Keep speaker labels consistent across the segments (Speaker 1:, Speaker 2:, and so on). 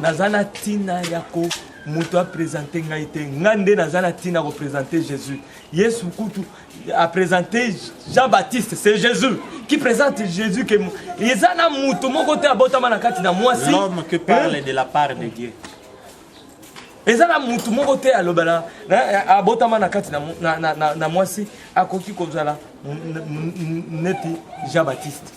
Speaker 1: Naza na tina ya ko moto apresente ngai te. Ngai nde naza na tina ko presente Jésus. Yesu kutu a présenté Jean-Baptiste, c'est Jésus qui présente Jésus que eza na moto moko te abotama na kati na mwasi.
Speaker 2: L'homme qui parle de la part de Dieu.
Speaker 1: Eza na moto moko te alobala abotama na kati na, na, na, na, na mwasi akoki kozala neti Jean-Baptiste.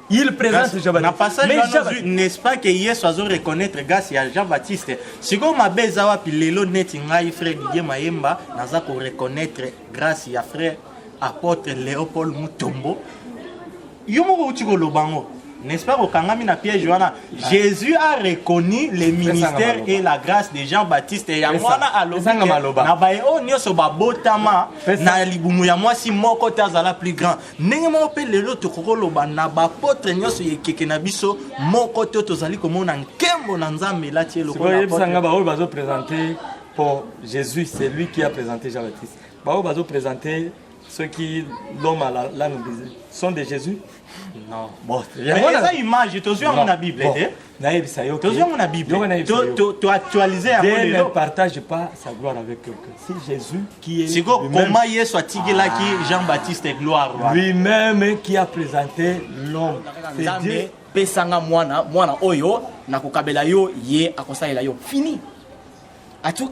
Speaker 1: Il présente Jean-Baptiste.
Speaker 2: Na passage wana ozwi n'est-ce pas que Yesu azo reconnaître grâce ya Jean-Baptiste. Sikoyo mabe eza wapi lelo neti ngai frère Didier Mayemba naza ko reconnaître grâce ya frère apôtre Léopold Mutombo. Yo moko outi koloba yango. N'est-ce pas kokangami na piège wana Jésus a reconnu le ministère et la grâce de Jean-Baptiste yango wana alobi na baye oyo nyonso babotama na libumu ya mwasi moko te azala plus grand Ndenge moko mpe lelo, tokoki koloba na baapotre nyonso ya ekeke na biso, moko te tozali komona nkembo na Nzambe elati ye lokola
Speaker 1: Sikoyo yebisa nga baoyo bazo présenter pour Jésus, c'est lui qui a présenté Jean-Baptiste. Baoyo bazo présenter ceux qui l'homme à la l'âme brisée sont de Jésus?
Speaker 2: Non. Bon, yango eza image tozwi yango na Bible te.
Speaker 1: Nayebisa yo.
Speaker 2: Tozwi yango na Bible. To to actualiser yango
Speaker 1: lelo. Dieu ne partage pas sa gloire avec quelqu'un. Si Jésus qui est
Speaker 2: Siko comment Yesu atikelaki ah. Jean-Baptiste gloire
Speaker 1: lui-même qui a présenté l'homme.
Speaker 3: C'est Dieu. Pesanga mwana mwana oyo nakokabela yo ye akosalela yo. Fini.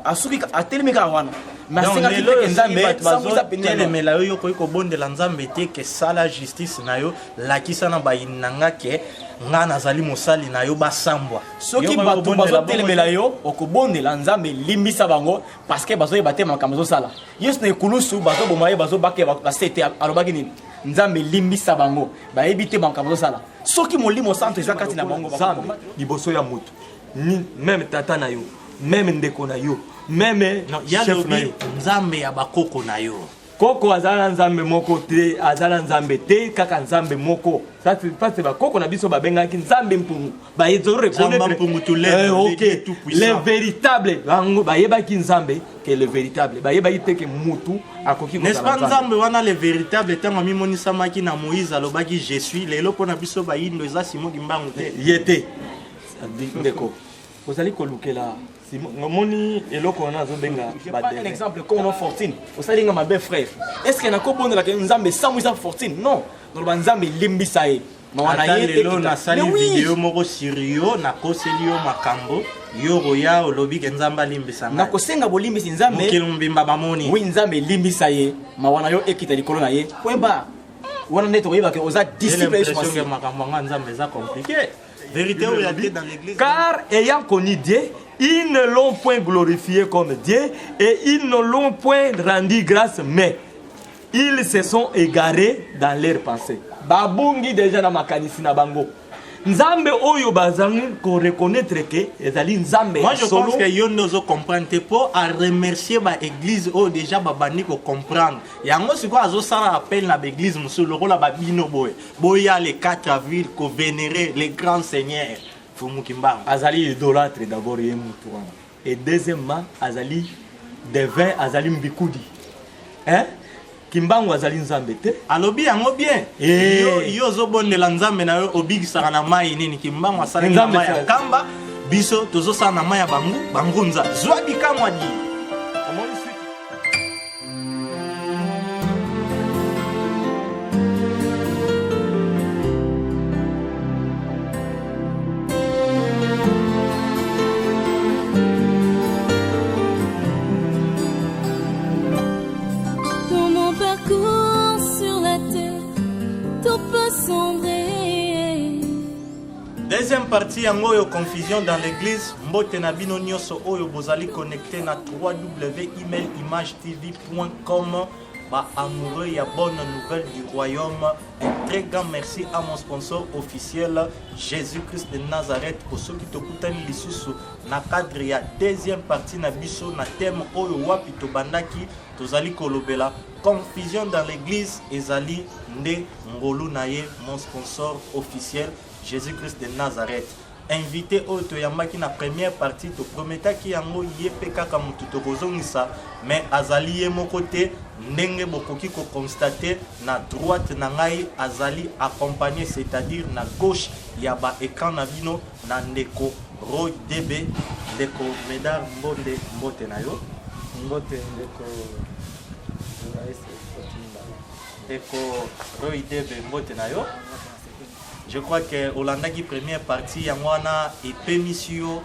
Speaker 3: Asuki atelemi kaka wana. Mais asengaki te ke Nzambe sambwisa
Speaker 2: pene telemela yo yo okoki kobondela Nzambe te ke sala justice na yo lakisa na bayini na nga ke nga nazali mosali na yo basambwa.
Speaker 3: Soki bato bazotelemela yo okobondela Nzambe limbisa bango parce que bazoyeba te makambo azosala. Yesu na ekulusu bazoboma ye bazobaka ye basete alobaki nini? Nzambe limbisa bango bayebi te makambo azosala. Soki Molimo Santu eza kati na bango
Speaker 1: Nzambe liboso ya moto ni meme tata na yo meme ndeko na yo meme chef na yo
Speaker 2: nzambe ya bakoko na yo
Speaker 1: koko aza na nzambe moko te aza na nzambe te kaka nzambe moko parce bakoko na biso babengaki nzambe mpungu bayezo reconnaître eh, ok le véritable bango bayebaki nzambe ke le véritable bayebaki te ke mutu akoki
Speaker 2: n'est-ce pas nzambe wana le véritable ntango amimonisamaki na moïse alobaki je suis lelo mpo na biso bayindo eza simon kimbangu te
Speaker 1: ye te ndeko ozali kolukela omoni eloko wana azobenga
Speaker 3: un exemple comme no fortune osali nga mabe frère est ce que nakobondelaka nzambe samwisa fortune non naloba nzambe limbisa ye
Speaker 2: mawa na ye lelo nasali video moko sur yo nakoseli yo makambo yo okoya olobi ke nzambe alimbisa ngai
Speaker 3: nakosenga bolimbisi nzambe
Speaker 2: mokili mobimba bamoni
Speaker 3: oui nzambe limbisa ye mawa na yo ekita likolo na ye point barre wana nde tokoyeba ke oza disciple
Speaker 2: yesu masiya makambo yango nzambe eza compliqué Vérité oyo ya dans
Speaker 1: l'église. Car ayant connu Dieu, ils ne l'ont point glorifié comme Dieu et ils ne l'ont point rendu grâce, mais ils se sont égarés dans leurs pensées. Babungi déjà na makanisi na bango. Nzambe oyo bazangi ko reconnaître que ezali Nzambe.
Speaker 2: Moi je pense que yo nde ozo comprendre te po a remercier ba église oyo déjà babandi ko comprendre. Yango sikoyo azosala appel na ba église mosusu lokola ba bino boye. Boya le 4 avril ko venerer le grand seigneur Mfumu Kimbangu.
Speaker 1: Azali idolâtre d'abord ye mutu wana. Et deuxièmement azali devin azali mbikudi. Hein? Kimbangu azali nzambe te.
Speaker 2: Alobi yango bien. Eh. Yo yo ozobondela nzambe na yo obikisaka na mai nini Kimbangu asalaki na mai ya kamba biso tozosala na mai ya bangu bangunza. Zwa bikamwa di.
Speaker 4: Dans mon parcours sur la terre, tout peut sombrer.
Speaker 2: Deuxième partie yango oyo confusion dans l'église mbote na bino nyonso oyo bozali connecté na www.emailimage-tv.com ba amoureux ya bonne nouvelle du royaume un très grand merci à mon sponsor officiel Jésus-Christ de Nazareth pour soki tokutani lisusu na cadre ya deuxième partie na biso na thème oyo wapi tobandaki tozali kolobela confusion dans l'église ezali nde ngolu na ye mon sponsor officiel Jesus-Christ de Nazareth. Invité oyo toyambaki na première partie toprometaki yango ye mpe kaka motu tokozongisa mais azali ye moko te ndenge bokoki ko constater na droite na ngai azali accompagné c'est-à-dire na gauche ya ba écran na bino na ndeko. Roy Debe. Ndeko Medard Mbonde, mbote na yo.
Speaker 1: Mbote ndeko journaliste Fortune Mbala.
Speaker 2: Ndeko Roy Debe, mbote na yo. Je crois que olandaki première partie yango wana epemisi yo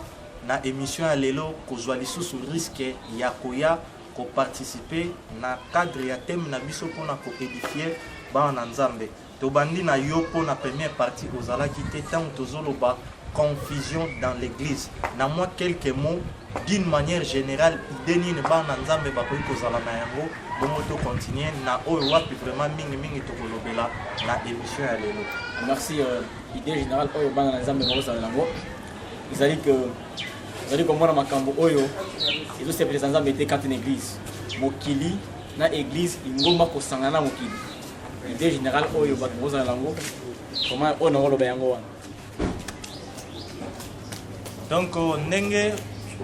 Speaker 2: na émission ya lelo kozwa lisusu risque ya koya ko participer na cadre ya thème na biso pona ko edifier bana na Nzambe. Tobandi na yo po na première partie ozalaki te tango tozoloba confusion dans l'eglise. Na mwa quelques mots d'une manière générale idée nini bana na Nzambe bakoki kozala na yango bongo to continuer na oyo wapi vraiment mingi mingi tokolobela na émission ya lelo.
Speaker 3: Merci euh, idée générale oyo bana na Nzambe bakozala na yango ezali que ozali komona makambo oyo ezosepelisa Nzambe te kati na eglise mokili na eglise lingomba kosangana na mokili idée générale oyo bato bakozala na yango vraiment oyo nakoloba yango wana.
Speaker 2: Donc euh, ndenge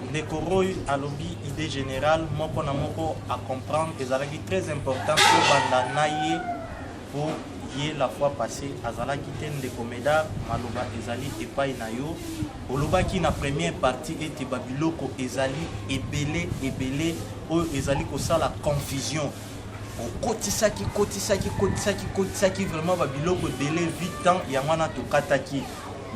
Speaker 2: ndeko Roy alobi idée générale moko na moko à comprendre ezalaki très important tobanda na ye po ye la fois passée azalaki te. Ndeko Medard, maloba ezali epai na yo. Olobaki na première partie ete babiloko ezali ebele ebele oyo ezali kosala confusion. Okotisaki kotisaki kotisaki kotisaki vraiment babiloko ebele vite temps yango wana tokataki.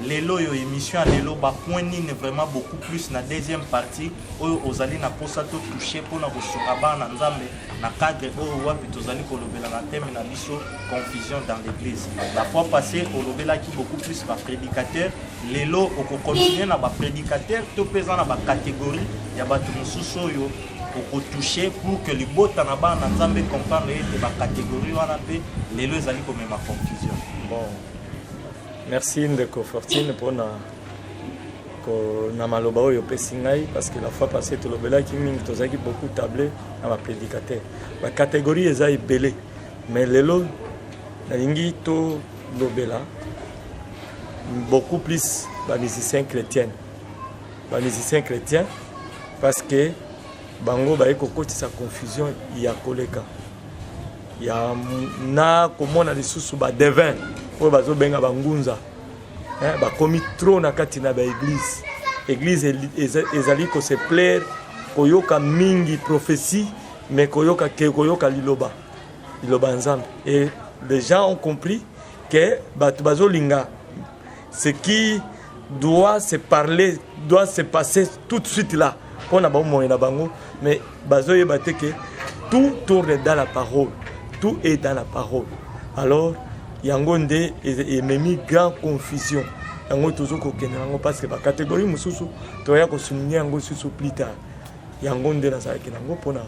Speaker 2: Lelo oyo émission ya lelo ba point nini vraiment beaucoup plus na deuxième partie oyo ozali na posa to toucher mpona kosunga bana na Nzambe na cadre oyo wapi tozali kolobela na thème na biso confusion dans l'église. La fois passée olobelaki beaucoup plus ba prédicateur, lelo okocontinue na ba prédicateur to mpe eza na ba catégorie ya bato mosusu oyo okotouche pour que libota na bana na Nzambe comprendre ete ba catégorie wana mpe lelo ezali komema confusion.
Speaker 1: Bon, merci ndeko Fortune mpona na maloba oyo opesi ngai, parce que la fois passée tolobelaki mingi, tozalaki beaucoup table na baprédicateur, bacatégorie eza ebele, mais lelo nalingi tolobela beaucoup plus bamusicien chrétienne, bamusicien chrétien, parce que bango baye kokotisa confusion ya koleka ya na komona lisusu badevin oyo bazobenga bangunza, bakomi trop na kati na baeglise. Eglise ezali kose plaire koyoka mingi prophétie, mais koyoka ke koyoka liloba liloba Nzambe. Et les gens ont compris que bato bazolinga ce qui doit se parler, doit se passer tout de suite là mpona bomoi na bango, mais bazoyeba te que tout tourne dans la parole, tout est dans la parole. Alors yango nde ememi grand confusion, yango tozo kokende yango parce que bacatégorie mosusu toya kosouligne yango susu plus tard. Yango nde nazalaki nango mpona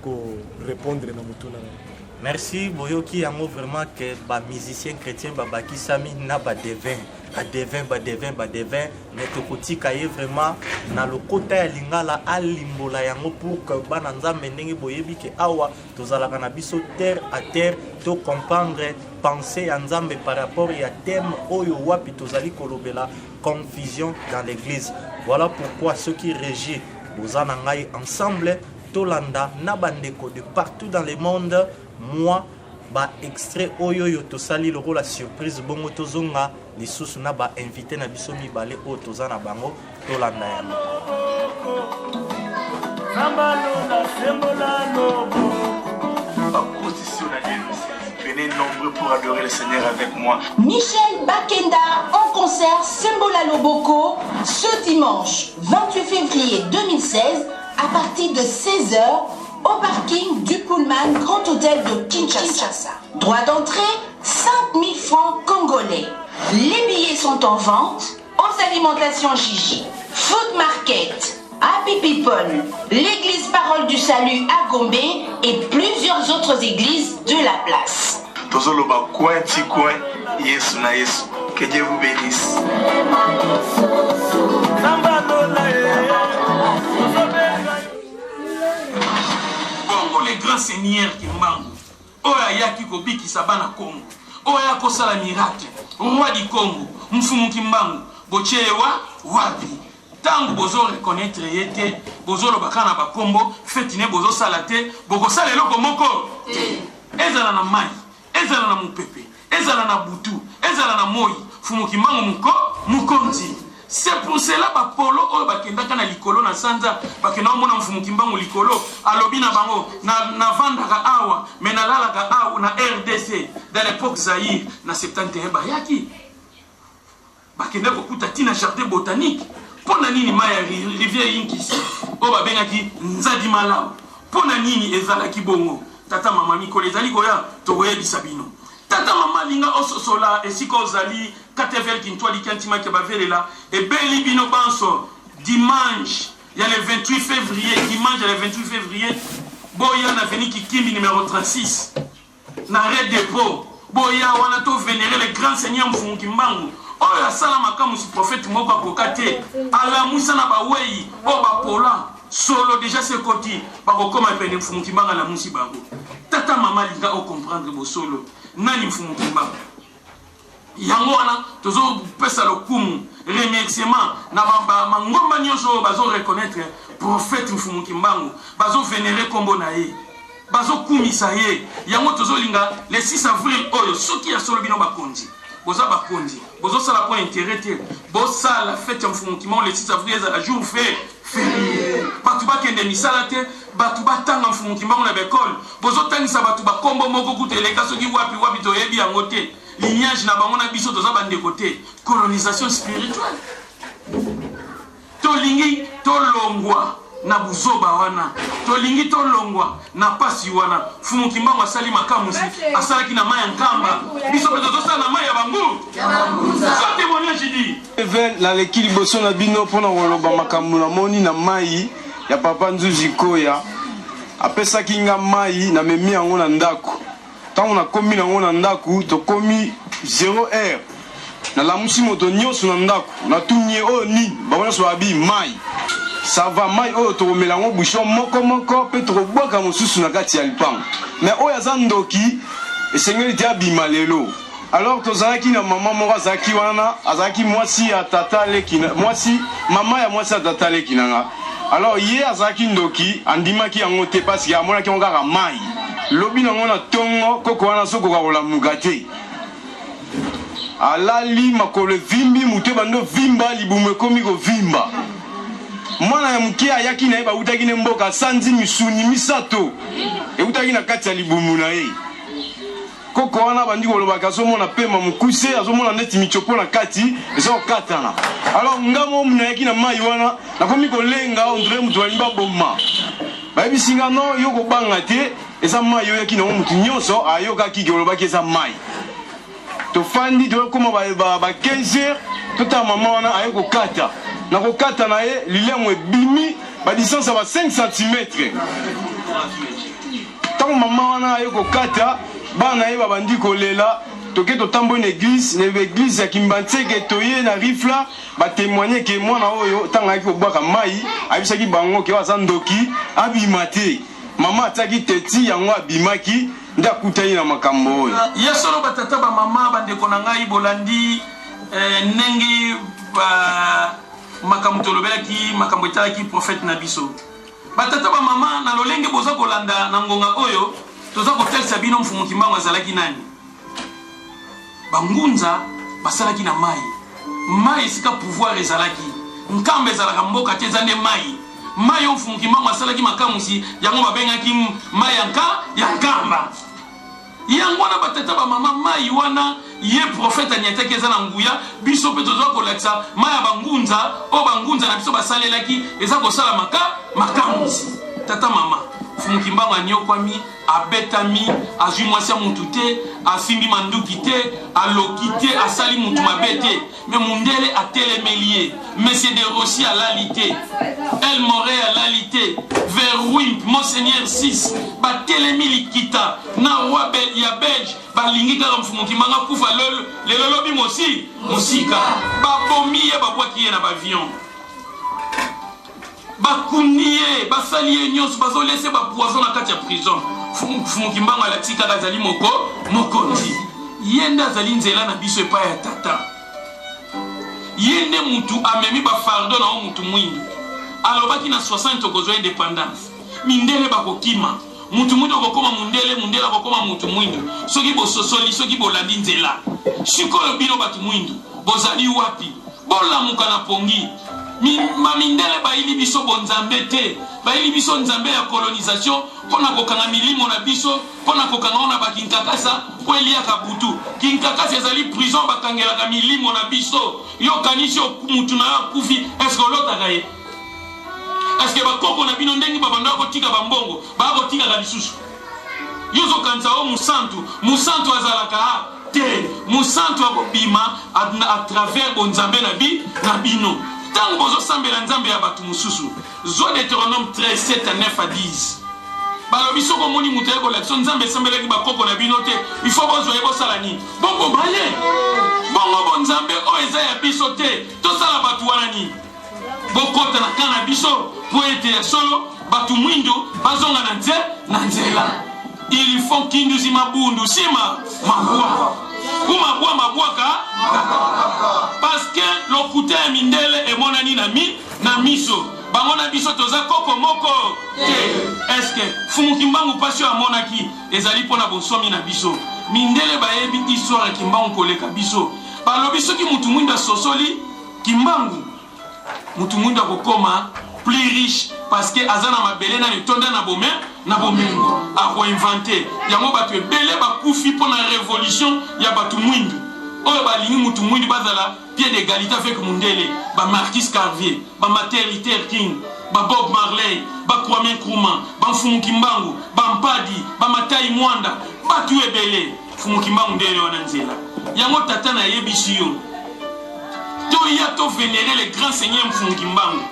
Speaker 1: korépondre na motuna na yo.
Speaker 2: Merci. Boyoki yango vraiment que bamusicien chrétien babakisami na badevin, badevin, badevin, badevin, mais tokotika ye vraiment na lokota ya lingala alimbola yango pour que bana Nzambe, ndenge boyebi ke awa tozalaka na biso terre à terre, to comprendre pensée ya Nzambe par rapport ya thème oyo wapi tozali kolobela confusion dans l'église. Voilà pourquoi soki régie boza na ngai ensemble, tolanda na bandeko de partout dans le monde moi ba extrait oyo oyo tosali lokola surprise, bongo tozonga lisusu na ba invité na biso mibale oyo toza na bango. Tolanda yango.
Speaker 5: Venez nombreux pour adorer le Seigneur avec moi.
Speaker 6: Michel Bakenda en concert Sembola Loboko ce dimanche 28 février 2016 à partir de 16h au parking du Pullman Grand Hôtel de Kinshasa. Droit d'entrée 5000 francs congolais. Les billets sont en vente aux alimentations Gigi, Food Market, Happy People, l'église Parole du Salut à Gombe et plusieurs autres églises de la place.
Speaker 5: Tozoloba coin ti coin, Yesu na Yesu. Que Dieu vous bénisse.
Speaker 7: Bongo le grand seigneur Kimbangu oyo ayaki kobikisa bana Kongo, oyo aya kosala miracle, roi du Congo, Mfumu Kimbangu, botie ye wa wapi? Ntango bozo reconnaître ye te, bozoloba kaka na bakombo, feti ne bozosala te, bokosala eloko moko te. Ezala na mai, ezala na mopepe, ezala na butu, ezala na moi, Mfumu Kimbangu moko mokonzi. C'est pour cela ba polo oyo bakendaka na likolo na sanza bakenda komona mfumu kimbangu likolo alobi na bango na navandaka awa mais nalalaka awa na rdc dans l'époque Zaïre na 71 bayaki bakenda kokuta ti na jardin botanique mpo na nini mai ya rivière Inkisi oyo babengaki Nzadi Malawu mpo na nini ezalaki bongo tata mama mikolo ezali koya tokoyebisa bino Tata mama linga ososola esika ozali KTVL Kintwadi Kiantima Kiabavelela ebeli bino banso dimanche ya le 28 février dimanche ya le 28 février boya na avenue Kikimbi numéro 36 na arrêt dépôt boya wana to vénérer le grand seigneur Mfumu Kimbangu oyo asala makamwisi prophète moko akoka te alamwisa na bawei oyo bapola solo deja se ekoti bakokoma pene Mfumu Kimbangu alamusi bango Tata mama linga o comprendre bosolo nani mfumu kimbangu yango wana tozo pesa lokumu remerciement na ba mangomba nyonso oyo bazo reconnaître prophète mfumu kimbangu bazo vénérer kombo na ye bazo kumisa ye yango tozolinga le 6 avril oyo soki ya solo bino bakonzi boza bakonzi bozosala mpo intérêt te bosala fete ya mfumu kimbangu le 6 avril ezala jour fe ferié bato bakende misala te Batu batanga mfumu kimbangu na ba ecole bozotangisa batu ba kombo moko kutu eleka soki wapi wapi toyebi yango te lignage na bango na biso toza ba ndeko te colonisation spirituelle tolingi tolongwa na buzoba wana tolingi tolongwa na pasi wana mfumu kimbangu asali makamusi asalaki na mai ya nkamba biso mpe tozosala na mai ya bangu sans témoignage dit
Speaker 8: Evel naleki liboso na bino mpo na koloba makambo namoni na mai ya papa Nzuzi Koya. Apesaki nga mai, namemi yango na ndako. Ntango nakomi nango na ndako, tokomi 0 heure. Nalamusi moto nyonso na ndako, natuni ye oyo nini? Bango nyonso babi mai. Ça va, mai oyo tokomela yango bouchon moko moko mpe tokobwaka mosusu na kati ya lipango. Mais oyo aza ndoki, esengeli te abima lelo. Alors tozalaki na mama moko azalaki wana, azalaki mwasi ya tata leki na mwasi mama ya mwasi ya tata leki na nga. Alors ye azalaki ndoki, andimaki yango te parce que amonaki yango kaka mayi. Lobi nango na tongo koko wana azokoka kolamuka te. Alali makolo evimbi, motu ebandi ovimba, libumu ekomi kovimba. Mwana ya moke ayaki na ye, bawutaki ne mboka, asanzi misuni misato ewutaki na kati ya libumu na ye. Koko wana abandi koloba ke azomona pema mokuse, azomona ndeti michopo na kati eza kokatana. Alors nga moko nayaki na mayi wana, nakomi kolenga on dirait mutu balingi baboma. Bayebisi nga non, yo kobanga te, eza mayi oyaki nango mutu nyonso ayokaki ke olobaki eza mayi. Tofandi toyokoma ba, ba, ba 15 heures, totala mama wana aye kokata. Na kokata na ye lilemo ebimi ba distance ya ba 5 cm. Ntango mama wana aye kokata, bana na ye babandi kolela. Toke totamboli na eglise, na eglise ya Kimbanseke, toye na Rifla, ba temoigner ke mwana oyo ntango ayaki kobwaka mai, ayebisaki bango ke oyo aza ndoki, abima te. Mama atiaki teti, yango abimaki, nde akutani na makambo oyo.
Speaker 7: Ya solo ba tata ba mama ba ndeko na ngai bolandi eh, ndenge ba makambo tolobelaki makambo etalaki prophète na biso. Ba tata ba mama na lolenge boza kolanda na ngonga oyo toza kotalisa bino Mfumu Kimbangu azalaki nani? Ba ngunza basalaki na mayi. Mayi esika pouvoir ezalaki. Nkamba ezalaka mboka te eza nde mayi. Mayi oyo Mfumu Kimbangu asalaki makamwisi yango babengaki mayi ya nka ya Nkamba. Yango wana ba tata ba mama mayi wana ye prophète aniataki eza na nguya biso pe toza kolakisa mayi ya ba ngunza oyo ba ngunza na biso basalelaki eza kosala maka makamwisi tata mama Mfumu Kimbangu aniokwami abetami azwi mwasi ya mutu te asimbi manduki te aloki te asali mutu mabe te Mais mundele atelemeli ye. Monsieur de Rossi alali te. El Morey alali te. Verwimp, Monseigneur 6 batelemi likita na roi Bel ya Belge balingi kaka Mfumu Kimbangu akufa lelo lobi mosi mosika. Babomi ye babwaki ye na bavion. Bakundi ye, basali ye nyonso, bazolese ba poison na kati ya prison. Mfumu Kimbangu alakisi kaka azali moko mokonzi. Ye nde azali nzela na biso epai ya Tata. Ye nde mutu amemi ba fardeau na yo mutu mwindu. Alobaki na 60 tokozwa independance. Mindele bakokima. Mutu mwindu akokoma mundele, mundele akokoma mutu mwindu. Soki bososoli, soki bolandi nzela. Sikoyo bino batu mwindu, bozali wapi? Bolamuka na pongi. Ba mindele bayili biso bonzambe te, bayili biso nzambe ya colonisation mpo na kokanga milimo na biso, mpo na kokanga ngo na bakinkakasa mpo eliaka butu. Kinkakasa ezali prison bakangelaka milimo na biso. Yo okanisi mutu na yo akufi, est-ce que olotaka ye? Est-ce que bakoko na bino ndenge babandaka kotika bambongo baya kotikaka lisusu? Yo ozokanisa o mosantu, mosantu azalaka te. Mosantu akobima à travers bonzambe na bi na bino ntango bozosambela nzambe ya bato mosusu. Zwa Deutéronome 13 7 à 9 à 10. Balobi soki omoni moto aye kolakisa nzambe esambelaki bakoko na bino te, il faut bozwa ye, bosala nini? Boboma ye. Bongo bonzambe oyo eza ya biso te, tosala bato wana nini? Bokɔta na ka na biso mpo ete ya solo bato mwindo bazonga na nze na nzela. Il faut kinduzi mabundu nsima mabwa ku mabwa mabwaka, parce que lokuta ya mindele emonani na mi na miso bango. Na biso toza koko moko te. Est-ce Fumu Kimbangu mpasi oyo amonaki ezali mpo na bonsomi na biso? Mindele bayebi histoire ya Kimbangu koleka biso. Balobi soki mutu mwindo asosoli Kimbangu, mutu mwindo akokoma plus riche, parce que aza na mabele nano etonda na bome na bomengo, akoinventer yango. Bato ebele bakufi mpo na révolution ya bato mwindu oyo balingi mutu mwindu bazala pied d'égalité avec mundele: baMarcus Garvey, baMartin Luther King, baBob Marley, baKwame Nkrumah, baMfumu Kimbangu, bampadi, bamatai Mwanda, bato ebele. Fumu Kimbangu ndele wana nzela yango. Tata, nayebisi yo, toya tovénérer le grand seigneur Mfumu Kimbangu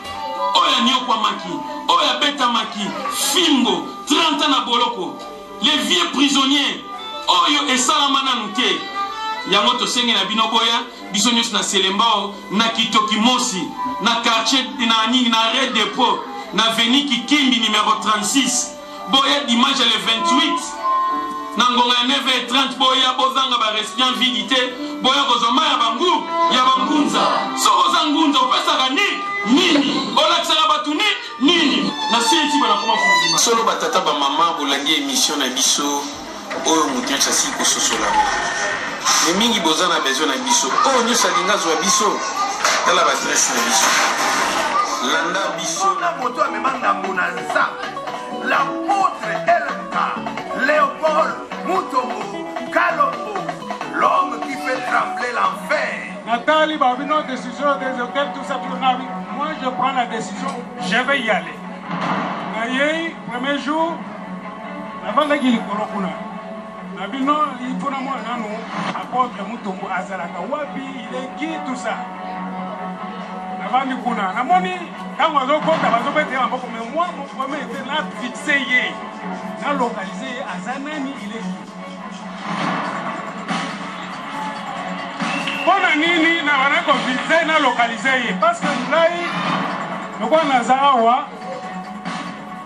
Speaker 7: oyo anyokwamaki, oyo abetamaki fimbo 30 ans na boloko, les vieux prisonniers oyo esalama nanu te. Yango tosenge na bino, boya biso nyonso na Selembao, na Kitoki Mosi, na quartier na nini, na arrêt dépôt, na avenue Kikimbi numéro 36. Boya dimanche le 28 na ngonga ya 9h30. Boya, bozanga barécipient vide te. Boya kozwa mai ya bangu ya bangunza. Soki oza ngunza, opesaka ni nini? Olakisaka bato ni nini? Na silisi banakoma fungima.
Speaker 5: Solo batata, bamama, bolandi émission na biso oyo, moto nyonso asili kososola ngo. Me mingi boza na besoin na biso, oyo nyonso alingi azwa biso, tala baadresse na biso, landa biso.
Speaker 9: Na moto amema ngambo na nzambe, l'apôtre LMK Léopold Mutombo Kalombo, l'homme qui fait trembler l'enfer.
Speaker 10: Nathalie Babino, décision des hôtels, tout ça, tout ça. Moi, je prends la décision, je vais y aller. Nayei, premier jour, navandaki likolo kuna na bino mpona mwana nanu apôtre Mutombo azalaka wapi, il est qui, tout ça. Navandi kuna, namoni ntango azokota, bazobeta ye maboko. Mais moi, mon premier était na fixe ye, na localise ye, aza nani, il est qui. Mpo na nini na bana kofixe, na localise ye? Parce que ngai lokola naza awa,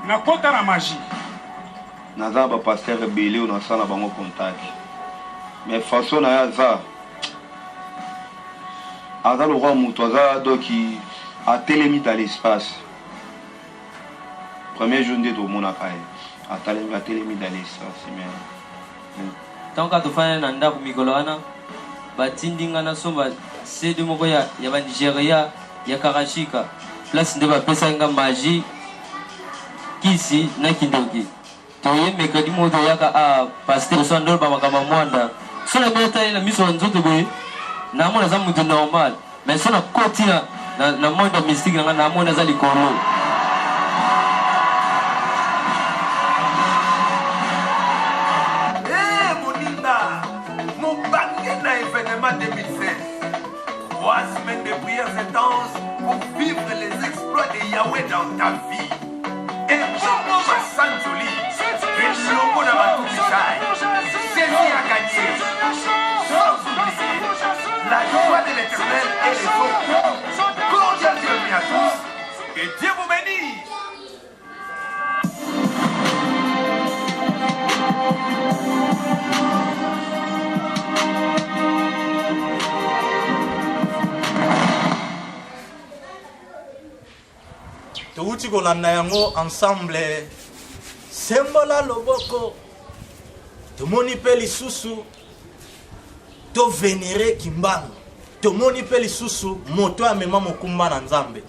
Speaker 10: nakota na magie.
Speaker 11: Naza na bapasteur ebele oyo nasala na bango contact, mais façon na ye aza lokola moto aza doki, atelemi dans l'espace. Premier jour nde tomonaka ye atelemi, atelemi dans l'espace, mais
Speaker 12: Ntango kaka tofandi na ndako mikolo wana, batindi nga nasomba CD moko ya baNigeria ya Karashika. Place nde bapesaki nga magie, kisi na kindoki. Toye mercredi moko, toyaka a pasteur so andoloba makambo ya Mwanda. So na bino tali na miso ya nzoto boye, namona aza moto normal, mais so nakoti na monde ya mystique na nga, namona aza likolo.
Speaker 9: Eh, moninga mobange na événement 2016, 3 semaines de prières intenses pour vivre les exploits de Yahweh dans ta vie. Ebongo masanzoli elongo na batukisai, Jésus a gagné, sans oublier la joie de l'Éternel et les autres. Cordial bienvenue à tous, que Dieu vous bénisse.
Speaker 2: Touti kolanda yango ensemble, Sembola loboko. Tomoni mpe lisusu tovénérer Kimbangu. Tomoni mpe lisusu moto amema mokumba na Nzambe.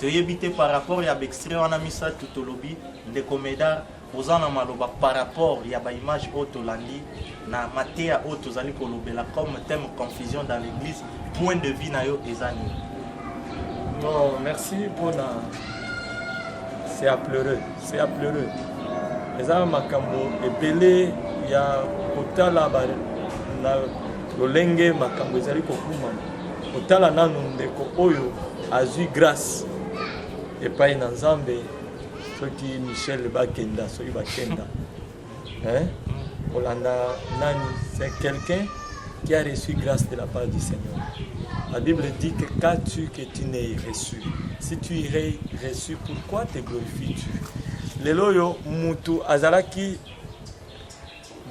Speaker 2: Toyebi te par rapport ya baextrait wana misatu tolobi. Ndeko Medard, oza na maloba par rapport ya baimage oyo tolandi na mateya oyo tozali kolobela comme thème confusion dans l'église, point de vue na yo eza nini?
Speaker 1: Non, merci mpona, c'est à pleurer, c'est à pleurer. Eza makambo ebele ya kotala na lolenge makambo ezali kokumama. Kotala nanu ndeko oyo azwi grâce epai na Nzambe, soki Michel Bakenda, soki Bakenda, hein? Kolanda nani, c'est quelqu'un qui a reçu grâce de la part du Seigneur. La Bible dit que qu'as-tu que tu n'aies reçu? Si tu irais reçu, pourquoi te glorifies-tu? Lelo oyo mutu azalaki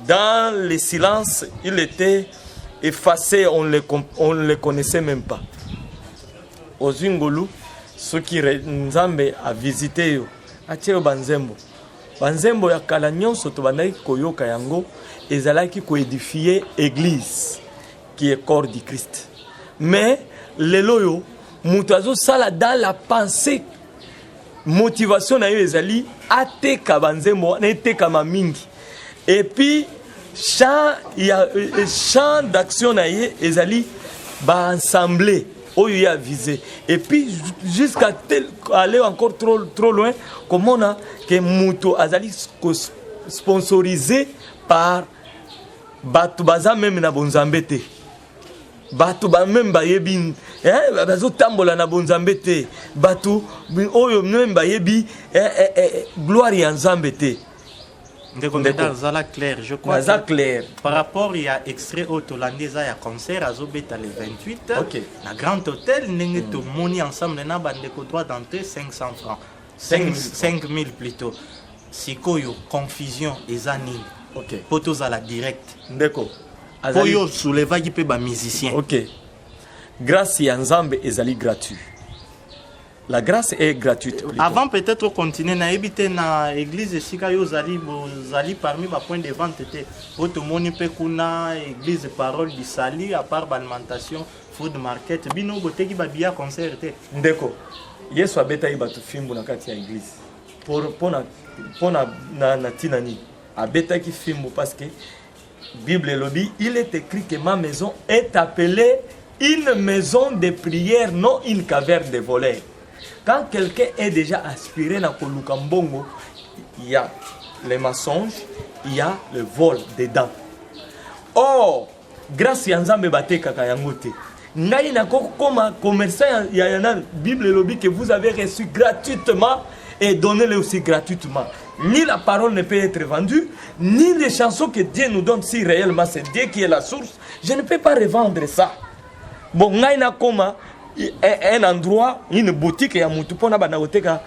Speaker 1: dans le silence, il était effacé, on ne le connaissait même pas. Ozwi ngolu, soki Nzambe avisite yo, atie yo banzembo. Banzembo ya kala nyonso tobandaki koyoka yango ezalaki koédifie église qui est corps du Christ. Mais lelo oyo moto azosala dans la pensée, motivation na yo ezali ateka banzembo wana, etekama mingi. Et puis champ ya champ d'action na ye ezali baassemblée oyo ye avisé. Et puis jusqu'à tel, aller encore trop, trop loin, komona ke moto azali sponsorisé par bato baza même na bonzambe te, bato bameme bayebi, bazotambola na bonzambe te, bato oyo même bayebi gloire ya Nzambe te.
Speaker 2: Ndeko Medard, zala clair, je crois.
Speaker 1: Naza clair.
Speaker 2: Par rapport ya extrait oyo tolandi, eza ya concert azobeta le 28 na Grand Hôtel, ndenge tomoni ensemble na bandeko, droit d'entrée 500 francs, 5000 plutôt. Sikoyo confusion eza nini? Po tozala direct.
Speaker 1: Ndeko.
Speaker 2: Po yo soulevaki mpe bamusicien.
Speaker 1: Ok, grâce ya Nzambe ezali gratuit, la grâce est gratuite plutôt.
Speaker 2: Avant peut-être continuer, nayebi te na église esika yo ozali, bozali parmi bapoint de vente te? Po tomoni mpe kuna église Parole du Salut, à part baalimentation, food market, bino boteki babiya concert te?
Speaker 1: Ndeko, Yesu abetaki bato fimbu na kati ya église mpona na ntina nini abetaki fimbu? Parce que Bible elobi, il est écrit que ma maison est appelée une maison de prière, non une caverne de voleurs. Quand quelqu'un est déjà aspiré na koluka mbongo, il y a les mensonges, il y a le vol dedans. Or grâce ya Nzambe batekaka yango te. Ngai nakokoma commerçant ya na Bible elobi que vous avez reçu gratuitement et donnez-le aussi gratuitement. Ni la parole ne peut être vendue, ni les chansons que Dieu nous donne. Si réellement c'est Dieu qui est la source, je ne peux pas revendre ça. Bon, ngai nakoma un endroit, une boutique ya mutu mpona banda koteka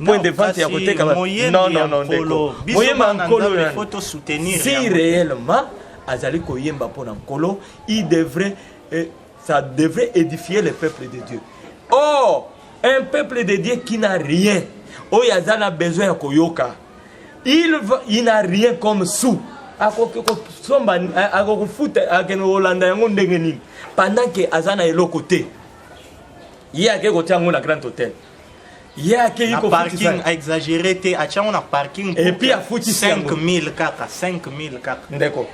Speaker 1: point de vente ya koteka? Non, non, non, ndeko. Moyemba Nkolo, si réellement azali koyemba mpona Nkolo, il devrait ça devrait édifier le peuple de Dieu. Or un peuple de Dieu qui n'a rien, oyo aza na besoin ya koyoka, il n'a rien comme sou, akoki kosomba, akoki kofuta, akende kolanda yango ndenge nini pendant ke aza na eloko te? Ye ake kotia yango na Grand Hôtel, ye akei
Speaker 2: Na parking, exagéré te, atia yango na parking.
Speaker 1: Et puis afutisi yango.
Speaker 2: 5000 kaka, 5000 kaka.
Speaker 1: Ndeko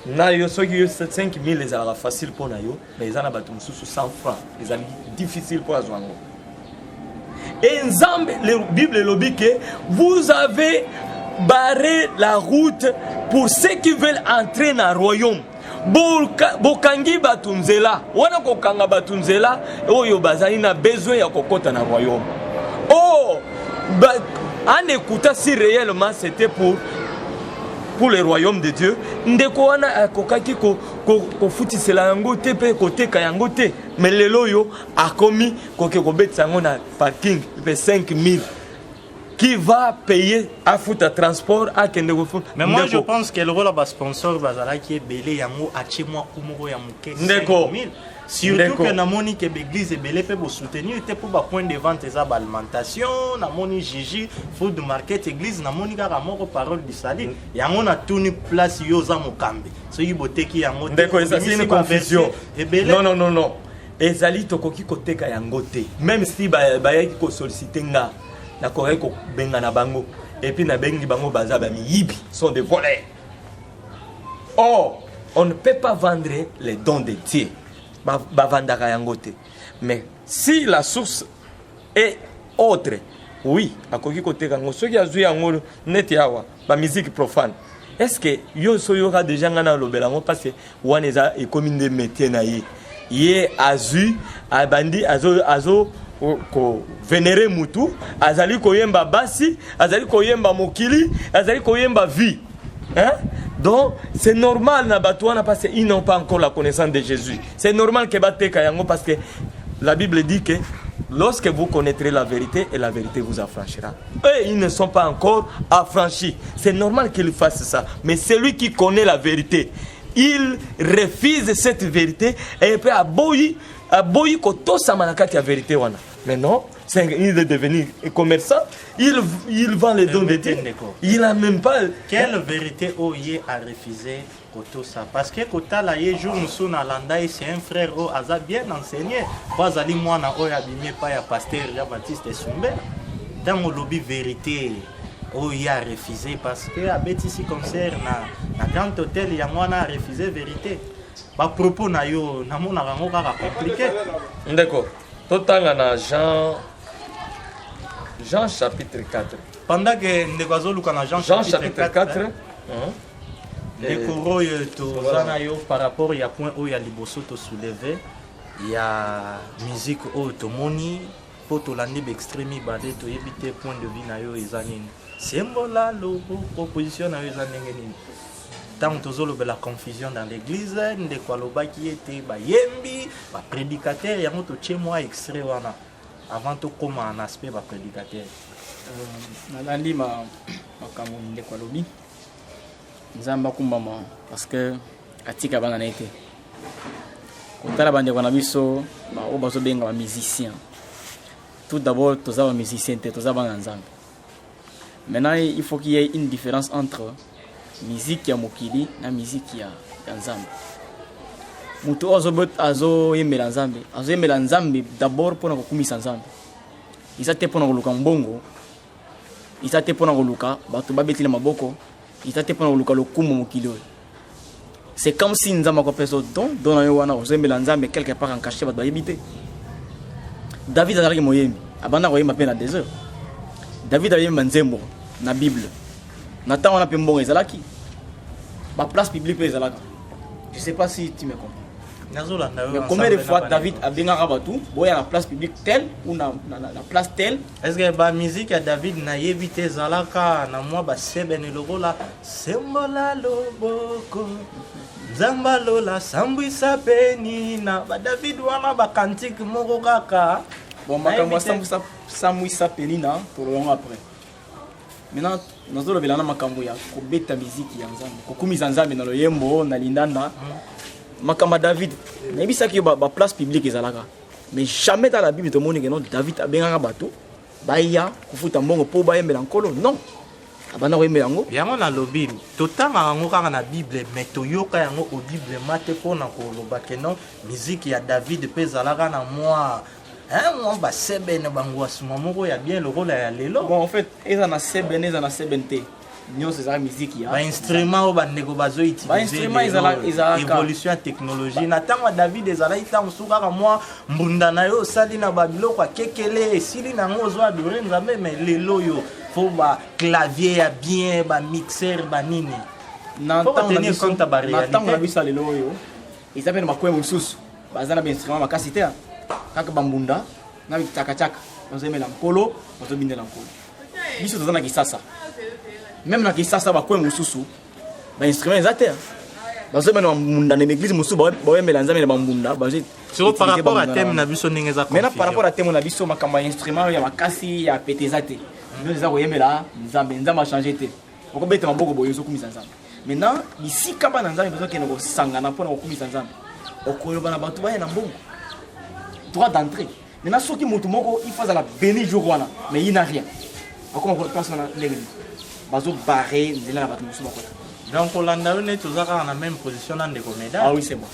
Speaker 1: na yo, soki yo 5000 ezalaka facile mpo na yo, mais eza na bato mosusu 100 francs ezali difficile mpo azwa yango. Et Nzambe, Bible elobi ke vous avez barré la route pour ceux qui veulent entrer dans le royaume. Bokangi bato nzela wana, kokanga bato nzela oyo bazali na besoin ya kokɔta na royaume. Or ba, en écoutant, si réellement c'était pour le royaume de Dieu, ndeko wana akokaki kofutisela yango te mpe koteka yango te. Mais lelo oyo akomi koke kobetisa yango na parking mpe 5000, qui va payer, afuta transport, akende kofuta?
Speaker 2: Mais moi je pense que lokola basponsor bazalaki ebele, yango atie mwa ku moko ya moke.
Speaker 1: Ndeko.
Speaker 2: Surtout
Speaker 1: Ndeko.
Speaker 2: que namoni ke baeglise ebele mpe bosoutenir te mpo bapoint de vente eza baalimentation, namoni Gigi Food Market, église namoni kaka moko, Parole du Salut. Yango natuni, place yo oza mokambi, soki boteki yango te,
Speaker 1: Ndeko, ezali
Speaker 2: obimisi
Speaker 1: une confusion.
Speaker 2: baverset ebele.
Speaker 1: Non, non, non, non, ezali tokoki koteka yango te. Même si bayaki kosollicite nga, nakokaki kobenga na bango, et puis nabengi bango, baza bamiyibi, sont des voleurs. Or on ne peut pas vendre les dons de Dieu. Bavandaka yango te. Mais si la source est autre, oui, akoki koteka yango soki azwi yango. Neti awa bamusique profane, est ce que yo so oyoka déjà ngai nalobela yango? Parce que wana eza ekomi nde métier na ye. Ye azwi, abandi azo kovénérer mutu, azali koyemba basi, azali koyemba mokili, azali koyemba vie, hein? Donc c'est normal na bato wana, parce qu'ils n'ont pas encore la connaissance de Jésus. C'est normal que bateka yango, parce que la Bible dit que lorsque vous connaîtrez la vérité, et la vérité vous affranchira. Eux, ils ne sont pas encore affranchis, c'est normal qu'ils fassent ça. Mais celui qui connaît la vérité, il refuse cette vérité et puis aboyi, aboyi kotosama na kati ya vérité wana. Mais non, il est devenu commerçant, il vend les dons de Dieu. Il a même pas.
Speaker 2: Quelle vérité oyo ye a refusé kotosa? Parce que kotala ye, jour mosusu nalanda ye, c'est un frère oyo aza bien enseigné, po azali mwana oyo abimi epai ya pasteur Jean Baptiste Esumbe. Ntango olobi vérité oyo ye a refusé, parce que abetisi concert na Grand Hôtel, yango wana a refusé vérité. Bapropos na yo, namonaka yango kaka compliqué.
Speaker 1: Ndeko, totanga na Jean chapitre 4.
Speaker 2: Pendant que ndeko azoluka na Jean,
Speaker 1: Jean chapitre 4,
Speaker 2: ndeko oyo toza na yo, par rapport ya point oyo ya liboso tosoulever ya musique oyo tomoni, mpo tolandi baextrait mibale, toyebi te point de vue na yo eza nini. Sembola loboko, position na yo eza ndenge nini ntango tozolobela confusion dans l'église? Ndeko alobaki ete bayembi, baprédicateur, yango totie mwa extrait wana avant tokóma na aspect baprédicateur.
Speaker 3: Nalandi makambo ndeko alobi. Nzambe akumbama, parce que atika bana na ye te. Kotala bandeko na biso oyo bazobenga bamusicien, tout d'abord toza bamusicien te, toza bana na Nzambe. Maintenant, il faut qu'il y ait une différence entre musique ya mokili na musique ya Nzambe. Moto oyo azoyembela Nzambe, azoyembela Nzambe d'abord mpona kokumisa Nzambe. Eza te mpona koluka mbongo, eza te mpona koluka bato babetela maboko, eza te mpona koluka lokumu mokili oyo. C'est comme si Nzambe akopesa don, don na yo wana ozoyembela Nzambe quelque part en cachet, bato bayebi te. David azalaki moyembi, abanda koyemba mpe na désert. David ayemba nzembo na Bible. Na ntango wana mpe mbongo ezalaki, baplace publique mpe ezalaka. Je sais pas si tu me comprends.
Speaker 2: Nazolanda yo.
Speaker 3: Mais combien de fois David abengaka bato boya na place publique telle ou na place telle?
Speaker 2: Est ce que bamusique ya David, nayebi te, ezalaka na mwa basebene lokola "Sembola loboko, Nzambe alola sambwisa penina", badavid wana, bacantique moko kaka?
Speaker 3: Bon, makambo ya sambwisa penina, tololongo après. Maintenant nazolobela na makambo ya kobeta miziki ya Nzambe, kokumisa Nzambe na loyembo na lindanda. Makambo ya David, nayebisaki yo, baplace publique ezalaka, mais jamais dans la Bible tomoni ke non, David abengaka bato baya kofuta mbongo mpo bayembela Nkolo. Non, abanda koyembela yango.
Speaker 2: Yango nalobi, totangaka yango kaka na Bible, mais toyoka yango audiblement te mpona koloba ke non, musique ya David mpe ezalaka na mwa basebene, bangwasuma moko ya bien lokola ya lelo.
Speaker 3: Bon, en fait, eza na sebene, eza na sebene te, nyonso ezalaka miziki ya
Speaker 2: Bainstrument oyo bandeko
Speaker 3: Bainstrument ezalaka.
Speaker 2: Évolution ya technologie, na ntango ya David ezalaki ntango mosusu kaka mwa mbunda na yo osali na babiloko akekele, esili nango, ozwa adorer Nzambe. Mais lelo oyo faut baclavier ya bien, bamixer, banini.
Speaker 3: Na
Speaker 2: Faut tenir compte ya
Speaker 3: na ntango na
Speaker 2: baréalité.
Speaker 3: biso ya lelo oyo, eza mpe na bakwembo mosusu baza na bainstrument makasi te, kaka bambunda na bichakachaka, bazoyembela Nkolo, bazobindela Nkolo. Biso toza na Kisasa, même na Kisasa bakwembo mosusu bainstrument eza te, bazoyembela na bambunda. Na église mosusu baoyembela Nzambe na bambunda.
Speaker 2: Siko par rapport à thème na biso, ndenge eza
Speaker 3: Maintenant, par
Speaker 2: confusion.
Speaker 3: rapport à thème na biso, makambo ya instrument ya makasi ya pete eza te. Nyonso eza koyembela Nzambe. Nzambe achange te. Okobeta maboko boye, ozokumisa Nzambe. Maintenant, bisika bana Nzambe bazokende kosangana mpona kokumisa Nzambe. Okoloba na bato baya na mbongo. Droit d'entrée. Maintenant soki moto moko il faut azala béni jour wana mais il n'a rien. Akoma ko place wana ndenge nini? Bazo barrer nzela na bato mosusu bakota.
Speaker 2: Donc kolanda yo neti oza kaka na même position na ndeko Medard.
Speaker 3: Ah oui c'est bon.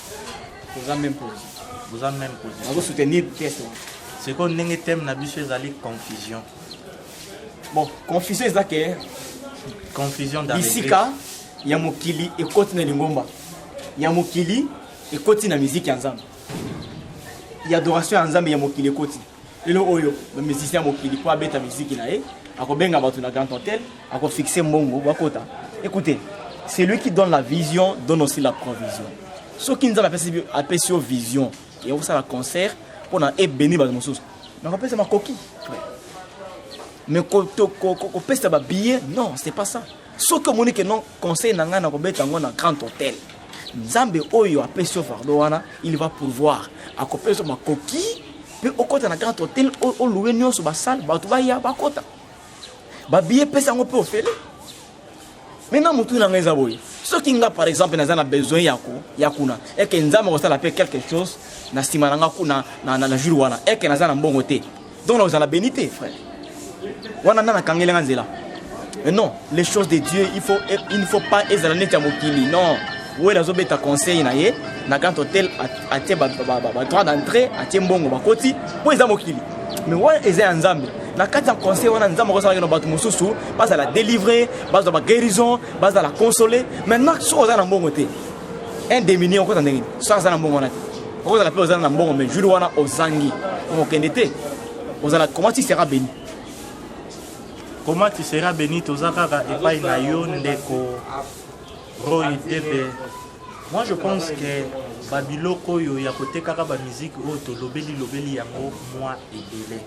Speaker 3: Oza même position.
Speaker 2: Oza même position.
Speaker 3: Nazo soutenir pièce wana.
Speaker 2: Sikoyo ndenge thème na biso ezali confusion.
Speaker 3: Bon, confusion eza ke
Speaker 2: confusion dans
Speaker 3: bisika ya mokili ekoti na lingomba ya mokili ekoti na miziki ya Nzambe. Ya adoration ya Nzambe ya mokili ekoti. Lelo oyo ba musicien ya mokili po abeta miziki na ye akobenga bato na Grand Hotel, akofixe mbongo bakota. Écoutez, celui qui donne la vision donne aussi la provision. Soki Nzambe apesi apesi yo vision ya kosala concert pona ebeni bato mosusu, mais akopesa makoki. Mais kopesa ba billets, non, c'est pas ça. Soki omoni ke non, conseil na ngai nakobeta yango na Grand Hotel. Nzambe oyo apesi yo fardeau wana, il va pourvoir. Akopesa yo makoki pe okota na Grand Hotel, oloue nyonso ba salle, bato baya bakota. Ba billets pesa yango pe ofele. Maintenant mutu na ngai eza boye. Soki nga par exemple naza na besoin ya ko ya kuna, eke Nzambe akosala pe quelque chose na sima na nga kuna na, na, na jour wana, eke naza na mbongo te. Donc nakozala béni te frère. Wana nana kangeli nga nzela. Mais non, les choses de Dieu, il faut il ne faut pas ezala neti ya mokili. Non. Wela azobeta conseil na ye na Grand Hotel atie ba, ba, ba, ba droit d'entrée, atie mbongo bakoti po eza mokili. Mais wana eza ya Nzambe. Na kati ya conseil wana Nzambe akosalaka na bato mosusu bazala délivré, bazwa ba guérison, bazala consolé. Maintenant soki oza na mbongo te, un demi okota ndenge nini? Soki aza na mbongo wana te. Okozala pe oza na mbongo mais jour wana ozangi. Okokende te. Ozala comment tu seras béni?
Speaker 2: Comment tu seras béni? Toza kaka epai na yo ndeko Roy Debe. Moi je pense que ba biloko oyo ya kotekaka ba musique oyo tolobeli lobeli yango mwa ebele.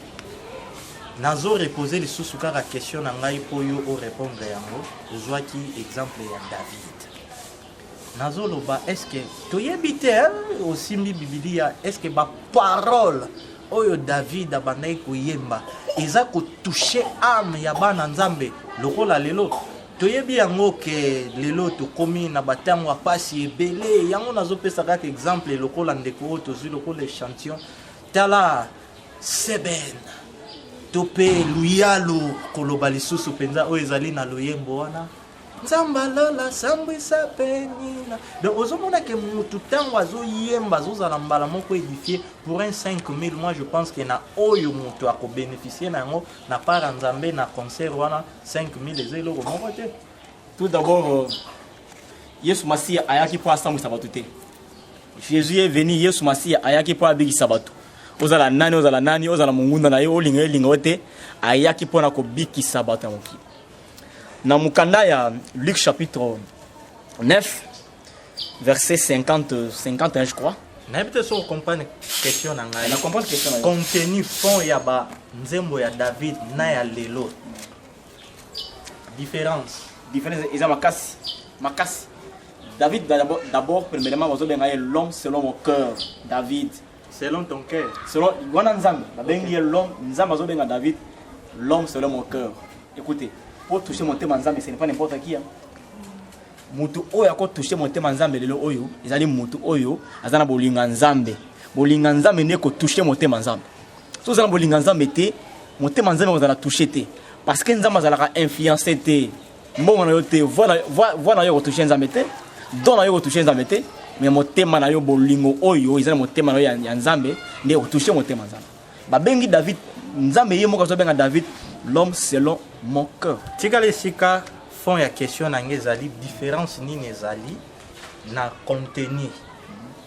Speaker 2: Nazo reposer lisusu kaka question na ngai po yo o répondre yango. Ozwaki exemple ya David. Nazoloba est-ce que toyebi te hein? Osimbi Bibilia, est-ce que ba parole oyo David abandaki koyemba eza kotouche âme ya bana Nzambe lokola lelo? Toyebi yango ke lelo tokomi na batango ya pasi ebele. Yango nazopesa kaka exemple lokola ndeko oyo tozwi lokola échantillon. Tala Seben to pe Luyalu koloba lisusu mpenza oyo ezali na loyembo wana. Nzambe alola sambwisa penina. Donc ozomona ke mutu ntango azoyemba azozala mbala moko édifié pour un 5000. Moi je pense que na oyo mutu akobénéficier na yango na part ya Nzambe na concert wana 5000 eza eloko moko te.
Speaker 3: Tout d'abord, Yesu Masiya ayaki mpo asambwisa bato te. Jésus est venu, Yesu Masiya ayaki mpo abikisa bato. Ozala nani, ozala nani, ozala mongunda na ye, olinga ye, olinga ye te, ayaki mpo na kobikisa bato ya mokili. Na mokanda ya Luc chapitre 9 verset 50, 51 je crois.
Speaker 2: Nayebi te soki okomprendre question na ngai.
Speaker 3: Na comprendre question na yo.
Speaker 2: Contenu fond ya ba nzembo ya David na ya lelo. Différence.
Speaker 3: Différence eza makasi, makasi. David d'abord, d'abord premièrement bazobenga ye l'homme selon mon cœur. David.
Speaker 2: Selon ton cœur.
Speaker 3: Selon wana Nzambe, babengi ye l'homme, Nzambe azobenga David l'homme selon mon cœur. Écoutez, pour toucher motema Nzambe, ce n'est pas n'importe qui hein. Mutu oyo ako toucher motema Nzambe lelo oyo ezali mutu oyo aza na bolinga Nzambe. Bolinga Nzambe nde ko toucher motema Nzambe. Soki oza na bolinga Nzambe te, motema Nzambe kozala toucher te. Parce que Nzambe azalaka influencer te. Mbongo na yo te, voix na, voix, voix na yo ko toucher Nzambe te, don na yo ko toucher Nzambe te, mais motema na yo bolingo oyo eza na motema na yo ya, ya Nzambe nde ko toucher motema Nzambe. Babengi David, Nzambe ye moko azobenga David l'homme selon mon cœur.
Speaker 2: Tikala esika fond ya question na ngai ezali différence nini ezali na contenu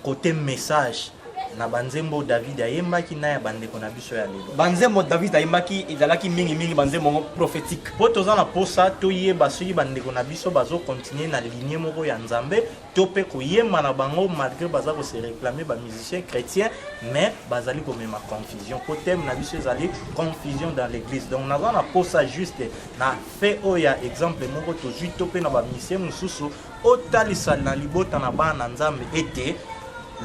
Speaker 2: côté message na banzembo David ayembaki na ya bandeko na biso ya lelo.
Speaker 3: Banzembo David ayembaki ezalaki mingi mingi banzembo ngo prophétique.
Speaker 2: Po toza na posa toyeba soki bandeko na biso bazo continuer na lignée moko ya Nzambe to pe koyemba na bango malgré baza ko se réclamer ba musiciens chrétiens mais bazali komema confusion. Po thème na biso ezali confusion dans l'église. Donc naza na posa juste na fait oyo ya exemple moko tozwi to pe na ba musiciens mosusu otalisa na libota na bana na Nzambe ete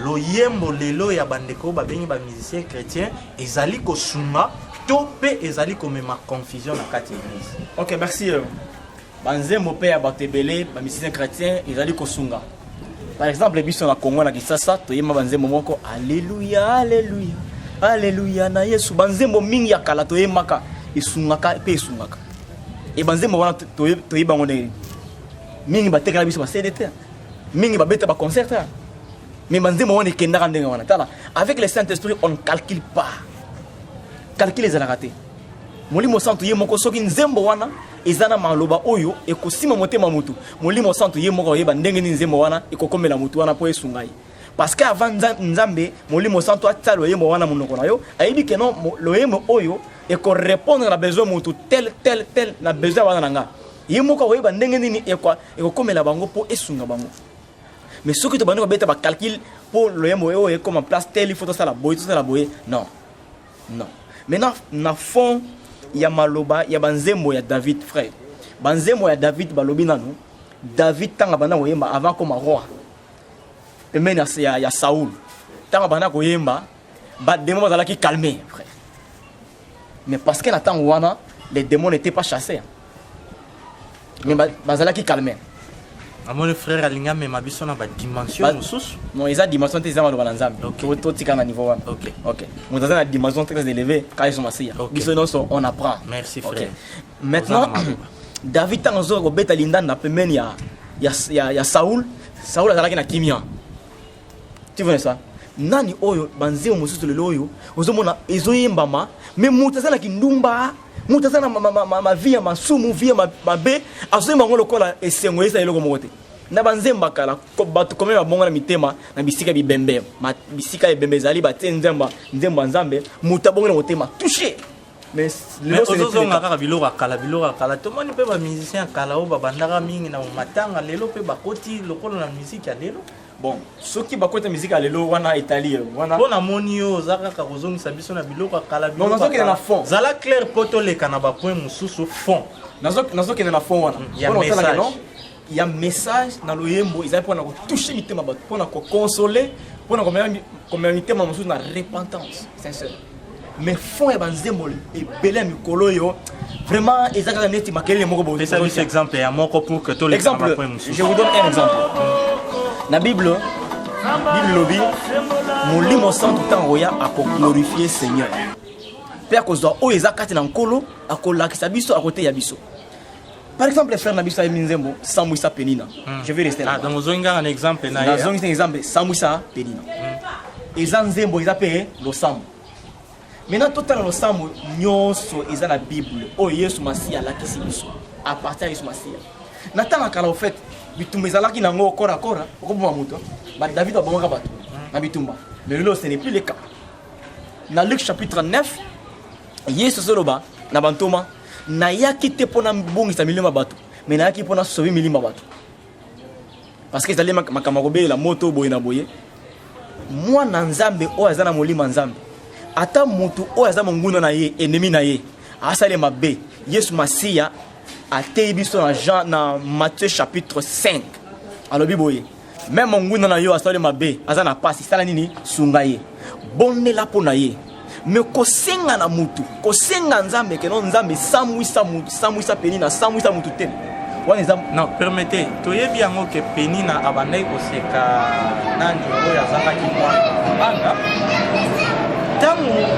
Speaker 2: loyembo lelo ya bandeko oyo babengi ba musiciens chrétiens ezali kosunga to pe ezali komema confusion na kati ya église.
Speaker 3: Ok, merci. Banzembo pe ya bato ebele ba musiciens chrétiens ezali kosunga. Par exemple, biso na Congo na Kisasa, toyemba banzembo moko Alléluia, Alléluia, Alléluia na Yesu. Banzembo mingi ya kala toyembaka esungaka pe esungaka. E banzembo wana toyeba yango ndenge mingi batekela biso ba CD te. Mingi babeta ba concert te. Mais banzembo wana ekendaka ndenge wana. Tala, avec le Saint-Esprit, on ne calcule pas. Calcul ezalaka te. Molimo Santu ye moko soki nzembo wana eza na maloba oyo ekosima motema mutu, Molimo Santu ye moko akoyeba ndenge nini nzembo wana ekokomela mutu wana mpo esunga ye. Parce que avant Nzambe, Molimo Santu atia loyembo wana monoko na yo, ayebi que non, loyembo oyo eko répondre na besoin mutu tel tel tel na besoin wana na nga. Ye moko akoyeba ndenge nini ekokomela bango mpo esunga bango. Mais soki tobandi kobeta ba calcul mpo loyembo oyo ekoma place tel, il faut tosala boye, tosala boye, non. Non. Maintenant, na fond ya maloba ya banzembo ya David, frère. Banzembo ya David balobi nanu, David tanga banda koyemba avant comme roi. Pembeni ya Saoul. Tanga banda koyemba, ba démons bazalaki calmés, frère. Mais parce que na tango wana, les démons n'étaient pas chassés. Mais bazalaki calmés.
Speaker 2: Amoni frère alingi amema biso na ba dimension mosusu.
Speaker 3: Non, eza dimension te, eza maloba na Nzambe. Totika na niveau wana. Ok. Moto aza na dimension très élevée, kaka Yesu Masiya. Biso nyonso on apprend.
Speaker 2: Merci frère.
Speaker 3: Maintenant, David ntango azoka kobeta lindanda pembeni ya Saoul, Saoul azalaki na kimia. Tu vois ça? Nani oyo banzembo mosusu lelo oyo ozomona ezoyembama, mais moto aza na kindumba, moto aza na ma vie ya masumu, vie ya mabe, azoyemba yango lokola esengo, eza eloko moko te. Na banzembo ya kala, bato komema babongo na mitema na bisika bibembe, bisika ebembe ezali, batie nzembo ya Nzambe, moto abongo na motema touché. Mais
Speaker 2: lelo ce n'est plus le ozozonga kaka biloko ya kala, biloko ya kala. Tomoni mpe ba musicien ya kala oyo babandaka mingi na matanga, lelo mpe bakoti lokola na musique ya lelo.
Speaker 3: Bon, soki bakota musique ya lelo wana etali yo, wana
Speaker 2: mpo namoni yo oza kaka kozongisa biso na biloko ya kala,
Speaker 3: Non,
Speaker 2: biloko ya
Speaker 3: nazokende
Speaker 2: kala.
Speaker 3: na fond.
Speaker 2: Zala clair mpo toleka na ba point mosusu fond.
Speaker 3: Nazokende na fond wana.
Speaker 2: Ya
Speaker 3: Mpona kotala
Speaker 2: message.
Speaker 3: ke non, ya message na loyembo ezali mpona kotouche mitema bato, mpona kokonsole, mpona komema mitema mosusu na repentance sincère. Mais fond ya banzembo ebele ya mikolo oyo vraiment eza kaka neti makelele moko boye.
Speaker 2: Pesa biso exemple ya moko pour que toleka na
Speaker 3: Exemple,
Speaker 2: point mosusu.
Speaker 3: je vous donne un exemple. Na Bible, Bible lobi Molimo Santu ntango oya akoglorifie Seigneur mpe akozwa oyo eza kati na Nkolo, akolakisa biso, akoteya biso. Par exemple, frère na biso ayembi nzembo Samwisa Penina. Je vais rester là.
Speaker 2: Ah, donc ozongi kaka na exemple na ye,
Speaker 3: Nazongisi na exemple Samwisa Penina. Eza nzembo, eza mpe losambo. Maintenant totala losambo nyonso eza na Bible oyo Yesu Masiya alakisi biso à partir ya Yesu Masiya. Na ntango ya kala, au fait, bitumba ezalaki nango kora kora, okoboma moto. Ba David babomaka bato na bitumba. Mais lelo ce n'est plus le cas. Na Luc chapitre 9, Yesu azoloba na bantoma, nayaki te mpona bongisa milimo ya bato, mais nayaki mpona sauver milimo ya bato. Parce que ezali makambo ya kobelela moto boye na boye. Mwana Nzambe oyo aza na molimo ya Nzambe, ata motu oyo aza monguna na ye, ennemi na ye, asali mabe, Yesu Masiya ateyi biso na Jean, na Matthieu chapitre 5, alobi boye, même monguna na yo asali mabe, aza na pasi, sala nini? Sunga ye, bondela mpo na ye. Mais kosenga na mutu, kosenga Nzambe ke non, Nzambe samwisa mutu, samwisa Penina, samwisa mutu te. Wana eza
Speaker 2: Non, permettez, toyebi yango ke Penina abandaki koseka nani oyo azangaki mwana Ana. Ntango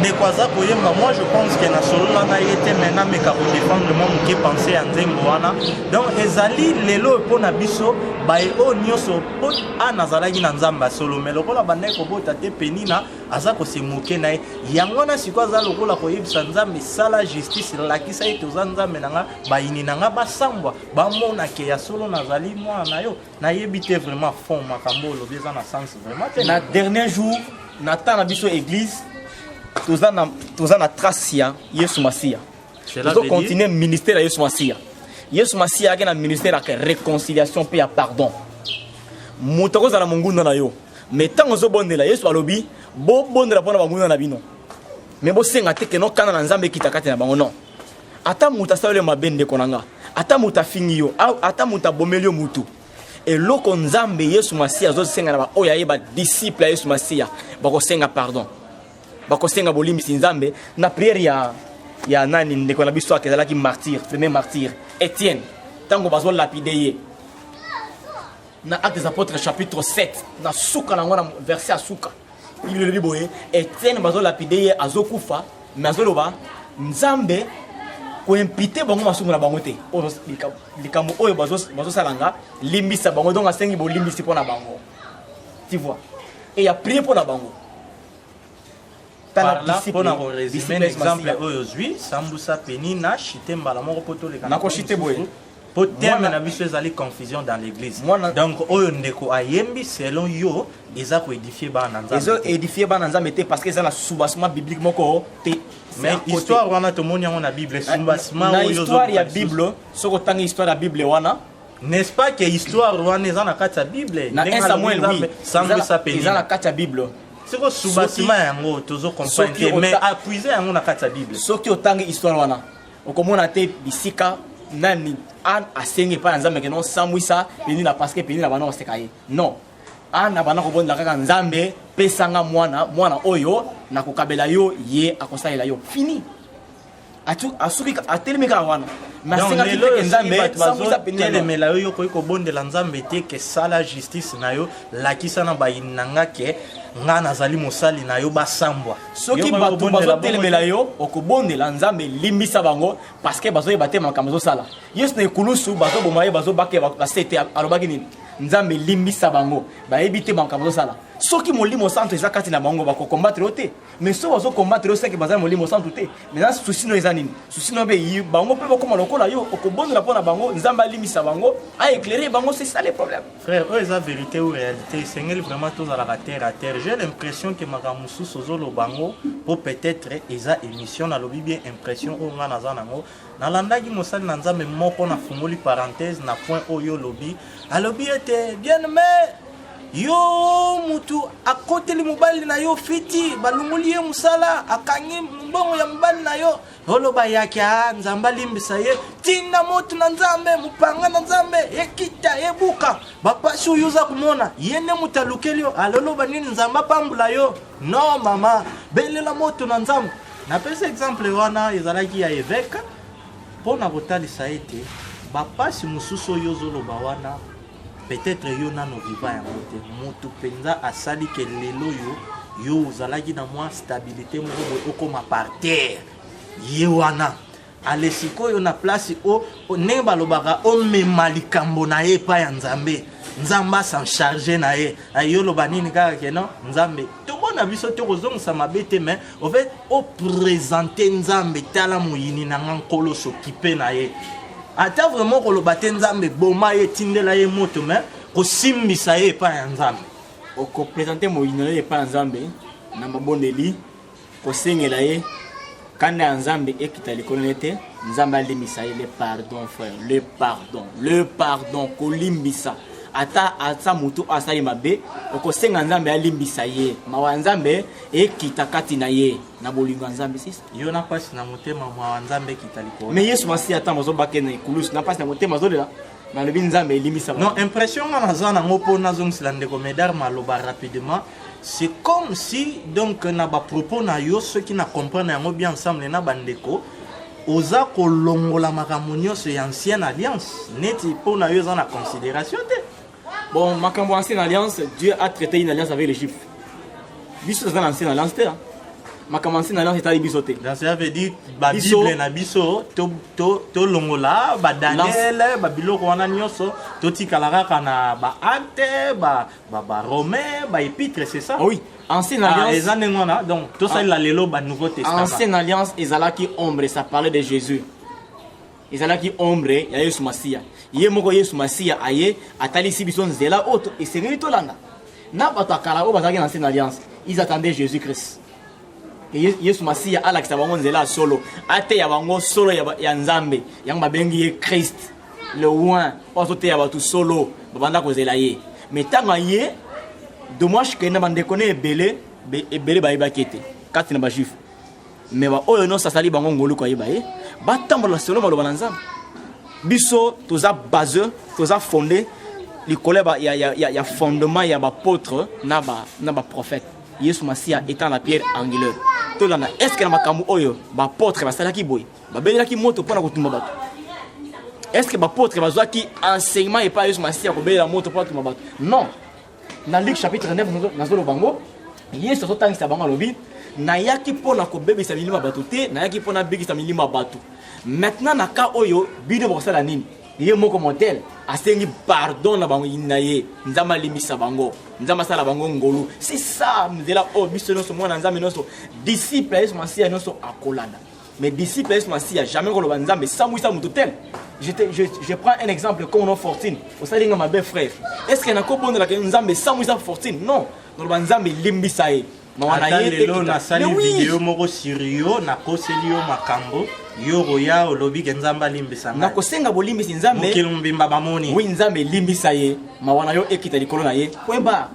Speaker 2: ndeko aza koyemba, moi je pense ke nasolola na ye te, mais nameka kodefendre mwa moke pensée ya nzembo wana. Donc ezali lelo mpo na biso baye oyo nyonso mpo Ana azalaki na Nzambe ya solo, mais lokola abandaki kobota te, Penina aza kose moke na ye. Yango wana sikoyo aza lokola koyebisa Nzambe, sala justice, lakisa ete oza Nzambe na nga, bayini na nga basambwa, bamona ke ya solo nazali mwana na yo. Nayebi te vraiment fond makambo olobi eza na sens vraiment te.
Speaker 3: Na dernier jour, na temps na biso église, toza na trace ya Yesu Masiya.
Speaker 2: Cela
Speaker 3: Tozo
Speaker 2: veut dire
Speaker 3: continuer ministère ya Yesu Masiya. Yesu Masiya ayaki na ministère ya réconciliation pe ya pardon. Moto akozala monguna na yo, mais ntango ozobondela, Yesu alobi bobondela mpona banguna na bino, mais bosenga te ke nokana na Nzambe ekita kati na bango. Non, ata moto asaleli yo mabe, ndeko na nga, ata moto afingi yo, ata moto abomeli yo mutu, eloko Nzambe Yesu Masiya azosenga na baoyo ayeba disciple ya Yesu Masiya, bakosenga pardon, bakosenga bolimbisi Nzambe. Na prière ya nani, ndeko na biso akezalaki martyr, premier martyr Etienne, ntango bazolapide ye, Na Actes des Apôtres chapitre 7, na suka na yango na verset ya suka. Bible elobi boye, Etienne bazo lapide ye azokufa, mais azoloba Nzambe koimpite bango masumu na bango te. Oyo likambo oyo bazosala nga, limbisa bango. Donc asengi bolimbisi mpo na bango. Tu vois? Et ya prier mpo na bango.
Speaker 2: Par là, mpo na koresume na exemple oyo ozwi sambusa penina chite mbala moko mpo toleka
Speaker 3: nakoshite boye
Speaker 2: mpo terme na biso ezali confusion dans l'église donc oyo ndeko ayembi selon yo eza koédifie bana na nzambe
Speaker 3: ezo édifie bana nzambe te parce que eza na soubassement biblique moko te.
Speaker 2: Mais histoire wana tomoni yango na Bible, soubassement
Speaker 3: oyo histoire ya Bible, soki otangi histoire ya Bible wana,
Speaker 2: n'est-ce pas que histoire wana eza na kati ya Bible?
Speaker 3: Na 1 Samuel, oui, eza na kati ya Bible.
Speaker 2: Siko soubassement yango tozo comprendre te, mais appuiser yango na kati ya Bible.
Speaker 3: Soki otangi histoire wana, okomona te bisika nani Anne asengi epai na Nzambe ke non, sambwisa Penina parce que Penina banda koseka ye. Non, Anne abanda kobondela kaka Nzambe, pesanga mwana, mwana oyo nakokabela yo ye akosalela yo. Fini. Asuki, atelemi kaka wana. Mais asengaki te ke Nzambe sambwisa Penina.
Speaker 2: Telemela yo, okoki kobondela Nzambe te ke sala justice na yo, lakisa na bayini na nga ke nga nazali mosali na yo, basambwa.
Speaker 3: Soki bato bazotelemela yo, okobondela Nzambe limbisa bango parce que bazoyeba te makambo ezosala. Yesu na ekulusu bazoboma ye, bazobaka ye basete, alobaki nini? Nzambe limbisa bango, bayebi te makambo ezosala. Soki Molimo Santo eza kati na bango, bakokombattre yo te. Mais soki bazokombattre yo, seke baza na Molimo Santo te. Maintenant souci no eza nini? Souci no mpe bango mpe bakoma lokola yo, okobondela mpo na bango, Nzambe alimbisa bango, aéclaire bango, c'est ça le problème.
Speaker 2: Frère, oyo eza vérité ou réalité, esengeli vraiment tozalaka terre à terre. J'ai l'impression que makambo mosusu ozoloba yango po peut-être eza émission, nalobi bien impression oyo nga naza nango. Nalandaki mosali na Nzambe moko, nafungoli parenthèse na point oyo olobi, alobi ete bien aimé yo mutu akoteli mobali na yo fiti, balongoli ye mosala, akangi mbongo ya mobali na yo, oloba yake a Nzambe alimbisa ye, tinda moto na Nzambe, mopanga na Nzambe ekita ebuka bapasi oyo oza komona, ye nde moto alukeli yo, aloloba nini? Nzambe apambola yo. Non mama, belela moto na Nzambe. Napesa exemple wana ezalaki ya évêque mpo na kotalisa ete bapasi mosusu oyo ozoloba wana, peut-être yo nano viva yango te. Moto mpenza asali ke lelo oyo yo ozalaki na mwa stabilité moko boye, okoma par terre, ye wana ale sikoyo na place o ndenge balobaka omema likambo na ye epai ya Nzambe, Nzambe asan charge na ye. Yo oloba nini kaka ke non Nzambe tomona biso te kozongisa mabe te, mais au fait oprésente Nzambe, tala moyini na nga, Nkolo sokipe na ye. Ata vraiment koloba te Nzambe boma ye, tindela ye moto, mais kosimbisa ye epai ya Nzambe.
Speaker 3: Okoprésente moyini na ye epai ya Nzambe na mabondeli, kosengela ye kanda ya Nzambe ekita likolo na ye te, Nzambe alimbisa ye. Le pardon, frère, le pardon, le pardon, kolimbisa. Ata ata motu asali mabe, okosenga Nzambe alimbisa ye, mawa ya Nzambe ekita kati na ye na bolingo ya Nzambe. Sisa
Speaker 2: yo na mpasi na motema, mawa Nzambe ekita likolo.
Speaker 3: Mais Yesu Masiya ata bazobake na ekulusu na mpasi na motema, azolela, nalobi Nzambe elimbisa.
Speaker 2: Non, impression nga naza nango mpo nazongisela ndeko Medar maloba rapidement, c'est comme si donc na bapropos na yo, soki na comprendre yango bien, ensemble na bandeko oza kolongola makambo nyonso ya ancienne alliance, neti mpo na yo eza na considération te.
Speaker 3: Bon, makambo ancienne alliance, Dieu a traité une alliance avec les Juifs. Biso toza na ancienne alliance te. Makambo ancienne alliance etali biso te.
Speaker 2: Donc ça veut dire babible na biso tolongola badaniel, babiloko wana nyonso, totikala kaka na baacte, baromain, baépître, c'est ça?
Speaker 3: Oui, ancienne alliance
Speaker 2: eza ndenge wana. Donc tosalela lelo banouveau testament.
Speaker 3: Ancienne alliance ezalaki ombre, ça parlait de Jésus, ezalaki ombre ya Yesu Masiya. Ye moko Yesu Masiya aye, atalisi biso nzela oyo esengeli tolanda. Na bato ya kala oyo bazalaki na ancienne alliance, ils attendaient Jésus Christ, Yesu Masiya alakisa bango nzela ya solo, ateya bango solo ya Nzambe. Yango babengi ye Christ le oint, oyo azoteya bato solo. Babanda kozela ye, mais ntango aye, dommage ke na bandeko ne ebele ebele bayebaki ete kati na bajuif, mais baoyo nyonso asali bango ngolu koyeba ye, batambola solo maloba na Nzambe. Biso toza base, toza fondé likolo ya fondement ya baapôtre na baprophète, Yesu Masiya étant la pierre angulaire. Tolanda, est ce que na makambo oyo baapôtre basalaki boye, babelelaki moto mpona kotumba bato? Est ce que baapôtre bazwaki enseignement epai ya Yesu Masiya kobelela moto mpo atuma bato? Non. Na Luc chapitre 9 nazoloba yango, Yesu azotangisa bango, alobi nayaki mpo na kobebisa milimo ya bato te, nayaki mpo nabikisa milimo ya bato. Maintenant na cas oyo bino bokosala nini? Ye moko modèle asengi pardon na bango na ye, Nzambe alimbisa bango, Nzambe asala bango ngolu. C'est ça nzela oyo biso nyonso mwana Nzambe nyonso disciple ya Yesu Masiya nyonso akolanda. Mais disciple ya Yesu Masiya jamais koloba Nzambe sambwisa moto tel. Je, te, je, je prends un exemple comme non Fortune. Osali nga mabe frère. Est-ce que nakobondelaka Nzambe sambwisa Fortune? Non. Naloba Nzambe limbisa ye. Mawa na
Speaker 2: Ata
Speaker 3: ye
Speaker 2: lelo
Speaker 3: ekita.
Speaker 2: nasali
Speaker 3: Mais oui.
Speaker 2: video moko sur yo, nakoseli yo makambo, yo okoya olobi ke Nzambe alimbisa ngai.
Speaker 3: Nakosenga bolimbisi Nzambe.
Speaker 2: Mokili mobimba bamoni.
Speaker 3: Oui, Nzambe limbisa ye. Mawa na yo ekita likolo na ye. Point barre.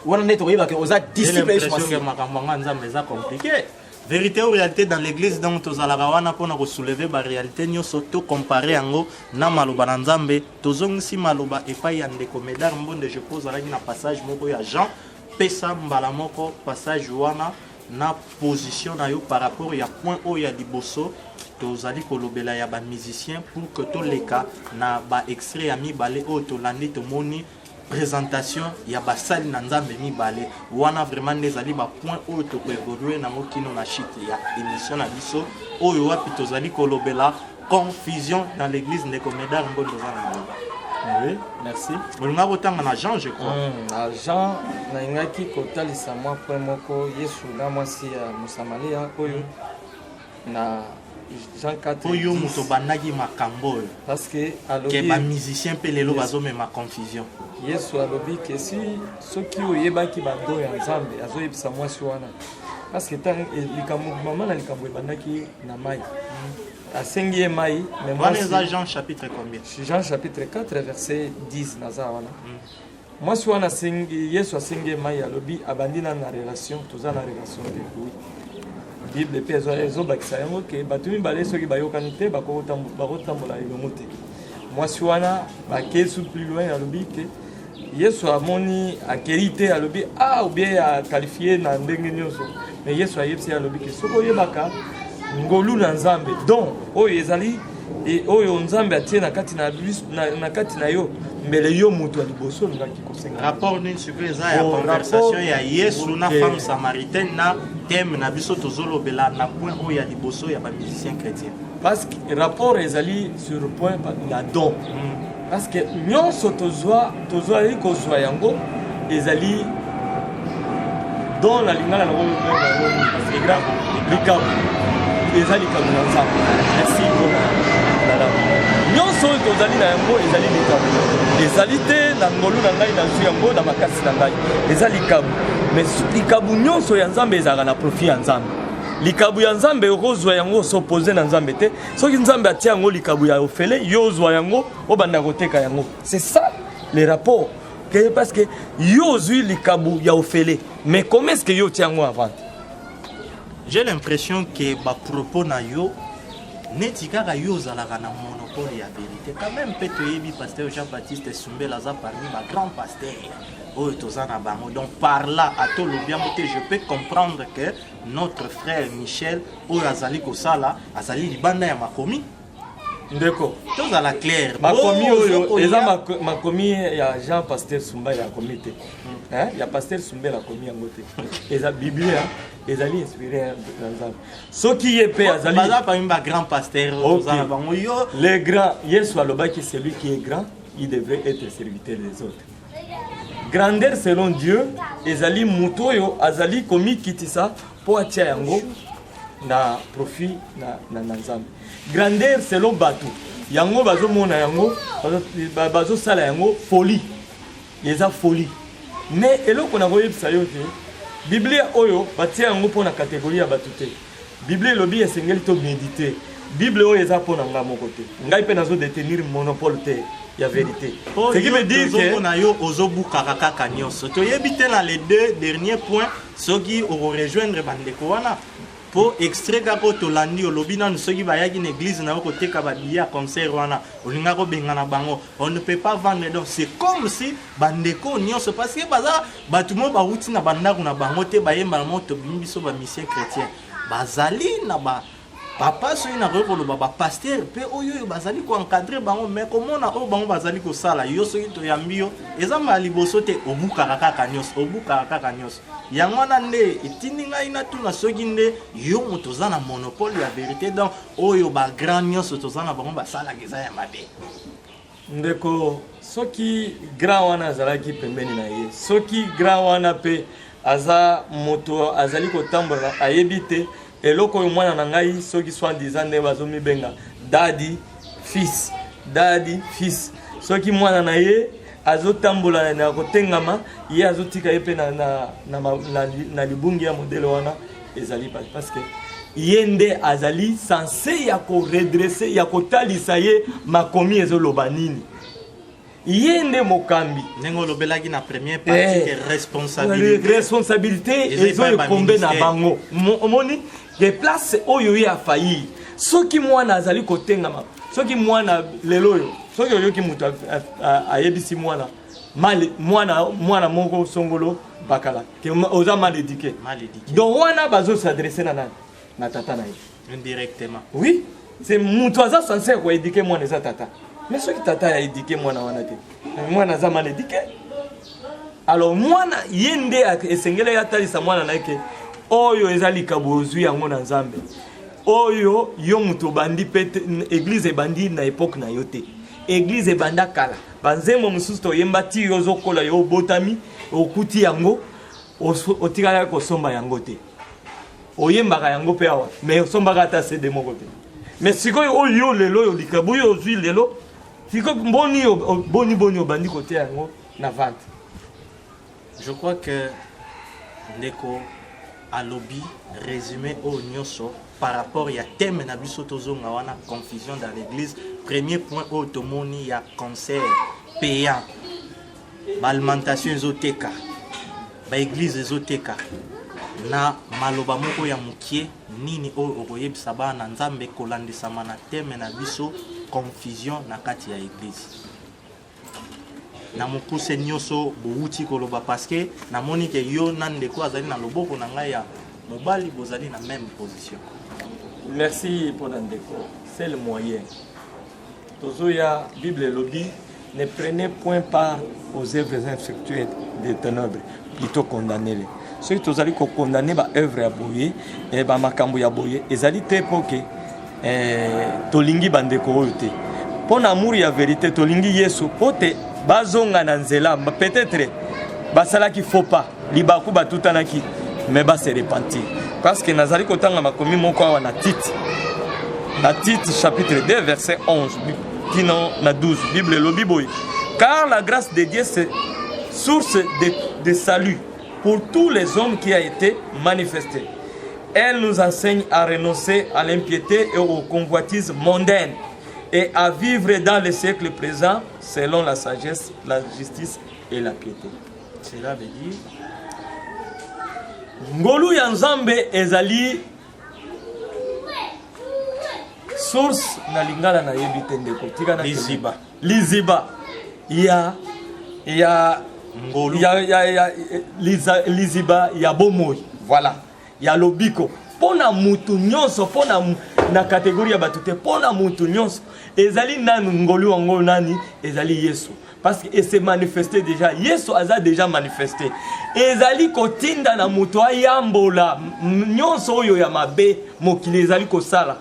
Speaker 3: Wana nde tokoyeba ke oza disciple ya Yesu
Speaker 2: J'ai l'impression
Speaker 3: Masiya.
Speaker 2: que makambo yango ya Nzambe eza compliqué. Vérité ou réalité dans l'église, donc tozalaka wana mpona kosoulever ba réalité nyonso, to comparer yango na maloba na Nzambe. Tozongisi maloba epai ya ndeko Medard Mbonde, je pense azalaki na passage moko ya Jean. Pesa mbala moko passage wana na position na yo par rapport ya point oyo ya liboso tozali kolobela ya ba musiciens, pour que toleka na ba extrait ya mibale oyo tolandi, tomoni présentation ya basali na Nzambe mibale wana. Vraiment nde ezali ba point oyo tokoévolue nango kino na chute ya émission na biso oyo wapi tozali kolobela confusion dans l'église. Ndeko Medard Mbondo, oza na maloba?
Speaker 13: Oui, merci.
Speaker 2: Olinga kotanga na Jean, je crois.
Speaker 13: Na Jean, nalingaki kotalisa mwa point moko, Yesu na mwasi ya Mosamalia oyo na Jean 4.
Speaker 2: Oyo moto obandaki makambo oyo.
Speaker 13: Parce que alobi
Speaker 2: ke bamusicien mpe lelo
Speaker 13: Yes.
Speaker 2: bazomema confusion.
Speaker 13: Yesu alobi ke si soki oyebaki badon ya Nzambe, azoyebisa mwasi wana, parce que ntango likambo mama na likambo ebandaki na mai, asengi ye mai, mais
Speaker 2: Wana eza Jean chapitre combien?
Speaker 13: Jean chapitre 4 verset 10. Naza wana, mwasi wana asengi Yesu, asengi ye mai, alobi abandi nanu na relation, toza na relation te. Oui, Bible mpe ezobakisa yango ke bato mibale soki bayokani te, bakotambola elongo te. Mwasi wana bakei plus loin, alobi ke Yesu amoni akei te, alobi ah, ou bien aqualifié na ndenge nyonso, mais Yesu ayebisi ye, alobi ke soki oyebaka ngolu na Nzambe, don oyo ezali oyo Nzambe atie na kati na, na kati na yo, mbele yo moto ya liboso olingaki kosenga.
Speaker 2: Rapport nini sikoyo eza ya
Speaker 13: Bon,
Speaker 2: conversation
Speaker 13: rapport-
Speaker 2: ya Yesu na femme samaritaine na thème na biso tozolobela na point oyo ya liboso ya bamusicien chrétien?
Speaker 13: Parce que rapport ezali sur le point na don, parce que nyonso tozwa, tozwali kozwa yango ezali don. Na lingala nango likabo, eza likabo na Nzambe. Merci mpona nalabo. Nyonso oyo tozali na yango ezali likabo, ezali te na ngolu na ngai nazwi yango na makasi na ngai, eza likabo. Mais likabo nyonso ya Nzambe ezalaka na profit ya Nzambe. Likabo ya Nzambe okozwa yango osopose na Nzambe te. Soki Nzambe atia yango likabo ya ofele, yo ozwa yango obanda koteka yango, c'est ça le rapport que, parce que yo ozwi likabo ya ofele, mais comment est-ce que yo otia yango en vente?
Speaker 2: J'ai l'impression que bapropos na yo neti kaka yo ozalaka na monopole ya vérité quand même. Mpe toyebi pasteur Jean Baptiste Sumbel aza parmi bagrand pasteur oyo toza na bango. Donc par là, ata olobi yango te, je peux comprendre que notre frère Michel oyo azali kosala azali libanda ya makomi.
Speaker 13: Ndeko,
Speaker 2: tozala clair.
Speaker 13: Makomi
Speaker 2: Oh,
Speaker 13: oyo
Speaker 2: ozokoya-
Speaker 13: eza makomi ya Jean Pasteur Sumba ya akomi te. Hein? Ya pasteur Sumbel akomi yango te. Eza Biblia, ezali inspiré na Nzambe. Soki ye mpe azali
Speaker 2: Baza parmi bagrand pasteur oyo toza na bango yo.
Speaker 13: Les grands, Yesu alobaki: celui qui est grand, il devrait être serviteur des autres. Grandeur selon Dieu ezali moto oyo azali komikitisa mpo atia yango na profit na Nzambe. Grandeur selon bato, yango bazomona yango, bazosala yango folie, eza folie. Mais eloko nakoyebisa yo te, Biblia oyo batia yango mpo na catégorie ya bato te. Biblia elobi esengeli to méditer. Bible oyo eza mpo na ngai moko te, ngai mpe nazodetenir monopole te ya vérité. Ce qui veut dire que
Speaker 2: Tozomona yo ozobukaka kaka nyonso, toyebi te na les deux derniers points soki okorejoindre bandeko wana, mpo extrait kaka oyo tolandi, olobi nanu soki bayaki na église na yo koteka babillet ya concert wana, olingaki kobengana bango, on ne peut pas vendre. Donc c'est comme si bandeko nyonso, parce que baza bato mo bawuti na bandako na bango te, bayemba na mo tobimi biso bamusicien chrétien, bazali na ba Papa soki nakoki koloba ba pasteur pe oyo oyo bazali ko encadrer bango mais komona oyo bango bazali kosala yo soki toyambi yo eza mbala liboso te obukaka kaka nyonso obukaka kaka nyonso yango wana nde etindi ngai natuna soki nde yo moto oza na monopole ya verite donc oyo ba grand nyonso toza na bango basalaka eza ya mabe.
Speaker 1: Ndeko soki grand wana azalaki pembeni na ye soki grand wana pe aza moto azali kotambola ayebi te eloko oyo mwana na ngai soki soit disant nde bazomibenga dadi fils dadi fils soki mwana na ye azotambola na kotengama ye azotika ye mpe na, na, na, na, na libungi ya modele wana ezali parce que ye nde azali sense ya koredresse ya kotalisa ye makomi ezoloba nini ye nde mokambi
Speaker 2: ndenge olobelaki na première partie eh, que responsabilité
Speaker 1: responsabilité ezo ekombe na bango omoni de place oyo ye afaillir soki mwana azali kotengama soki mwana lelo oyo soki oyoki moto ayebisi mwana mal mwana mwana moko songolo bakala ke oza mal éduqué
Speaker 2: mal éduqué
Speaker 1: donc wana bazo s'adresser na nani na tata na ye
Speaker 2: indirectement
Speaker 1: oui c'est moto aza censé ko éduquer mwana eza tata mais soki tata ya éduquer mwana wana te mwana aza mal éduqué alors mwana ye nde esengeli atalisa mwana na ye ke oyo eza likabo ozwi yango na nzambe oyo yo moto obandi mpe eglise ebandi na epoke na yo te eglise ebanda kala banzembo mosusu toyemba ti yo ozokola yo obotami okuti yango otikalaki kosomba yango te oyembaka yango mpe awa mais osombaka ata cd moko te mais sikoyo oyo yo lelo oyo likabo oyo ozwi lelo sikoyo boni boni boni obandi kotia yango na vente
Speaker 2: je crois que ndeko alobi résumé oyo nyonso par rapport ya thème na biso tozonga wana confusion dans l'église premier point oyo tomoni ya concert payant baalimentation ezoteka baeglize ezoteka na maloba moko ya mokie nini oyo okoyebisa bana na nzambe kolandisama na teme na biso confusion na kati ya eglize na mokuse nyonso bowuti koloba parceke namoni ke yo na ndeko azali na loboko na ngai ya mobali bozali na meme position
Speaker 1: merci mpo na ndeko c'est le moyen Tozoya, Bible elobi, ne prenez point part aux œuvres infructueuses des ténèbres, plutôt condamnez-les. Soki tozali kokondane ba œuvre ya boye, eh, ba makambo ya boye, ezali te mpo ke eh, tolingi bandeko oyo te. Mpo na amour ya verite tolingi Yesu mpo te bazonga na nzela, peut-être basalaki faux pas, libaku batutanaki, mais ba se repentir. Parce que nazali kotanga makomi moko awa na Tite na Tite chapitre 2 verset 11 kino na 12 Bible elobi boye car la grâce de Dieu c'est source de, de salut pour tous les hommes qui a été manifestée. Elle nous enseigne à renoncer à l'impiété et aux convoitises mondaines et à vivre dans le siècle présent selon la sagesse, la justice et la piété.
Speaker 2: Cela veut dire
Speaker 1: ngolu ya Nzambe ezali source na lingala nayebi te ndeko tika na
Speaker 2: liziba
Speaker 1: liziba ya ya
Speaker 2: ngolu
Speaker 1: ya, ya, ya liza, liziba ya bomoi voilà ya lobiko mpo na mutu nyonso mpo na, na kategori ya bato te mpo na mutu nyonso ezali nanu ngolu yango nani ezali yesu parce que ese manifeste déjà yesu aza déjà manifeste ezali kotinda na moto ayambola nyonso oyo ya mabe mokili ezali kosala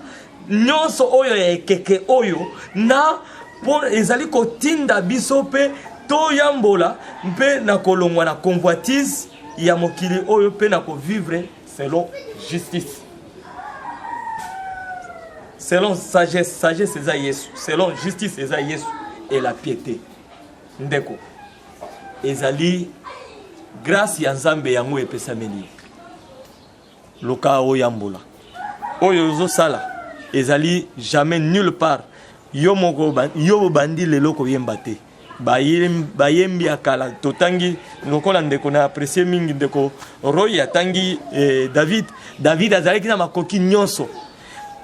Speaker 1: nyonso oyo ya ekeke oyo na mpo ezali kotinda biso mpe toyambola mpe na kolongwa na convoitise ya mokili oyo mpe na kovivre selon justice selon sagesse sagesse eza yesu selon justice eza yesu et la piété ndeko ezali grâce ya nzambe yango epesameli luka oyambola oyo ozosala ezali jamais nulle part yo moko yo obandi lelo koyemba te bayembi ya kala totangi lokola ndeko na apprécie mingi ndeko roy atangi eh, david david azalaki na makoki nyonso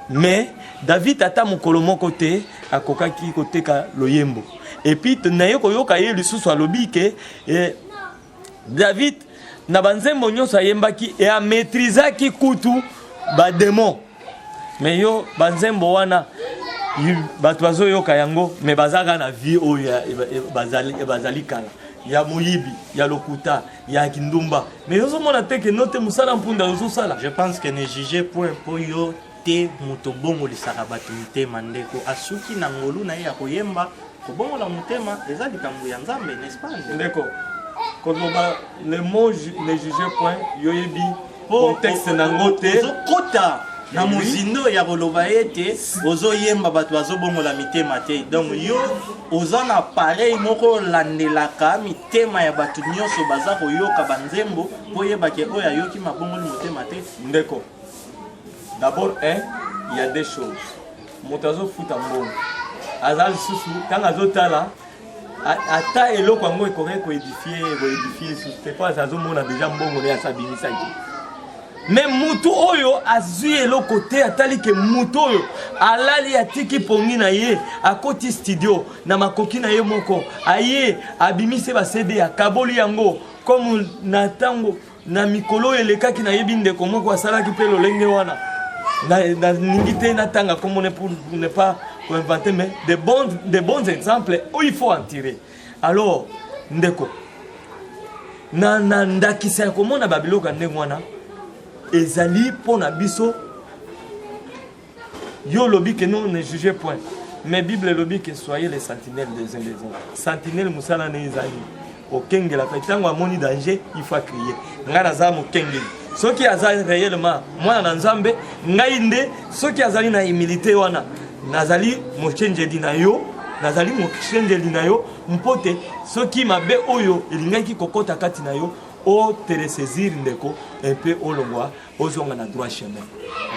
Speaker 1: mais david ata mokolo moko te akokaki koteka loyembo epuis naye koyoka ye lisusu alobi ke eh, david na banzembo nyonso ayembaki e amaîtrisaki kutu bademon. Mais yo banzembo wana bato bazoyoka yango mais baza kaka na vie oyo bazali, bazali kala ya moyibi ya lokuta ya kindumba mais ozomona te ke no te mosala mpunda ozosala.
Speaker 2: Je pense que ne juge point mpo yo te moto obongolisaka bato mitema. Ndeko asuki na ngolu na ye ya koyemba. Kobongola motema eza likambo ya Nzambe, n'est-ce pas?
Speaker 1: Ndeko, koloba le mot ne juge point, yoyebi contexte nango te.
Speaker 2: Ozokota na mozindo ya koloba ete ozoyemba, bato bazobongola mitema te. Donc yo oza na appareil moko olandelaka mitema ya bato nyonso baza koyoka banzembo mpo oyebake oyo ayoki mabongoli motema te?
Speaker 1: Ndeko, d'abord un, il y a des choses. Moto azofuta mbongo aza lisusu ntango azotala ata eloko yango ekoki koédifier, koédifier lisusu te mpo azomona déjà mbongo nde asabimisaki. Mais mutu oyo azwi eloko te, atali ke mutu oyo alali, atiki pongi na ye, akoti studio na makoki na ye moko, aye abimisi baCD, akaboli yango comme na ntango na mikolo oyo elekaki. Nayebi ndeko moko asalaki mpe lolenge wana. Nalingi te natanga kombo pour ne pas koinventer, mais de bons exemples où il faut en tirer. Alors ndeko, na ndakisa ya komona babiloko ya ndenge wana ezali mpo na biso. Yo olobi ke non, ne jugez point, mais Bible elobi ke soyez les sentinelles des uns des autres. Sentinelle, mosala na ezali kokengelaka. Ntango amoni danger, il faut crier. Ngai naza mokengeli. Soki aza réellement mwana na Nzambe, ngai nde soki azali na humilité wana, nazali mochenjeli na yo, nazali mochenjeli na yo mpo te soki mabe oyo elingaki kokɔta kati na yo, ote ressaisir ndeko mpe olongwa, ozonga na droit chemin.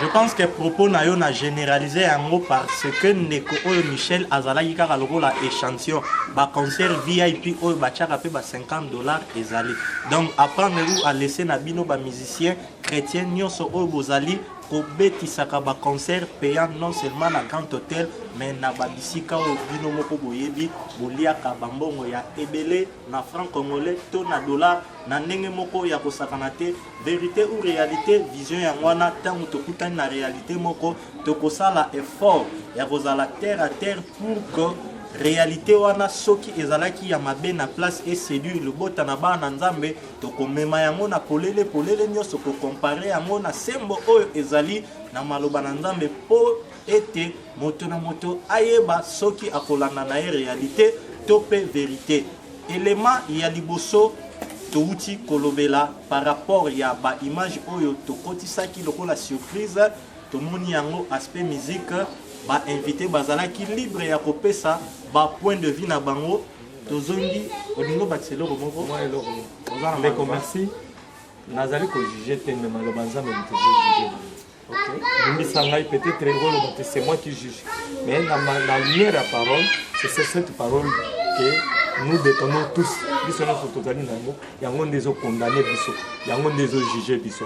Speaker 2: Je pense que propos na yo na généraliser yango parce que ndeko oyo Michel azalaki kaka lokola échantillon. Baconcert VIP oyo batiaka mpe ba 50 $ ezali. Donc apprendre ou à laisser na bino bamusicien chrétien nyonso oyo bozali kobetisaka baconcert payant, non seulement na Grand Hôtel mais na babisika oyo bino moko boyebi, boliaka bambongo ya ebele na franc congolais to na dollar na ndenge moko ya kosakana te. Vérité ou réalité, vision yango wana. Ntango tokutani na réalité moko, tokosala effort ya kozala terre à terre pour que réalité wana, soki ezalaki ya mabe na place eséduire libota na bana na Nzambe, tokomema yango na polele polele nyonso, kocomparer yango na sembo oyo ezali na maloba na Nzambe, mpo ete moto na moto ayeba soki akolanda na ye réalité to mpe vérité. Élément ya liboso touti kolobela par rapport ya baimage oyo tokotisaki lokola surprise, tomoni yango aspect musique. Bainvité bazalaki libre ya kopesa bapoint de vue na bango. Tozongi, olingi obakisa eloko moko?
Speaker 1: Mwa eloko.
Speaker 2: Oza na
Speaker 1: Ndeko,
Speaker 2: maloba?
Speaker 1: Merci. Nazali kojuger te, mais maloba Nzambe moto ezojuger. Limbisa ngai, peut-être ekoloba te c'est moi qui juge, mais na lumière ya parole, c'est cette parole que nous détenons tous. Biso nyonso tozali na yango. Yango nde ezocondamner biso, yango nde ezojuger biso.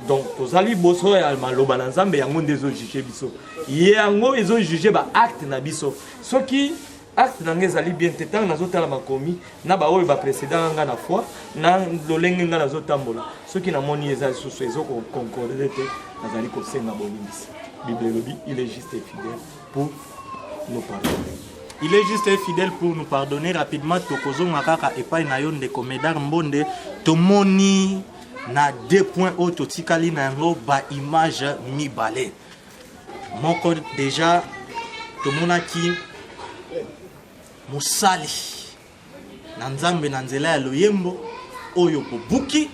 Speaker 1: Donc tozali liboso ya maloba na Nzambe, yango nde ezojuger biso, yango ezojuger baacte na biso. Soki acte na ngai ezali bien te, ntango nazotala makomi na baoyo baprécédent nga na foi, na lolenge ngai nazotambola, soki namoni eza lisusu ezokoconcorder te, nazali kosenga bolimbisi. Bible elobi: il est juste et fidèle pour nous pardonner.
Speaker 2: Il est juste et fidèle pour nous pardonner. Rapidement, tokozonga kaka epai na yo, ndeko Médard Mbonde. Tomoni na deux points oyo totikali na yango, baimage mibale. Moko déjà tomonaki mosali na Nzambe na nzela ya loyembo oyo bobuki.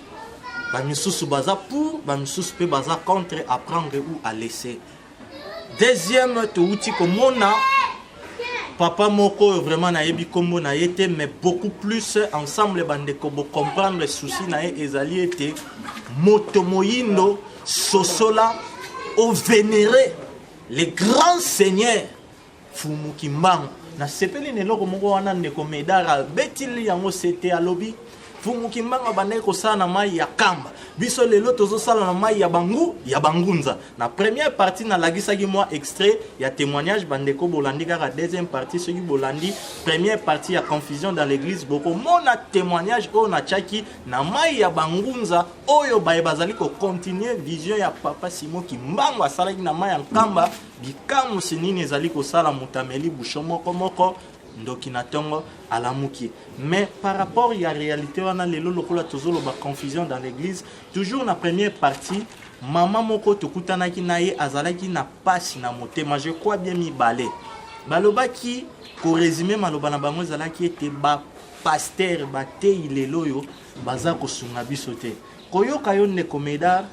Speaker 2: Bamisusu baza pour, bamisusu mpe baza contre. Apprendre ou à laisser. Deuxième, touti komona papa moko oyo vraiment nayebi nkombo na ye te, mais beaucoup plus ensemble bandeko bocomprendre souci na ye ezali ete moto moyindo sosola ovénérer le grand seigneur Fumu Kimbangu. Nasepeli na eloko moko wana ndeko Médard abetili yango sete. Alobi Mfumu Kimbangu abandaki kosala na mai ya Kamba. Biso lelo tozosala na mai ya bangu ya bangunza. Na première partie nalakisaki mwa extrait ya témoignage bandeko bolandi kaka deuxième partie soki bolandi première partie ya confusion dans l'église bokomona témoignage oyo natiaki na mai ya bangunza oyo baye bazali kocontinue vision ya papa Simon Kimbangu asalaki na mai ya Nkamba bikamwisi nini ezali kosala moto ameli bouchon moko moko ndoki na tongo alamuki mais par rapport ya réalité wana lelo lokola tozoloba confusion dans l'église toujours na première partie mama moko tokutanaki na ye azalaki na pasi na motema je crois bien mibale balobaki koresume maloba na bango ezalaki ete ba pasteur bateyi lelo oyo baza kosunga biso te koyoka yo ndeko Medard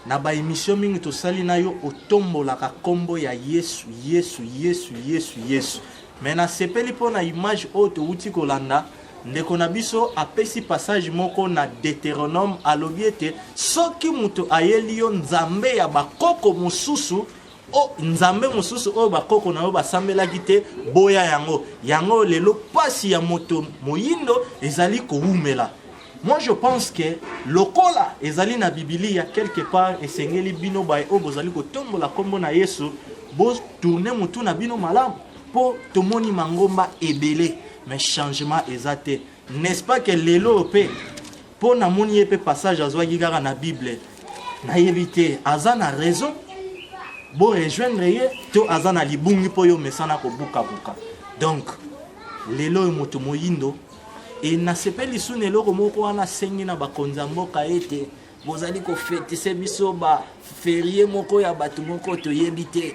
Speaker 2: Na ba emission mingi tosali na yo otombolaka kombo ya yesu yesu yesu yesu yesu mais nasepeli mpo na image oyo towuti kolanda ndeko na biso apesi passage moko na Deuteronome alobi ete soki moto ayeli yo nzambe ya bakoko mosusu o nzambe mosusu oyo bakoko na yo basambelaki te boya yango yango lelo pasi ya moto moyindo ezali kowumela Moi je pense que lokola ezali na bibilia quelque part esengeli bino baye oyo bozali kotombola kombo na Yesu bo tourner mutu na bino malamu po tomoni mangomba ebele mais changement eza te n'est-ce pas que lelo oyo pe po namoni ye pe passage azwaki kaka na bible nayebi te aza na raison bo rejoindre ye to aza na libungi po yo mesana kobukabuka donc lelo oyo moto moyindo Et nasepeli lisusu na eloko moko wana asengi na bakonzi ya mboka ete bozali kofetise biso ba ferie moko ya bato moko toyebi te.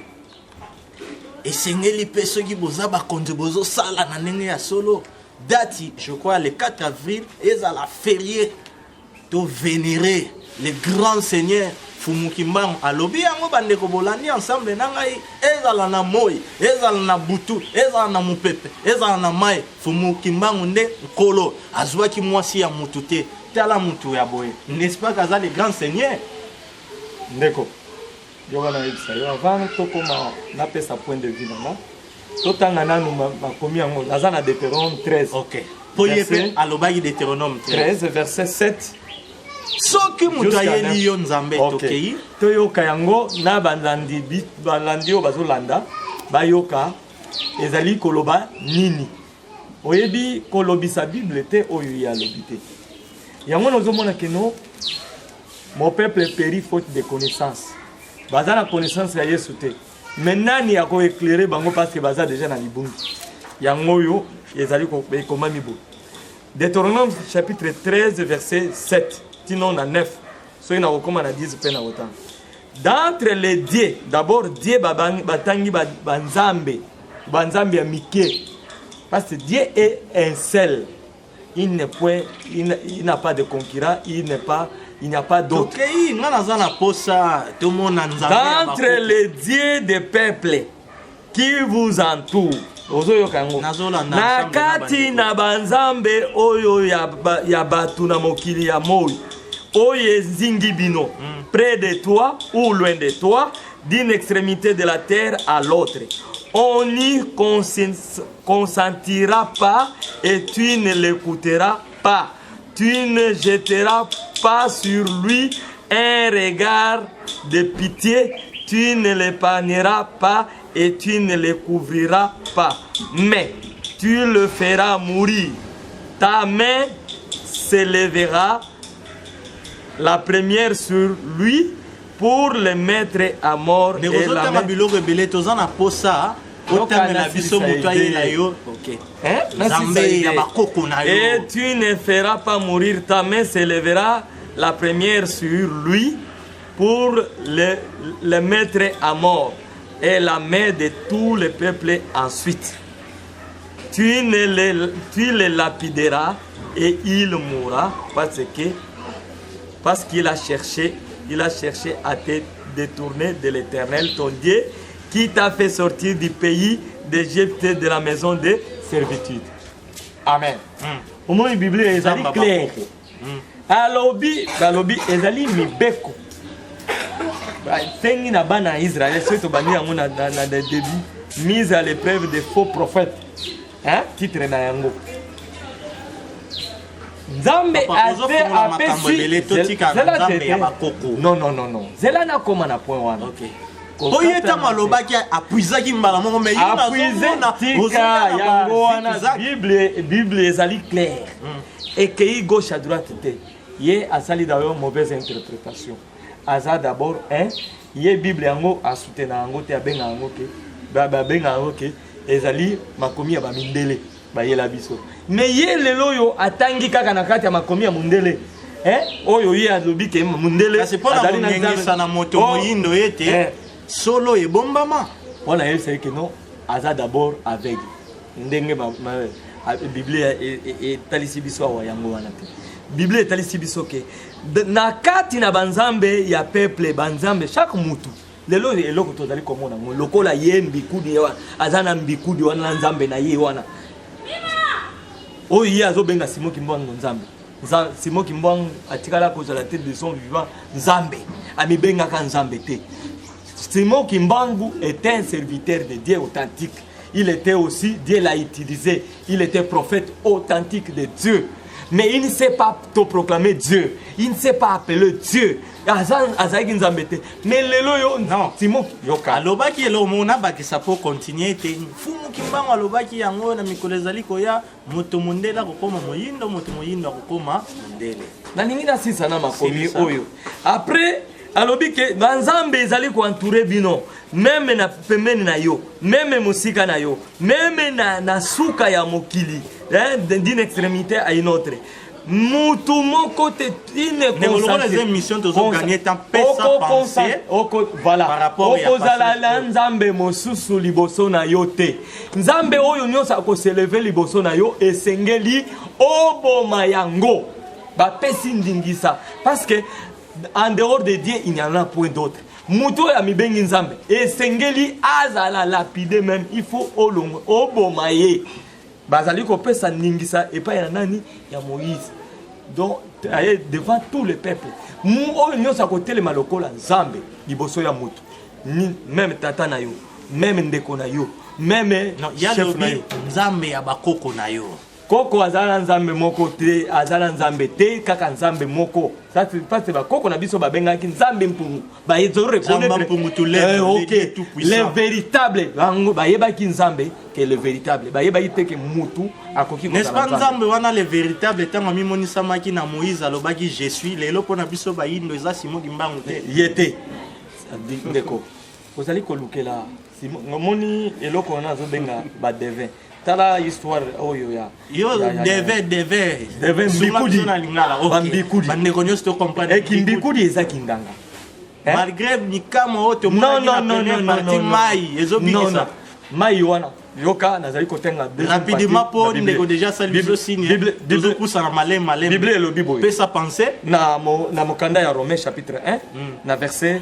Speaker 2: Esengeli mpe soki boza bakonzi bozosala na ndenge ya solo dati je crois le 4 avril ezala ferie To venerer le grand seigneur Fumu Kimbangu alobi yango bandeko bolandi ensemble na ngai ezala na moi ezala na butu ezala na mopepe ezala na mai Fumu Kimbangu nde nkolo azwaki mwasi ya mutu te tala mutu ya boye n'est-ce pas kaza le grand seigneur
Speaker 1: ndeko yoka nayebisa yo avant tokoma napesa point de vue na nga totanga nanu makomi yango naza na deuteronome 13
Speaker 2: ok po ye mpe alobaki deuteronome
Speaker 1: 13 verset 7
Speaker 2: soki moto ayeli yo nzambe okay. tokei
Speaker 1: toyoka yango na balandi balandi oyo bazolanda bayoka ezali koloba nini oyebi kolobisa bible te oyo ye alobi te yango nazomona keno mon peuple périt faute de connaissance baza na connaissance ya yesu te Mais nani ako éclairer bango parce que baza déjà na libungi. Yango oyo ezali ekomami boye. Deutéronome chapitre 13 verset 7 tino na 9. Soki nakokoma na 10 mpe nakotanga. D'entre les dieux, d'abord Dieu batangi banzambe, banzambe ya mike. Parce que Dieu est un seul. Il n'est point, il n'a pas de concurrent, il n'est pas, il n'y a pas d'autre.
Speaker 2: Tokei, nga naza na posa tomona nzambe ya
Speaker 1: D'entre les dieux des peuples qui vous entourent, ozoyoka yango
Speaker 2: Nazolanda
Speaker 1: na
Speaker 2: ensemble na
Speaker 1: kati na banzambe oyo ya, ba, ya bato na mokili ya moi oyo ezingi bino mm. près de toi ou loin de toi d'une extrémité de la terre à l'autre on n'y consentira pas et tu ne l'écouteras pas. Tu ne jetteras pas sur lui un regard de pitié, tu ne l'épargneras pas et tu ne le couvriras pas. Mais tu le feras mourir. Ta main s'élèvera la première sur lui pour le mettre à mort.
Speaker 2: Et la main... biloko ebele toza na posa otangela biso moto ayela yo nzambe ya bakoko na yo
Speaker 1: et tu ne feras pas mourir ta main s'élèvera la première sur lui pour le, le mettre à mort et la main de tout le peuple ensuite tu, ne le, tu le lapideras et il mourra parce que parce qu'il a cherché il a cherché à te détourner de l'Éternel ton Dieu qui t'a fait sortir du pays d'Égypte de la maison de servitude. Amen. Mm. Omoni Bible ezali clair. Mm. Alobi balobi ezali mibeko. Basengi na bana ya Israël soki tobandi yango na, na, na début mise à l'épreuve des faux prophètes. Hein? Titre na yango. Nzambe
Speaker 2: ozofungola makambo ebele, totika na Nzambe ya bakoko.
Speaker 1: Non, non, non, non, zela nakoma na point wana.
Speaker 2: Po ye ntango alobaki, apuisaki mbala moko, mais yo nazomona
Speaker 1: tika yango wana. Bible, Bible ezali claire, ekei gauche à droite te. Ye asali d'ailleurs mauvaise interprétation. Aza d'abord un ye Bible yango asutena yango te, abenga yango ke babenga yango ke ezali makomi ya bamindele bayela biso. Mais ye lelo oyo atangi kaka na kati ya makomi ya mondele, eh? Oyo ye alobi ke mondele
Speaker 2: Kasi mpo na
Speaker 1: azali na
Speaker 2: kongengisa
Speaker 1: Nzambe.
Speaker 2: na moto
Speaker 1: Oh,
Speaker 2: moyindo ete
Speaker 1: eh.
Speaker 2: solo ebombama.
Speaker 1: Wana yebisa ye ke non, aza d'abord aveugle. Ndenge Biblia etalisi biso awa, yango wana te. Biblia etalisi biso ke na kati na banzambe ya peuple, banzambe chaque mutu lelo eloko tozali komona yango lokola ye mbikudi wana, aza na mbikudi wana na nzambe na ye wana oyo ye azobenga Simon Kimbangu nzambe. Simon Kimbangu atikala kozala te de son vivant nzambe, amibengaka nzambe te. Simon Kimbangu est un serviteur de Dieu authentique. Il était aussi, Dieu l'a utilisé, il était prophète authentique de Dieu, mais il ne s'est pas autoproclamé Dieu, il ne s'est pas appelé Dieu. Azalaki nzambe te. Mais lelo yo
Speaker 2: Non.
Speaker 1: Simon, yoka.
Speaker 2: Alobaki eloko moko, nabakisa mpo continue ete Mfumu Kimbangu alobaki yango: na mikolo ezali koya, moto mondele akokoma moyindo, moto moyindo akokoma mondele.
Speaker 1: Nalingi nasisa na makomi
Speaker 2: Silisa.
Speaker 1: oyo. Après alobi ke banzambe ezali koentourer bino, même na pembeni na yo, même mosika na yo, même na suka ya mokili, hein, d'une extrémité à une autre. Mutu moko te ine
Speaker 2: Ndeko, lokola eza émission, tozogagner temps, pesa pensée
Speaker 1: voilà.
Speaker 2: par rapport ya
Speaker 1: Okozala
Speaker 2: passage
Speaker 1: na
Speaker 2: oyo.
Speaker 1: nzambe mosusu liboso na yo te. Nzambe oyo nyonso akos'élever liboso na yo, esengeli oboma yango. Bapesi ndingisa parce que en dehors de Dieu, il n'y en a point d'autre. Moto oyo amibengi nzambe esengeli azala lapide même, il faut olongo oboma ye. Bazali kopesa ndingisa epai ya nani? Ya Moïse. Donc aye devant tout le peuple: oyo nyonso akotelema lokola nzambe liboso ya moto, même tata na yo, même ndeko na yo, même
Speaker 2: Non, ya
Speaker 1: chef na
Speaker 2: lobi
Speaker 1: yo.
Speaker 2: nzambe ya bakoko na yo.
Speaker 1: Koko aza na nzambe moko te, aza na nzambe te, kaka nzambe moko. Ça, c'est parce que bakoko na biso babengaki nzambe mpungu.
Speaker 2: Nzambe mpungu tulendo,
Speaker 1: Eh,
Speaker 2: le
Speaker 1: ok.
Speaker 2: Dieu tout-puissant.
Speaker 1: Le véritable, bango bayebaki nzambe ke le véritable, bayebaki te ke mutu akoki
Speaker 2: N'est-ce
Speaker 1: kozala
Speaker 2: pas? Nzambe wana le véritable, ntango amimonisamaki na Moïse, alobaki "Je suis". Lelo mpo na biso bayindo eza Simon Kimbangu te?
Speaker 1: Ye te. Ndeko, ozali kolukela omoni eloko wana azobenga badevin. Tala histoire oyo ya
Speaker 2: Yo devin, devin.
Speaker 1: Devin,
Speaker 2: Sunga
Speaker 1: mbikudi.
Speaker 2: biso na lingala, ok.
Speaker 1: Bambikudi.
Speaker 2: Bandeko nyonso tocomprendre.
Speaker 1: Eki mbikudi eza kinganga. Eh?
Speaker 2: Malgré mikamwa oyo
Speaker 1: Non,
Speaker 2: tomonaki
Speaker 1: non,
Speaker 2: na
Speaker 1: non, non,
Speaker 2: première
Speaker 1: non,
Speaker 2: partie,
Speaker 1: non, non.
Speaker 2: mai
Speaker 1: Non, non.
Speaker 2: ezobikisa.
Speaker 1: Mai wana, yoka, nazali kotenga deuxième
Speaker 2: Rapidement
Speaker 1: partie
Speaker 2: mpo
Speaker 1: na Bible.
Speaker 2: ndeko déjà asali biso signe. Tozopusana maleme maleme.
Speaker 1: Bible elobi boye.
Speaker 2: Pesa pensée.
Speaker 1: Na mokanda ya Romain chapitre 1 na verset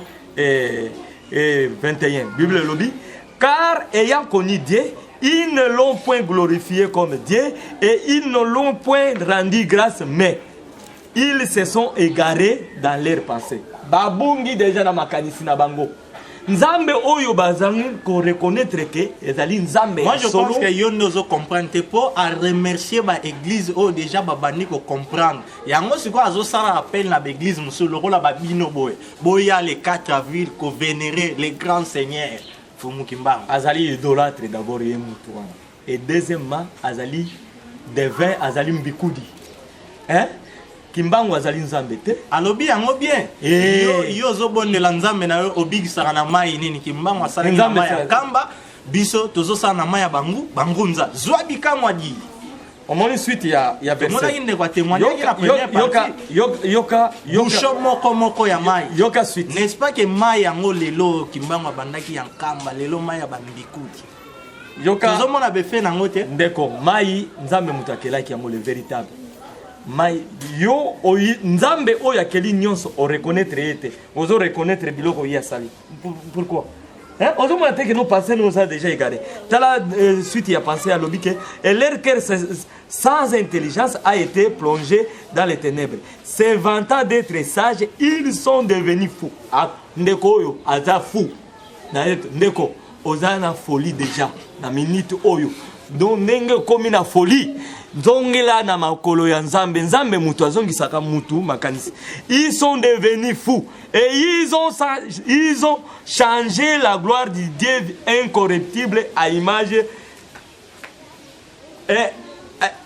Speaker 1: 21, Bible elobi: "Car ayant connu Dieu, ils ne l'ont point glorifié comme Dieu et ils ne l'ont point rendu grâce, mais ils se sont égarés dans leurs pensées." Babungi déjà na makanisi na bango. Nzambe oyo bazangi koreconnaître ke ezali nzambe
Speaker 2: Moi
Speaker 1: ya
Speaker 2: je
Speaker 1: solo.
Speaker 2: pense que yo nde ozocomprendre te mpo aremercier baéglise oyo déjà babandi kocomprendre yango. Sikoyo azosala appel na baéglise mosusu lokola babino boye: boya le 4 avril kovénérer le grand seigneur Fumu Kimbangu.
Speaker 1: Azali idolâtre d'abord ye mutu wana, et deuxièmement azali devin, azali mbikudi, hein? Kimbangu azali nzambe te.
Speaker 2: Alobi yango bien.
Speaker 1: Eh.
Speaker 2: Yo ozobondela nzambe na yo, obikisaka na mai nini? Kimbangu asalaki na
Speaker 1: Nzambe
Speaker 2: mai ya
Speaker 1: asala-
Speaker 2: Nkamba, biso tozosala na mai ya bangu bangunza. Zwa bikamwa di.
Speaker 1: Omoni suite ya verset.
Speaker 2: Tomonaki ndeko atémoignaki na première
Speaker 1: yoka,
Speaker 2: partie.
Speaker 1: yoka, yoka, yoka,
Speaker 2: Bouchon moko moko ya mai.
Speaker 1: Yoka suite.
Speaker 2: N'est-ce pas ke mai yango lelo Kimbangu abandaki ya Nkamba, lelo mai ya bambikudi?
Speaker 1: Yoka.
Speaker 2: Tozomona befe nango te.
Speaker 1: Ndeko, mai nzambe moto akelaki yango, le véritable mai. Yo oyi nzambe oyo akeli nyonso, oreconnaître ye te, ozo reconnaître biloko ye asali. Pourquoi, hein? Ozomona te ke nos pensées nous a déjà égaré. Tala suite ya pensée, alobi ke "et leur cœur sans intelligence a été plongé dans les ténèbres. Se vantant d'être sages, ils sont devenus fous." Ah, ndeko oyo aza fou na ye. Ndeko, oza na folie déjà na minute oyo. Donc ndenge okomi na folie, nzongela na makolo ya Nzambe. Nzambe mutu azongisaka mutu makanisi. Ils sont devenus fous et ils ont changé la gloire du Dieu incorruptible à image et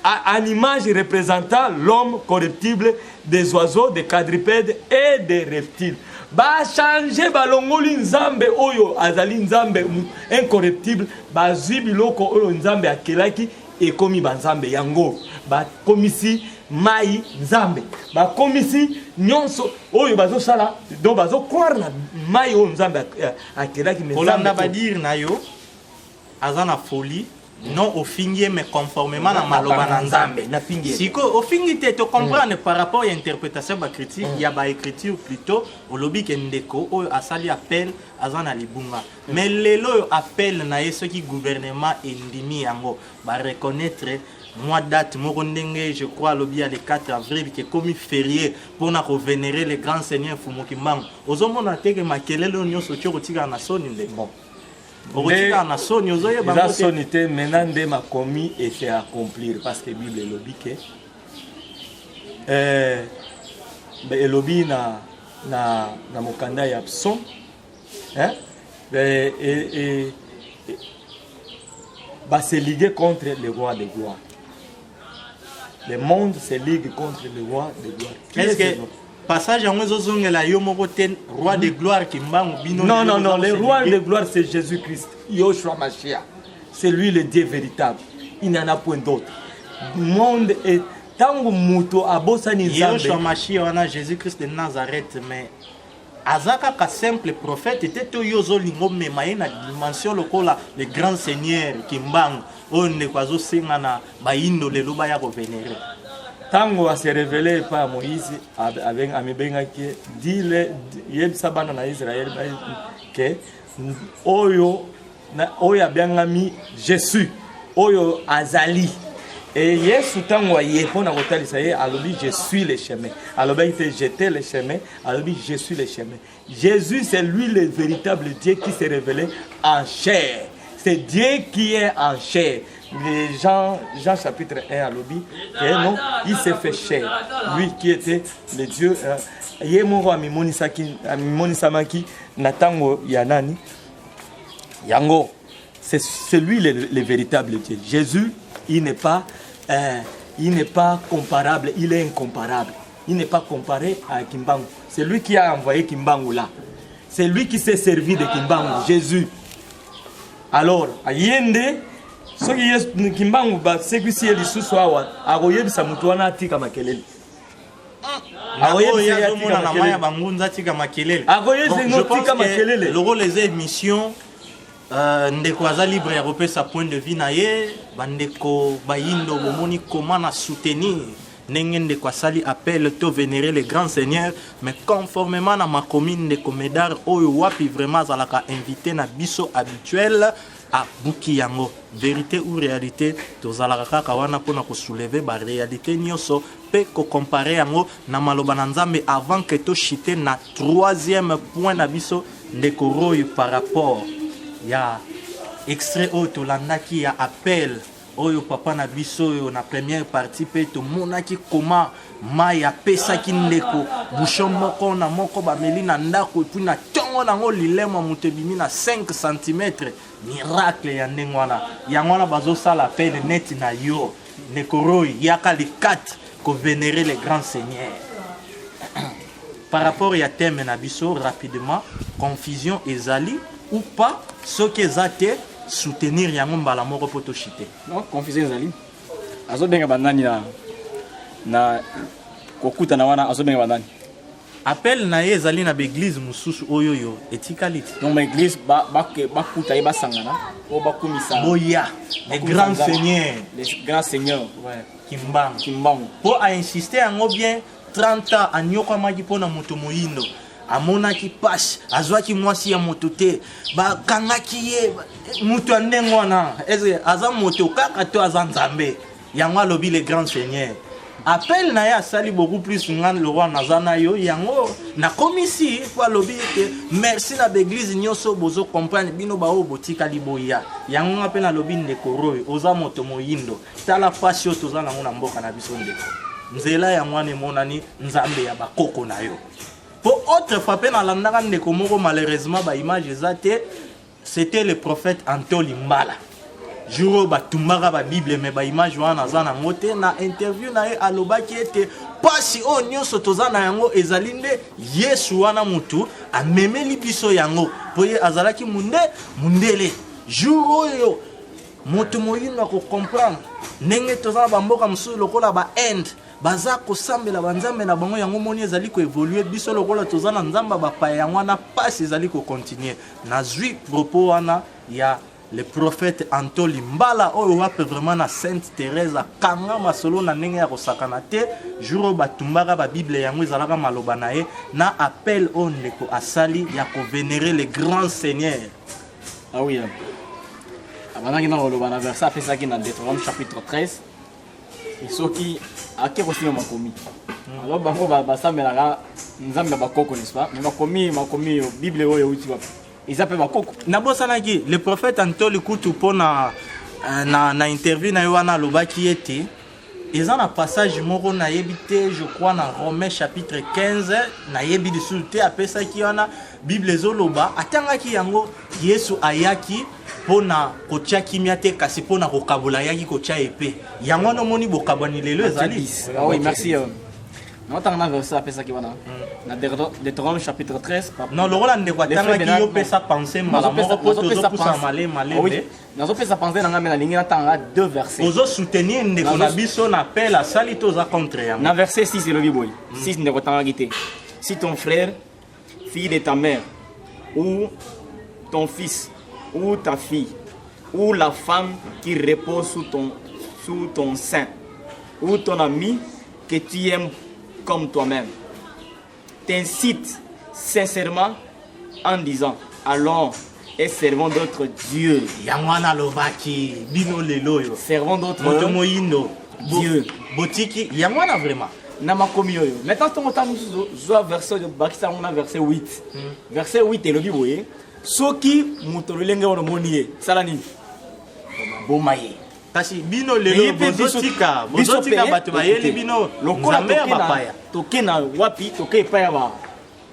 Speaker 1: en image représentant l'homme corruptible, des oiseaux, des quadrupèdes et des reptiles. Bachange, balongoli Nzambe oyo azali Nzambe incorruptible, bazwi biloko oyo Nzambe akelaki, ekomi banzambe. Yango bakomisi mai Nzambe, bakomisi nyonso oyo bazosala. Donc bazocroire na mai oyo Nzambe akelaki, mais
Speaker 2: Kolanda
Speaker 1: Nzambe oyo-
Speaker 2: badire na yo, aza na folie. Non, ofingi ye, mais conformément na maloba na Nzambe.
Speaker 1: Nafingi ye.
Speaker 2: Sikoyo ofingi te, tocomprendre par rapport ya interprétation bacritique ya baécriture plutôt. Olobi ke ndeko oyo asali appel aza na libunga, mais lelo oyo appel na ye, soki gouvernement endimi yango, bareconnaître mwa date moko ndenge, je crois alobi ya le 4 avril ke ekomi férié mpona kovénérer le grand seigneur Fumu Kimbangu, ozomona te ke makelele oyo nyonso otie kotikala na soni? Nde
Speaker 1: bon,
Speaker 2: okotikala na soni, ozoyeba
Speaker 1: eza
Speaker 2: yango te.
Speaker 1: Soni te. Maintenant nde makomi ese accomplir, parce que Bible elobi ke elobi na mokanda ya Psaume, hein? Base ligue contre le roi de gloire. Le monde se ligue contre le roi de gloire. Qui
Speaker 2: Est-ce
Speaker 1: est
Speaker 2: que
Speaker 1: ce roi?
Speaker 2: Passage yango ezozongela yo moko te, roi de gloire Kimbangu, bino?
Speaker 1: Non, non, non, le roi
Speaker 2: de
Speaker 1: de gloire, c'est Jésus-Christ, Yoshua Mashiach. C'est lui le Dieu véritable. Il n'y en a point d'autre. Monde est. Tango muto abosani
Speaker 2: Yoshua
Speaker 1: Nzambe.
Speaker 2: Mashia wana, Jésus Christ de Nazareth, mais aza kaka simple prophète te to yo ozolinga omema ye na dimension lokola le grand seigneur Kimbangu oyo ndeko azosenga na bayindo lelo baya kovénérer?
Speaker 1: Tango ase révélé epai ya Moïse, amibengaki ye, dile yebisa bana na Israele ke oyo oyo abiangami Jésus oyo azali. E Yesu ntango aye mpona kotalisa ye, alobi: "Je suis le chemin." Alobaki te "J'étais le chemin", alobi: "Je suis le chemin." Jésus, c'est lui le véritable Dieu qui s'est révélé en chair. C'est Dieu qui est en chair. Les Jean, Jean chapitre 1 alobi que non, il s'est fait chair, lui qui était le Dieu. Ye moko amimonisaki, amimonisamaki na ntango ya nani yango. C'est lui le véritable Dieu. Jésus, il n'est pas comparable, il est incomparable. Il n'est pas comparé à Kimbangu. C'est lui qui a envoyé Kimbangu là, c'est lui qui s'est servi de Kimbangu, Jésus. Alors aye nde soki Yesu Kimbangu basekwisi ye lisusu awa, akoyebisa motu wana atika makelele.
Speaker 2: Oyo
Speaker 1: Akoyebisa ye atika
Speaker 2: azomona na mai
Speaker 1: makelele.
Speaker 2: Ya bangunza, atika makelele.
Speaker 1: Akoyebisa
Speaker 2: Bon,
Speaker 1: ye
Speaker 2: je pense
Speaker 1: tika
Speaker 2: que
Speaker 1: makelele.
Speaker 2: Lokola eza émission, ndeko aza libre ya kopesa point de vue na ye. Bandeko bayindo, bomoni koma na soutenir ndenge ndeko asali appel to vénérer le grand seigneur, mais conformément na makomi. Ndeko Médard oyo wapi vraiment azalaka invité na biso habituel, abuki yango vérité ou réalité. Tozalaka kaka wana mpona kosoulever baréalité nyonso mpe kocomparer yango na maloba na Nzambe. Avant ke tochite na troisième point na biso, ndeko Roy, par rapport ya extrait oyo tolandaki ya appel oyo papa na biso oyo na première partie, mpe tomonaki koma mai apesaki ndeko bouchon moko na moko bameli na ndako, et puis na ntongo nango lilema moto ebimi na 5 cm, miracle ya ndenge wana. Yango wana bazosala appel neti na yo, ndeko Roy, yaka le 4 kovénérer le grand seigneur. Par rapport ya thème na biso, rapidement, confusion ezali ou pas? Soki eza te, soutenir yango mbala moko mpo tochite.
Speaker 3: Non, confusion ezali. Azobenga banani na kokutana wana? Azobenga banani?
Speaker 2: Appel na ye ezali na baeglise mosusu oyo oyo etikali te.
Speaker 3: Donc baeglise bakuta ye, basangana oyo bakumisa.
Speaker 2: Boya le
Speaker 3: bakumisa
Speaker 2: grand
Speaker 3: Nzambe.
Speaker 2: seigneur.
Speaker 3: Le grand seigneur.
Speaker 2: Ouais, Kimbangu.
Speaker 3: Kimbangu.
Speaker 2: Mpo ainsiste yango bien, 30 ans anyokwamaki mpo na moto moyindo, amonaki pasi, azwaki mwasi ya moto te, bakangaki ye. Moto ya ndenge wana, eze aza moto kaka to aza Nzambe? Yango alobi le grand seigneur. Appel na ye asali beaucoup plus nga lokola naza na yo yango nakomisi mpo alobi ete merci na baeglize nyonso bozo comprendre bino baoyo botikali boya yango nga mpe nalobi ndeko roy oza moto moyindo tala mpasi oyo toza nango na mboka na biso ndeko nzela yango wana emonani nzambe ya bakoko na yo mpo autrefois mpe nalandaka ndeko moko malheureusement baimage eza te C'était le prophète Antoli Mbala. Jour oyo batumbaka ba Bible mais ba image wana naza nango te na interview na ye alobaki ete pasi oyo nyonso toza na yango ezali nde Yesu wana mutu amemeli biso yango mpo ye azalaki munde mundele. Jour oyo moto moyindo ako comprendre ndenge toza na bamboka mosusu lokola ba Inde baza kosambela banzambe na bango yango moni ezali koevolue biso lokola toza na nzambe ya bapaya yango wana mpasi ezali kokontinue nazwi propos wana ya le prophète Antoli Mbala oyo wape vraiment na Sainte Thérèse akanga masolo na ndenge ya kosakana te jour oyo batumbaka ba Bible yango ezalaka maloba na ye na appel oyo ndeko asali ya kovenere le grand Seigneur.
Speaker 3: Ah oui, abandaki na koloba na verset apesaki na Deutéronome chapitre 13 soki ake kosimba makomi alors bango basambelaka nzambe ya bakoko n'est-ce pas mais makomi makomi oyo bible oyo euti wapi eza mpe bakoko
Speaker 2: nabosanaki le prophète antoli kutu mpo na, euh, na, na interview na ye wana alobaki ete eza na passage moko nayebi te je crois na romain chapitre 15 nayebi lisusu te apesaki wana bible ezoloba atangaki yango Yesu ayaki mpo na kotya kimia te, kasi mpo na kokabola ayaki kotya epe. Yango wana omoni bokabwani lelo ezali.
Speaker 3: Ah oui, merci. Euh, naotanga na verset apesaki wana hmm. na Deutéronome chapitre 13
Speaker 2: non lokola ndeko atangaki yo pesa pensée mbala moko mpo tozopusa male malembe
Speaker 3: ah nazopesa pensée na ngai me nalingi natanga deux versets
Speaker 2: ozosoutenir ndeko na biso na appel asali to oza contre yango
Speaker 3: na verset 6 elobi boye 6 hmm. ndeko atangaki te si ton frère fille de ta mère, ou ton fils, ou ta fille, ou la femme qui repose sous ton, sous ton sein, ou ton ami que tu aimes comme toi-même, t'incite sincèrement en disant, allons et servons d'autres dieux.
Speaker 2: Yango wana alobaki bino lelo oyo.
Speaker 3: Servons d'autres
Speaker 2: moto moyindo.
Speaker 3: Dieu.
Speaker 2: Botiki yango wana vraiment.
Speaker 3: Na makomi oyo. Maintenant ntongo ntango mosusu zwa verset oyo bakisa yango na verset 8. Verset 8 elobi boye soki moto lolenge wana omoni ye sala nini? Boma ye.
Speaker 2: Kasi bino lelo bozotika bozotika bato bayeli bino
Speaker 3: lokola ya bapaya. Toke na wapi? Toke epai ya ba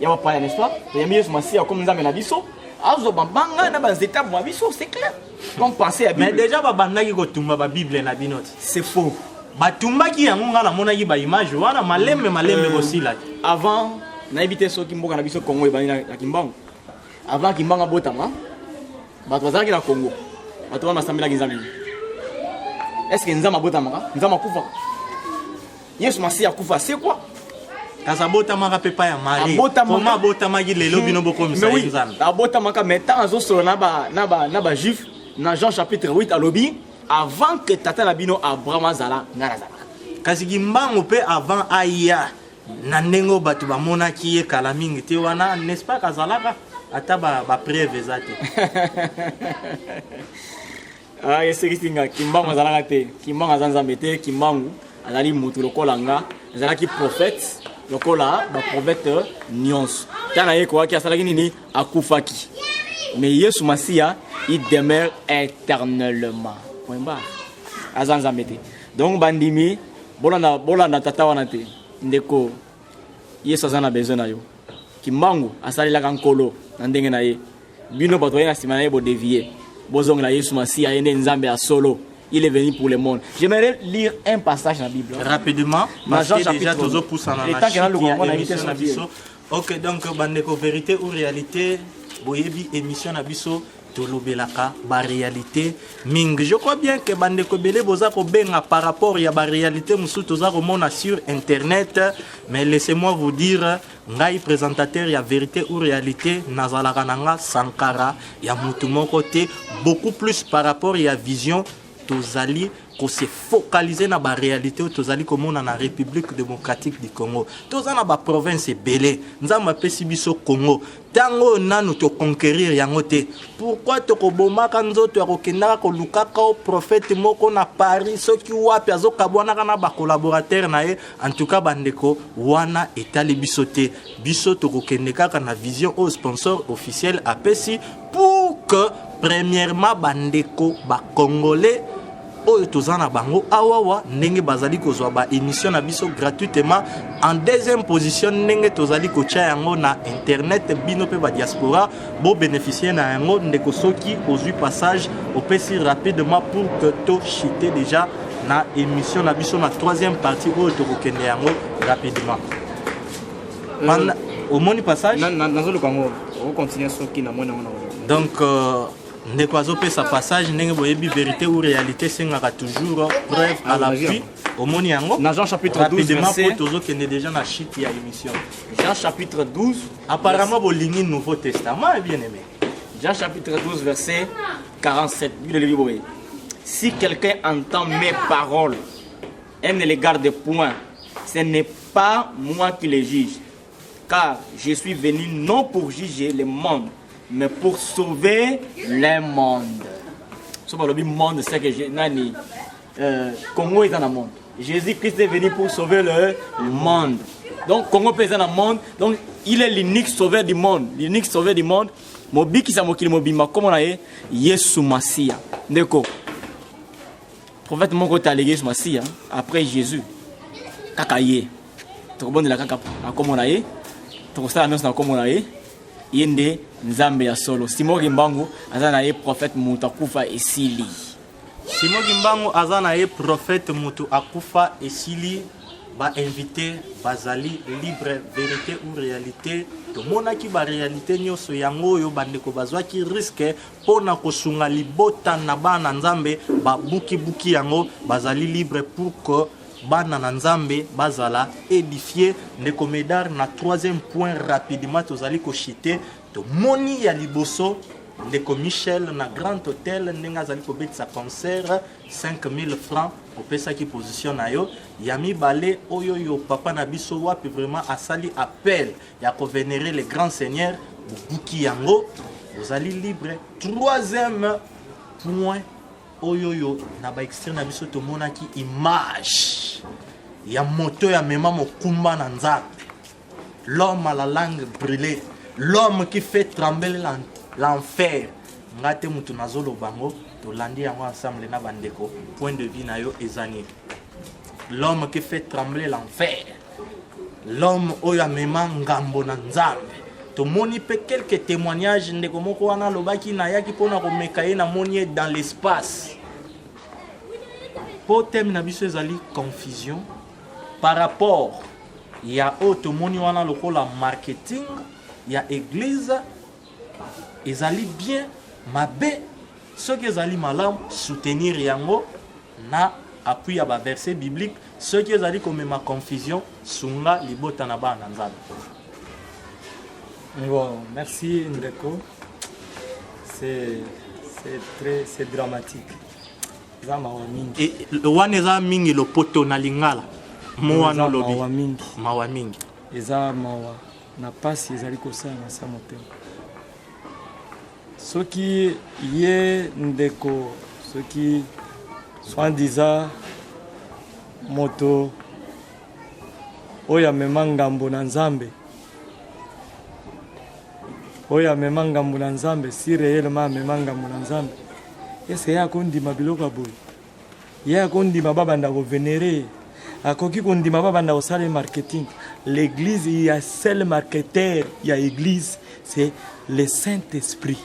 Speaker 3: ya bapaya n'est-ce pas toyambi yesu masiya comme nzambe na biso azwa bambanga na banzete aboma biso c'est clair comme pensée ya
Speaker 2: mais déjà babandaki kotumba babible na bino te
Speaker 3: c'est faux
Speaker 2: batumbaki yango ngai namonaki baimage wana malembe malembe euh, kosila te
Speaker 3: avant nayebi te soki mboka na biso congo ebandi na kimbangu avant kimbangu abotama bato bazalaki na congo bato wana basambelaki nzambe est ce que nzambe abotamaka nzambe akufaka yesu masiya akufa asekwa
Speaker 2: kasi abotamaka mpe epai ya marie koma abotamaki lelo bino bokomisa ye nzambe
Speaker 3: abotamaka mais ntango azosolola na bajuif na jean chapitre 8 alobi avant que tata na bino abraham azala ngai nazalaka
Speaker 2: kasi kimbangu mpe avant aya na ndenge oyo bato bamonaki ye kala mingi te wana n'est-ce pas kazalaka ata bapreuve eza te
Speaker 3: Ah, esekisi nga kimbangu azalaka te kimbangu aza nzambe te kimbangu azali moto lokola nga azalaki prophète lokola baprophète nyonso ntango na ye ekokaki asalaki nini akufaki mais yesu masiya il demeure éternellement point barre aza nzambe te donc bandimi bolanda bolanda tata wana te ndeko yesu aza na besoin na yo kimbangu asalelaka nkolo na ndenge na ye Bino bato baye na sima na ye bo devier. Bozongela Yesu Masiya ye nde Nzambe ya solo. Il est venu pour le monde. J'aimerais lire un passage dans la Bible.
Speaker 2: Rapidement, parce que déjà tozo poussana na chute ya émission na biso. Ok, donc bandeko vérité ou réalité, boyebi émission na biso tolobelaka ba réalité mingi. Je crois bien que bandeko ebele boza kobenga par rapport ya ba réalité mosusu toza komona sur internet, mais laissez-moi vous dire Ngai presentateur ya verite ou realite nazalaka na nga sankara ya mutu moko te beaucoup plus par rapport ya vision tozali ko se focaliser na ba réalité oyo tozali komona na République démocratique du Congo. Toza na ba province ebele, Nzambe apesi biso Congo. Ntango oyo nanu to conquérir yango te, pourquoi tokobomaka nzoto ya kokendaka kolukaka o prophète moko na Paris soki wapi azokabwanaka na ba collaborateur na ye? En tout cas bandeko, wana etali biso te. Biso tokokende kaka na vision oyo sponsor officiel apesi pour que premièrement bandeko ba congolais oyo toza na bango awawa ndenge bazali kozwa ba émission na biso gratuitement, en deuxième position ndenge tozali kotia yango na internet, bino mpe ba diaspora bo bénéficier na yango. Ndeko, soki ozwi passage, opesi rapidement pour que to chute déjà na émission na biso na troisième partie oyo tokokende yango rapidement. Omoni passage?
Speaker 3: Nazoluka yango, okocontinue soki namoni yango.
Speaker 2: Donc ndeko azopesa passage. Ndenge boyebi, vérité ou réalité esengaka toujours preuve à l'appui. Omoni yango?
Speaker 3: Na Jean chapitre 12,
Speaker 2: rapidement,
Speaker 3: verset
Speaker 2: po tozokende déjà na chute ya émission.
Speaker 3: Jean chapitre 12.
Speaker 2: Apparemment bolingi Nouveau Testament, bien aimé.
Speaker 3: Jean chapitre 12, verset 47. Bible elobi boye: Si quelqu'un entend mes paroles et ne les garde point, ce n'est pas moi qui les juge, car je suis venu non pour juger le monde, mais pour sauver le monde. So balobi monde, c'est que nani, Congo eza na monde. Jésus-Christ est venu pour sauver le monde, donc Congo mpe eza na monde. Donc il est l'unique sauveur du monde, l'unique sauveur du monde, mobikisa mokili mobimba. Kombo na ye Yesu Masiya. Ndeko, prophète moko te aleki Yesu Masiya après Jésus, kaka ye. Tokobondela kaka na kombo na ye, tokosala nyonso na kombo na ye. Ye nde Nzambe ya solo. Simon Kimbangu aza na ye prophète, moto akufa, esili.
Speaker 2: Simon Kimbangu aza na ye prophète, moto akufa, esili. Bainvité bazali libre. Vérité ou réalité, tomonaki baréalité nyonso yango oyo bandeko bazwaki risque mpo na kosunga libota na bana Nzambe. Babukibuki yango, bazali libre pour que bana na Nzambe bazala édifié. Ndeko Médard, na troisième point, rapidement, tozali kochuter. Tomoni ya liboso ndeko Michel na Grand Hôtel, ndenge azali kobetisa concert 5000 francs, opesaki position na yo. Ya mibale oyo yo papa na biso wapi vraiment asali appel ya kovénérer le grand seigneur, bobuki yango, ozali libre. Troisième point oyo oyo na baextrait na biso tomonaki image ya moto ya mema mokumba na Nzambe, l'homme à la langue brûlée, l'homme qui fait trembler l'enfer. Nga te moto nazoloba yango, tolandi yango ensemble na bandeko. Point de vue na yo eza nini? L'homme qui fait trembler l'enfer, l'homme oyo amema ngambo na Nzambe. Tomoni mpe quelques témoignages. Ndeko moko wana alobaki: nayaki mpona komeka ye, namoni ye dans l'espace. Mpo thème na biso ezali confusion par rapport ya oyo tomoni wana lokola marketing ya église. Ezali bien, mabe? Soki ezali malamu, soutenir yango na appui ya baverset biblique. Soki ezali komema confusion, sunga libota na bana na Nzambe.
Speaker 1: Bon, merci ndeko. C'est très, c'est dramatique. Eza mawa mingi.
Speaker 2: Wana eza mingi lopoto na lingala mo wana
Speaker 1: Eza
Speaker 2: olobi.
Speaker 1: Mawa mingi.
Speaker 2: Mawa mingi.
Speaker 1: Eza mawa na pasi ezali kosala na sa motema. Soki ye ndeko, soki soi-disant moto oyo amema ngambo na Nzambe, oyo amema ngambo na Nzambe, si réellement amema ngambo na Nzambe, ese ye akondima biloko ya boye? Ye akondima babanda kovénérer ye? Akoki kondima babanda kosala ye marketing? L'église, il y a seul marketeur ya église, c'est le Saint-Esprit.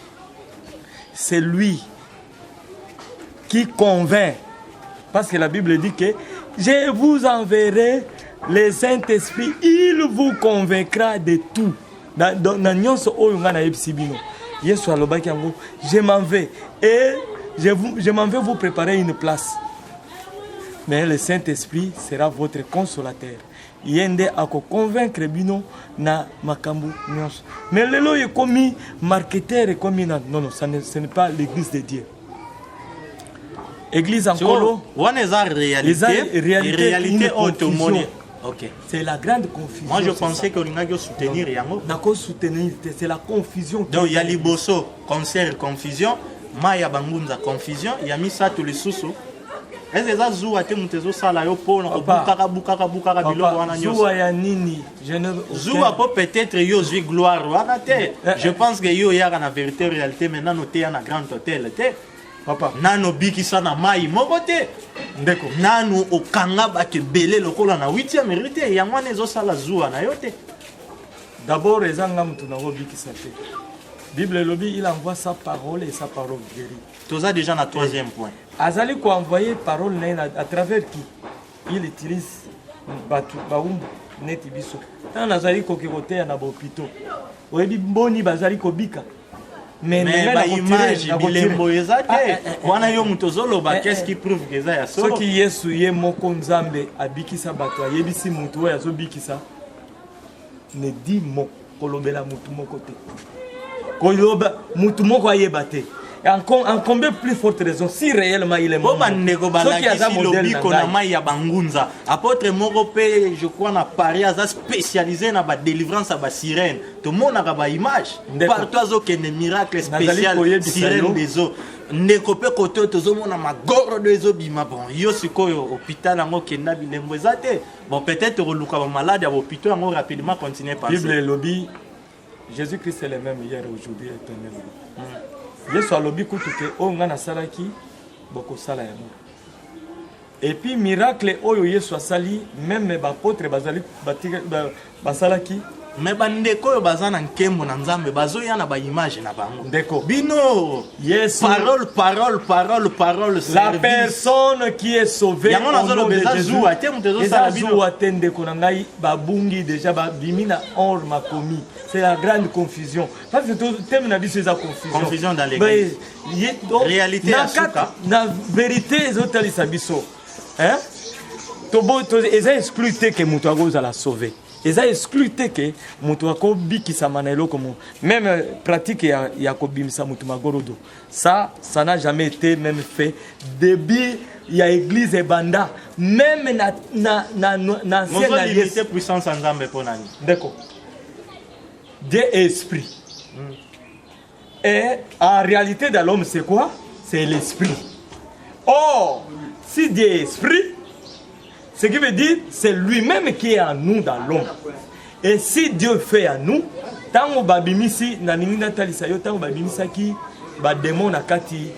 Speaker 1: C'est lui qui convainc, parce que la Bible dit que je vous enverrai le Saint-Esprit, il vous convaincra de tout. Na nyonso oyo ngai nayebisi bino, Yesu alobaki yango: je m'en vais et je m'en vais vous préparer une place, mais le Saint-Esprit sera votre consolateur. Ye nde akoconvaincre bino na makambo nyonso. Mais lelo oyo ekomi marketeur, ekomi na non, non, ça ne, ce n'est pas l'église de Dieu. Église en Nkolo
Speaker 2: wana eza réalité,
Speaker 1: réalité,
Speaker 2: réalité oyo tomoni.
Speaker 1: Confusion. C'est la grande confusion.
Speaker 2: Moi, je
Speaker 1: c'est
Speaker 2: pensais
Speaker 1: ça.
Speaker 2: que olingaki osoutenir yango.
Speaker 1: Nakosoutenir te, c'est la confusion.
Speaker 2: Donc ya liboso, concert, confusion; mai ya bangunza, confusion; ya misato lisusu, ese eza zuwa te moto ezosala yo mpona kobukaka bukaka bukaka biloko wana nyonso?
Speaker 1: Zuwa ya nini? Je ne
Speaker 2: Zuwa mpo peut-être yo ozwi gloire wana te. Je pense que yo oyaka na vérité réalité, mais nano oteya na grand hôtel te.
Speaker 1: Papa.
Speaker 2: Nano obikisa na mai moko te.
Speaker 1: Ndeko.
Speaker 2: Nano okanga bato ebele lokola na 8e rue te. Yango wana ezosala zuwa na yo te?
Speaker 1: D'abord, eza nga moto nakobikisa te. Bible elobi, il envoie sa parole et sa parole guérit.
Speaker 2: Toza déjà na troisième point.
Speaker 1: Azali koenvoyer parole na ye à travers qui il utilise bato baumbu neti biso. Ntango nazali koke koteya na bahôpitaux, oyebi mboni bazali kobika.
Speaker 2: Mais
Speaker 1: ngai
Speaker 2: baimage, bilembo eza
Speaker 1: Ah,
Speaker 2: te.
Speaker 1: eh, eh,
Speaker 2: Wana yo moto ozoloba.
Speaker 1: Eh,
Speaker 2: Qu'est-ce
Speaker 1: eh.
Speaker 2: qui prouve que eza ya solo?
Speaker 1: Soki Yesu ye moko Nzambe abikisa bato, ayebisi motu oyo azobikisa, ne di mo kolobela motu moko te, koloba motu moko ayeba te. En combien plus forte raison si réellement il est
Speaker 2: Po
Speaker 1: mon
Speaker 2: bandeko
Speaker 1: soki aza
Speaker 2: balakisi
Speaker 1: modèle na
Speaker 2: lobiko na
Speaker 1: ngai.
Speaker 2: mai ya bangunza. Apôtre moko mpe, je crois na Paris, aza spécialisé na badélivrance ya basirène. Tomonaka baimage
Speaker 1: Ndeko.
Speaker 2: partout, azokende miracle
Speaker 1: Nazali
Speaker 2: spécial
Speaker 1: koyebisa
Speaker 2: sirène
Speaker 1: yo.
Speaker 2: des eaux. Ndeko mpe kote oyo tozomona magorodo ezobima. Bon, yo sikoyo hôpital yango okenda, bilembo eza te. Bon, peut-être koluka bamalade ya bahôpitaux yango rapidement. Continue.
Speaker 1: Bible elobi, Jésus Christ est le même hier, aujourd'hui, éternellement. Yesu alobi kutu ke oyo ngai nasalaki, bokosala yango. Et puis miracle oyo Yesu asali, même baapôtre bazali basalaki.
Speaker 2: Me bandeko oyo baza na nkembo na Nzambe bazoya na baimage na bango.
Speaker 1: Ndeko.
Speaker 2: Bino
Speaker 1: Yesu.
Speaker 2: parole, parole, parole, parole,
Speaker 1: La
Speaker 2: service.
Speaker 1: personne qui est sauvée
Speaker 2: Yango
Speaker 1: au nom
Speaker 2: nazoloba,
Speaker 1: de
Speaker 2: eza
Speaker 1: Jésus,
Speaker 2: zuwa te moto ezosala
Speaker 1: eza
Speaker 2: bino.
Speaker 1: zuwa te, ndeko na ngai. Babungi déjà, babimi na or makomi. C'est la grande confusion, parce que thème na biso eza confusion.
Speaker 2: Confusion dans l'église.
Speaker 1: Donc,
Speaker 2: Réalité
Speaker 1: na
Speaker 2: ya suka.
Speaker 1: na vérité ezotalisa biso, hein? Eza exclu te ke moto akozala sauvé, eza exclu te ke moto akobikisama na eloko mo même pratique ya kobimisa moto magorodo. Ça n'a jamais été même fait début ya église ebanda, même na ancienne alliance.
Speaker 2: Mozolimite puissance ya Nzambe mpo nani?
Speaker 1: Ndeko, Dieu est esprit. Et en réalité, dans l'homme, c'est quoi? C'est l'esprit. Or, si Dieu est esprit, ce qui veut dire, c'est lui-même qui est en nous, dans l'homme. Et si Dieu fait en nous, ntango babimisi, nalingi natalisa yo, ntango babimisaki badémon na kati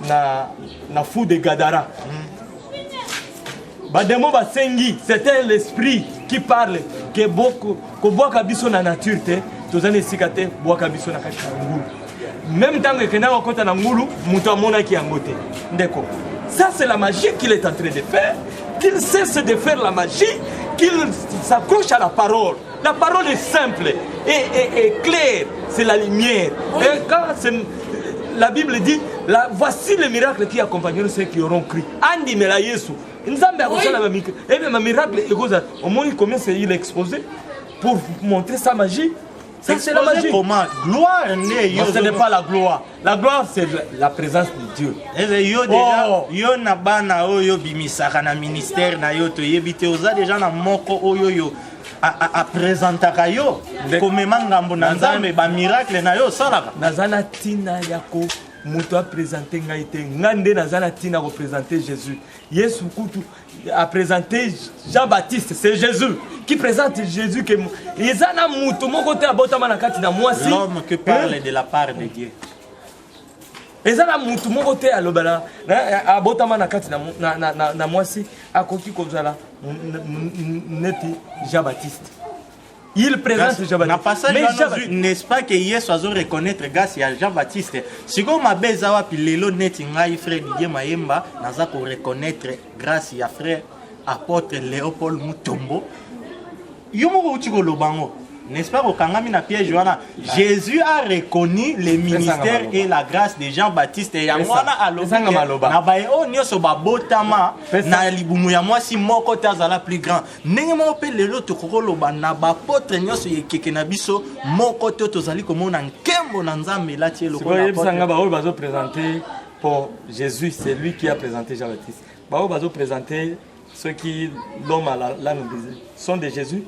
Speaker 1: na fou de Gadara, badémon basengi, c'était l'esprit qui parle ke kobwaka biso na nature te, toza na esika te, bwaka biso na kati na ngulu. Même ntango ekendaka kokɔta na ngulu, moto amonaki yango te. Ndeko, ça, c'est la magie qu'il est en train de faire. Qu'il cesse de faire la magie, qu'il s'accroche à la parole. La parole est simple et claire, c'est la lumière. Et quand la Bible dit la, voici le miracle qui accompagneront ceux qui auront cru. Andimela Yesu, Nzambe akosala ebe bamiracle ekozala. Omoni combien c'est il exposé pour montrer sa magie? Ça, c'est la
Speaker 2: Exposé
Speaker 1: magie.
Speaker 2: comment? Gloire nde yo.
Speaker 1: Non, ce n'est pas la gloire. La gloire, c'est la présence de Dieu.
Speaker 2: Eze yo déjà,
Speaker 1: Oh.
Speaker 2: yo na bana oyo obimisaka na ministère na yo, toyebi te, oza déjà na moko oyo yo apresentaka yo komema ngambo na Nzambe, bamiracle na yo osalaka.
Speaker 1: Naza na ntina ya ko moto aprésente ngai te. Ngai nde naza na ntina ya koprésente Jésus. Yesu kutu aprésente Jean-Baptiste. C'est Jésus qui présente Jésus ke eza na moto moko te abotama na kati na mwasi.
Speaker 2: L'homme que parle de la part de Dieu.
Speaker 1: Eza na mutu moko te alobela abotama na kati na mwasi akoki kozala neti Jean-Baptiste. Il présente
Speaker 2: Na
Speaker 1: Jean-Baptiste.
Speaker 2: passage
Speaker 1: Mais
Speaker 2: wana
Speaker 1: Jean
Speaker 2: ozwi, n'est-ce pas que Yesu azo reconnaître grâce ya Jean-Baptiste? Sikoyo mabe eza wapi lelo neti ngai frère Didier Mayemba naza koreconnaître grâce ya frère apôtre Léopold Mutombo? Yo moko outi koloba ngo, n'est-ce pas? Kokangami na piège wana. Jésus a reconnu le ministère
Speaker 1: maloba.
Speaker 2: et la grâce de Jean-Baptiste. Yango wana alobi
Speaker 1: Pesanga
Speaker 2: ke
Speaker 1: maloba.
Speaker 2: na baye oyo nyonso babotama na libumu ya mwasi, moko te azala plus grand. Ndenge moko mpe lelo tokoki koloba na baapôtre nyonso ya ekeke na biso, moko te tozali komona nkembo na Nzambe elati ye
Speaker 1: Sikoyo
Speaker 2: lokola
Speaker 1: yebisanga
Speaker 2: apôtre.
Speaker 1: baoyo bazoprésente. Pour Jésus, c'est lui qui a présenté Jean-Baptiste. Bao bazo présenter ceux qui l'homme à la l'âne brisée sont de Jésus?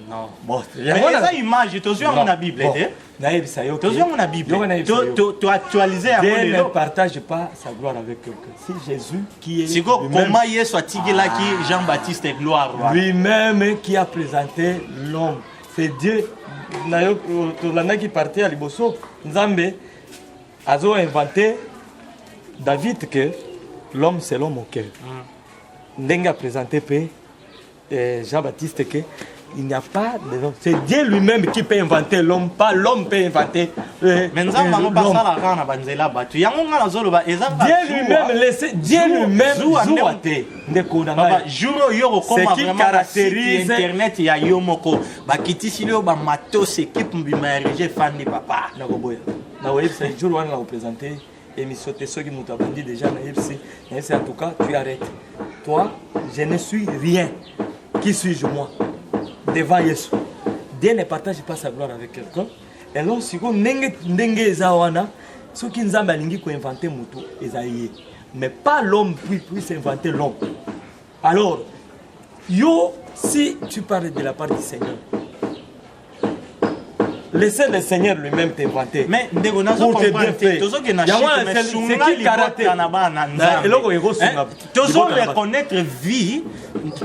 Speaker 2: Non.
Speaker 1: Bon,
Speaker 2: Mais eza image tozwi yango na Bible te.
Speaker 1: Nayebisa yo.
Speaker 2: Tozwi yango na Bible. To to actualiser yango
Speaker 1: Dieu ne
Speaker 2: lelo.
Speaker 1: partage pas sa gloire avec quelqu'un. Si Jésus qui est
Speaker 2: Siko
Speaker 1: lui-même-
Speaker 2: comment Yesu atikelaki Jean-Baptiste gloire wana?
Speaker 1: lui-même qui a présenté l'homme. C'est Dieu. Na yo tolandaki parti ya liboso Nzambe azo inventé David que l'homme selon mon cœur. Ndenge a présenté pe eh, Jean-Baptiste que il n'y a pas de l'homme. C'est Dieu lui-même qui peut inventer l'homme, pas l'homme peut inventer. eh,
Speaker 2: Mais nzambe
Speaker 1: eh,
Speaker 2: yango
Speaker 1: l'homme.
Speaker 2: basalaka na banzela bato yango nga nazoloba eza
Speaker 1: Dieu lui-même laissez Dieu lui-même zuwa te ndeko na
Speaker 2: Papa,
Speaker 1: ngai.
Speaker 2: jour oyo okokoma
Speaker 1: Ce qui
Speaker 2: vraiment na site
Speaker 1: caractérise-
Speaker 2: internet ya yo moko bakitisili yo bamatos équipe mobima ya régie efandi papa
Speaker 1: nakoboya nakoyebisa jour wana nakopresente émission te soki moto abandi déjà nayebisi nayebisi en tout cas tu arrêtes toi je ne suis rien qui suis-je moi devant yesu Dieu ne partage pas sa gloire avec quelqu'un alors sikoyo ndenge ndenge eza wana soki nzambe alingi koinvente moto eza ye mais pas l'homme puis puisse inventer l'homme alors yo si tu parles de la part du seigneur laissez le seigneur lui-même t'inventer
Speaker 2: mais ndeko nazo
Speaker 1: Pour te
Speaker 2: comprendre
Speaker 1: bien
Speaker 2: te
Speaker 1: faire.
Speaker 2: tozokende na
Speaker 1: Yango
Speaker 2: chute,
Speaker 1: wana,
Speaker 2: mais
Speaker 1: c'est-
Speaker 2: sunga
Speaker 1: c'est qui
Speaker 2: libota
Speaker 1: caractère?
Speaker 2: na bana
Speaker 1: Na
Speaker 2: nzambe
Speaker 1: eloko ekosunga
Speaker 2: Hein? tozo
Speaker 1: libota na bana.
Speaker 2: reconnaître vie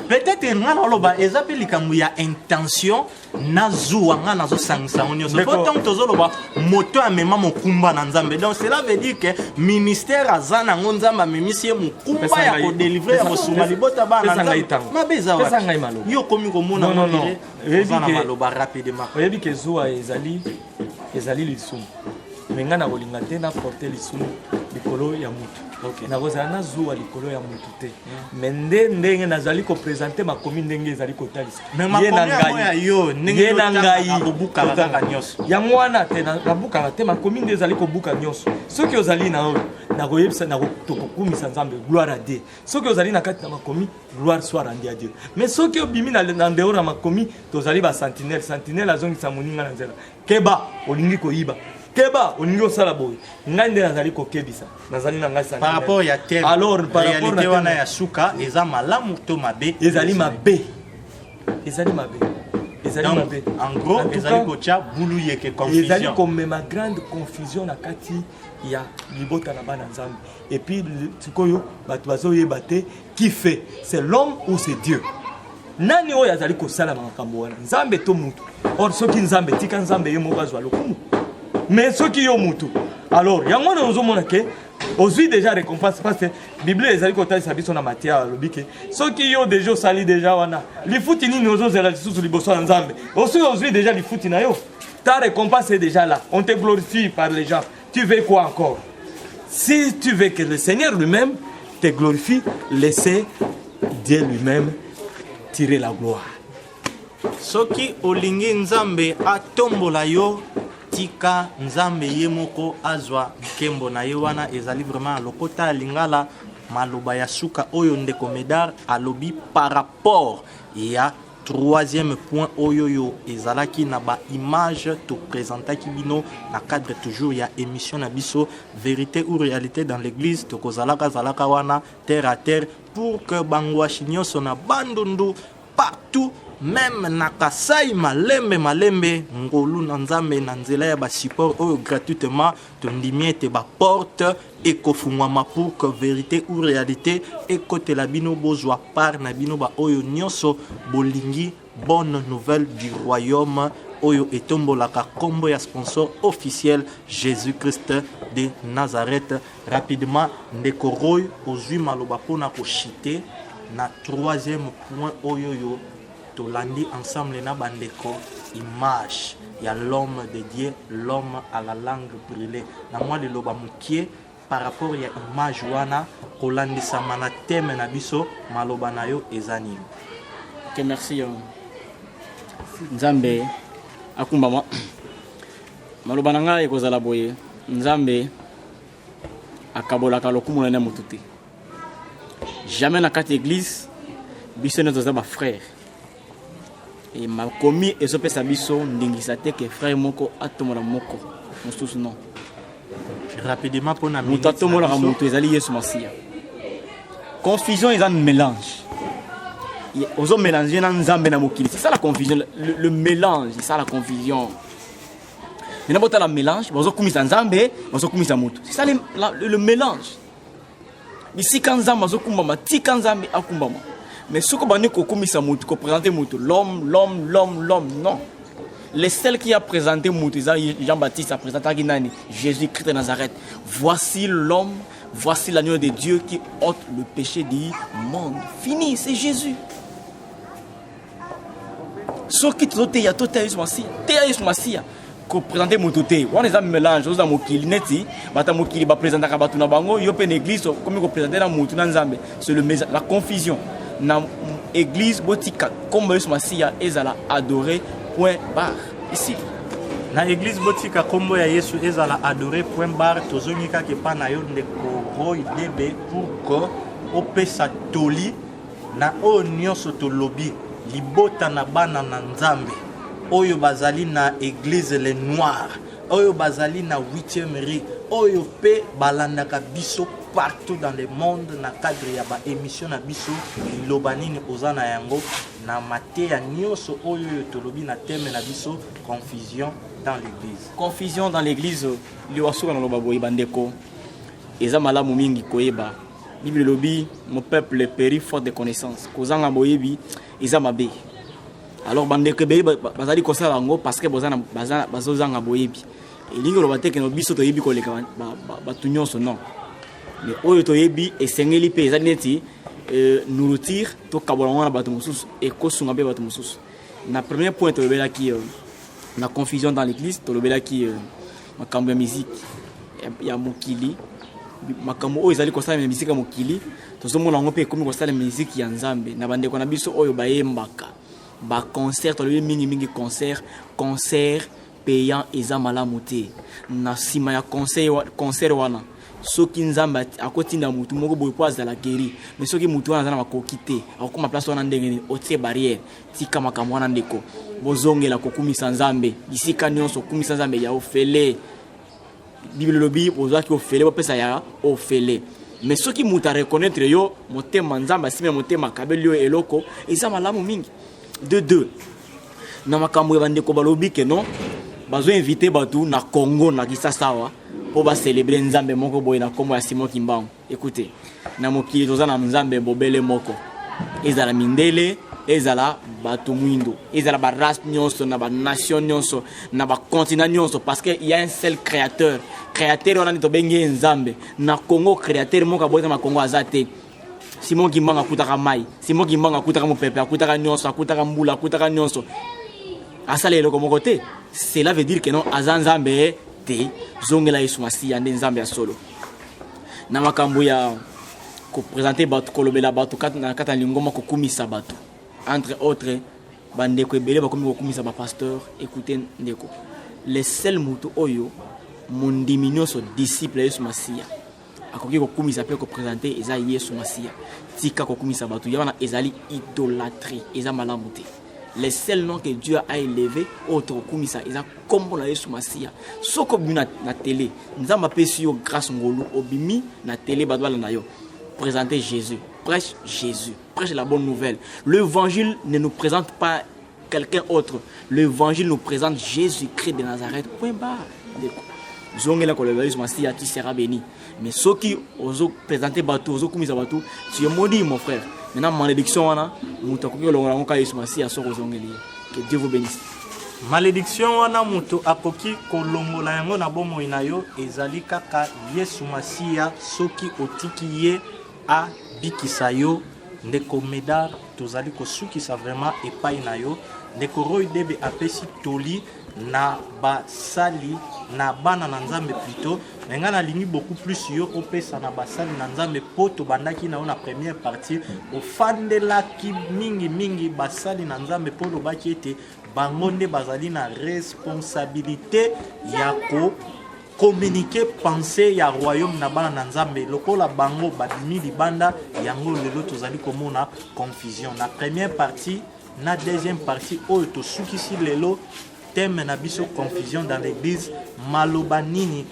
Speaker 2: peut-être nga naloba eza mpe likambo ya intention nazuwa nga nazosangisa yango nyonso
Speaker 1: Ndeko-
Speaker 2: po ntango tozoloba moto amema mokumba na nzambe donc cela veut dire que ministère aza nango nzambe amemisi ye mokumba
Speaker 1: Pesa
Speaker 2: ya
Speaker 1: ngai-
Speaker 2: kodelivre ya
Speaker 1: pesa-
Speaker 2: kosunga libota bana
Speaker 1: pesa ngai
Speaker 2: nzambe
Speaker 1: ntango.
Speaker 2: mabe eza
Speaker 1: Pesa
Speaker 2: wapi
Speaker 1: ngai maloba.
Speaker 2: yo okomi komona
Speaker 1: Non, non, non.
Speaker 2: mondire
Speaker 1: Oyebi
Speaker 2: oza na
Speaker 1: ke-
Speaker 2: maloba rapidement
Speaker 1: oyebi ke zuwa ezali ezali lisumu me ngai nakolinga te naporte lisumu likolo ya mutu
Speaker 2: Ok.
Speaker 1: nakozala na zuwa likolo ya mutu te me nde ndenge nazali kopresente makomi ndenge ezali kotalisa
Speaker 2: Mais makomi yango ya yo, ndenge
Speaker 1: ye na
Speaker 2: otangaka,
Speaker 1: ngai
Speaker 2: obukaka kaka nyonso.
Speaker 1: yango wana te nabukaka te makomi nde ezali kobuka nyonso soki ozali na oyo nakoyebisa tokokumisa nzambe gloire à dieu soki ozali na kati na makomi gloire soit rendue à dieu mais soki obimi na na ndeo na makomi tozali basentinelle sentinelle azongisa moninga na nzela keba olingi koyiba keba olingi osala boye ngai nde nazali kokebisa nazali na ngai
Speaker 2: par
Speaker 1: sentinelle.
Speaker 2: rapport ya thème
Speaker 1: alors par rapport na
Speaker 2: réalité wana
Speaker 1: thème-
Speaker 2: ya suka eza malamu to mabe
Speaker 1: ezali mabe ezali mabe ezali
Speaker 2: Donc,
Speaker 1: mabe
Speaker 2: en gros
Speaker 1: En tout
Speaker 2: ezali
Speaker 1: cas,
Speaker 2: kotia bulu yeke
Speaker 1: ezali
Speaker 2: confusion
Speaker 1: komema grande confusion na kati ya libota na bana nzambe et puis sikoyo bato bazoyeba te qui fait c'est l'homme ou c'est dieu nani oyo azali kosala makambo wana nzambe to mutu or soki nzambe tika nzambe ye moko azwa lokumu mais soki yo mutu alors yango wana ozomona ke ozwi déjà récompense parce que bible ezali kotalisa biso na matia alobi ke soki yo déjà osali déjà wana lifuti nini ozozela lisusu liboso ya nzambe osi ozwi déjà lifuti na yo ta récompense est déjà là on te glorifie par les gens tu veux quoi encore si tu veux que le seigneur lui-même te glorifie laissez dieu lui-même tirer la gloire
Speaker 2: soki olingi nzambe atombola yo tika nzambe ye moko azwa nkembo na ye wana ezali vraiment ya lokota ya lingala maloba ya suka oyo ndeko medar alobi par rapport ya troisième point oyo yo ezalaki na baimage toprésentaki bino na cadre toujours ya émission na biso vérité ou réalité dans l'église tokozalaka zalaka wana terre à terre pour que bangwashi nyonso na bandundu partout même na kasai malembe malembe ngolu na nzambe na nzela ya basupport oyo gratuitement tondimi ete baporte ekofungwama pour que vérité ou réalité ekotela bino bozwa part na bino baoyo nyonso bolingi bonne nouvelle du royaume oyo etombolaka nkombo ya sponsor officiel jésus-christ de nazareth rapidement ndeko roy ozwi maloba mpona koshite na troisième point oyo yo tolandi ensemble na bandeko image ya l'homme de dieu l'homme à la langue brûlée na mwa liloba mokie par rapport ya image wana kolandisama na teme na biso maloba na yo eza nini
Speaker 3: Ok, merci. Nzambe akumbama. Maloba na ngai ekozala boye. Nzambe akabolaka lokumu na ye na motu te. Jamais na kati ya église biso nyonso toza bafrère. E makomi ezopesa biso ndingisa te ke frère moko atombola moko mosusu non.
Speaker 2: Rapidement mpona
Speaker 3: Moto atombolaka moto ezali Yesu Masiya. Confusion eza mélange. Ozo mélanger na Nzambe na mokili. C'est ça la confusion, le mélange, c'est ça la confusion. Maintenant botala mélange, bazokumisa Nzambe, bazokumisa moto. C'est ça le mélange. Bisika Nzambe azokumbama, tika Nzambe akumbama. Mais soki obandi kokumisa moto, koprésente moto, l'homme, l'homme, l'homme, l'homme, non. Le seul qui a présenté moto eza Jean-Baptiste. Apresentaki nani? Jésus-Christ de Nazareth. Voici l'homme, voici l'agneau de Dieu qui ôte le péché du monde. Fini, c'est Jésus. Soki tozoteya, toteya Yesu Masiya, teya Yesu Masiya. Koprésente moto te, wana eza mélange. Oza mokili, neti bato ya mokili baprésentaka bato na bango. Yo mpe na église okomi koprésente na motu na Nzambe. C'est le la confusion na église. Botika nkombo Yesu Masiya ezala adoré, point barre, ici.
Speaker 2: Na église, botika nkombo ya Yesu ezala adoré, point barre. Tozongi kaka epa na yo, ndeko Roy Debe, pour que opesa toli na oyo nyonso tolobi. Libota na bana na Nzambe oyo bazali na église Le Noir, oyo bazali na 8e rue, oyo mpe balandaka biso partout dans le monde na cadre ya baémission na biso, liloba nini oza na yango na mateya nyonso oyo oyo tolobi na thème na biso, confusion dans l'église?
Speaker 3: Confusion dans l'église, liwa suka na loba boye, bandeko, eza malamu mingi koyeba. Bible elobi: "Mon peuple périt faute de connaissance." Kozanga boyebi eza mabe. Alors bandeko ebele bazali kosala yango parce que bazozanga boyebi. Elingi koloba te keno biso toyebi koleka bato nyonso, non. Mais oyo toyebi esengeli mpe eza neti nourriture, tokabola yango na bato mosusu, ekosunga mpe bato mosusu. Na premier point tolobelaki na confusion dans l'église, tolobelaki makambo ya musique ya mokili. Makambo oyo ezali kosalema misiki ya mokili, tozomona yango mpe ekomi kosala miziki ya Nzambe na bandeko na biso oyo bayembaka baconcert. Tolobi mingimingi concert, concert payant eza malamu te. Na nsima ya concert wana, soki Nzambe akotinda motu moko boye mpo azala guéri, mais soki motu wana aza na makoki te, akokoma place wana ndenge nini? Otie barrière. Tika makambo wana, ndeko. Bozongela kokumisa Nzambe bisika nyonso. Kumisa Nzambe ya ofele. Bible elobi: bozwaki ofele, bopesa ya ofele. Mais soki moto areconnaître yo motema, Nzambe asimi na motema, akabeli yo eloko, eza malamu mingi. De deux, na makambo ya bandeko balobi ke non, bazoinvite bato na Congo, na Kisasa awa, mpo bacélébrer Nzambe moko boye na nkombo ya Simon Kimbangu. Écoute, na mokili toza na Nzambe bobele moko. Ezala mindele, ezala bato mwindo, ezala barace nyonso, na banation nyonso, na bacontinent nyonso, parce que y a un seul créateur. Créateur wana nde tobengi ye Nzambe. Na Congo, créateur moko abotama Congo aza te. Simon Kimbangu akutaka mai, Simon Kimbangu akutaka mopepe, akutaka nyonso, akutaka mbula, akutaka nyonso, asala eloko moko te. Cela veut dire que non, aza Nzambe te. Zongela Yesu Masiya, nde Nzambe ya solo. Na makambo ya koprésente bato, kolobela bato na kati ya lingomba, kokumisa bato, entre autres bandeko ebele bakomi kokumisa bapasteur. Écoute ndeko, le seul moto oyo mondimi nyonso, disciple ya Yesu Masiya, akoki kokumisa mpe koprésente eza Yesu Masiya. Tika kokumisa bato ya wana, ezali idolâtrie, eza malamu te. Le seul nom que Dieu a élevé oyo tokokumisa eza nkombo na Yesu Masiya. Soki obimi na télé, Nzambe apesi yo grâce, ngolu, obimi na télé, bato balanda yo, présenter Jésus, prêche Jésus, prêche la bonne nouvelle. L'évangile ne nous présente pas quelqu'un autre, l'évangile nous présente Jésus-Christ de Nazareth, point barre. Ndeko, zongela koloba Yesu Masiya, tu seras béni. Mais soki ozoprésente bato, ozokumisa bato, tu es maudit, mon frère. Maintenant, malédiction wana, moto akoki kolongola yango kaka Yesu Masiya soki ozongeli ye. Que Dieu vous bénisse.
Speaker 2: Malédiction wana, moto akoki kolongola yango na bomoi na yo ezali kaka Yesu Masiya, soki otiki ye abikisa yo. Ndeko Medar, tozali kosukisa vraiment epai na yo. Ndeko Roy Debe apesi toli na basali na bana na Nzambe plutôt, me ngai nalingi beaucoup plus yo opesa na basali na Nzambe, mpo tobandaki na yo na première partie, ofandelaki mingimingi basali na Nzambe, mpo olobaki ete bango nde bazali na responsabilité ya ko communiquer pensée ya royaume na bana na Nzambe. Lokola bango babimi libanda, yango lelo tozali komona confusion. Na première partie na deuxième partie oyo tosukisi lelo thème na biso, confusion dans l'église, maloba nini?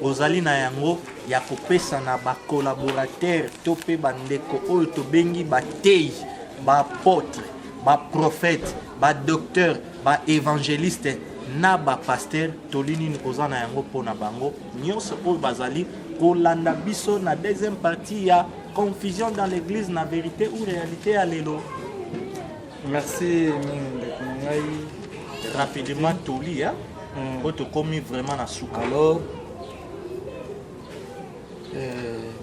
Speaker 2: ozali na yango ya kopesa na ba collaborateurs to mpe bandeko oyo tobengi bateyi, ba apotres, ba prophètes, ba docteurs, ba evangelistes na ba pasteurs, toli nini oza na yango mpo na bango nyonso oyo bazali kolanda biso na deuxième partie ya confusion dans l'église na vérité ou réalité ya lelo?
Speaker 14: Merci mingi ndeko na ngai.
Speaker 2: Rapidement toli ya po tokomi vraiment na suka.
Speaker 14: Alors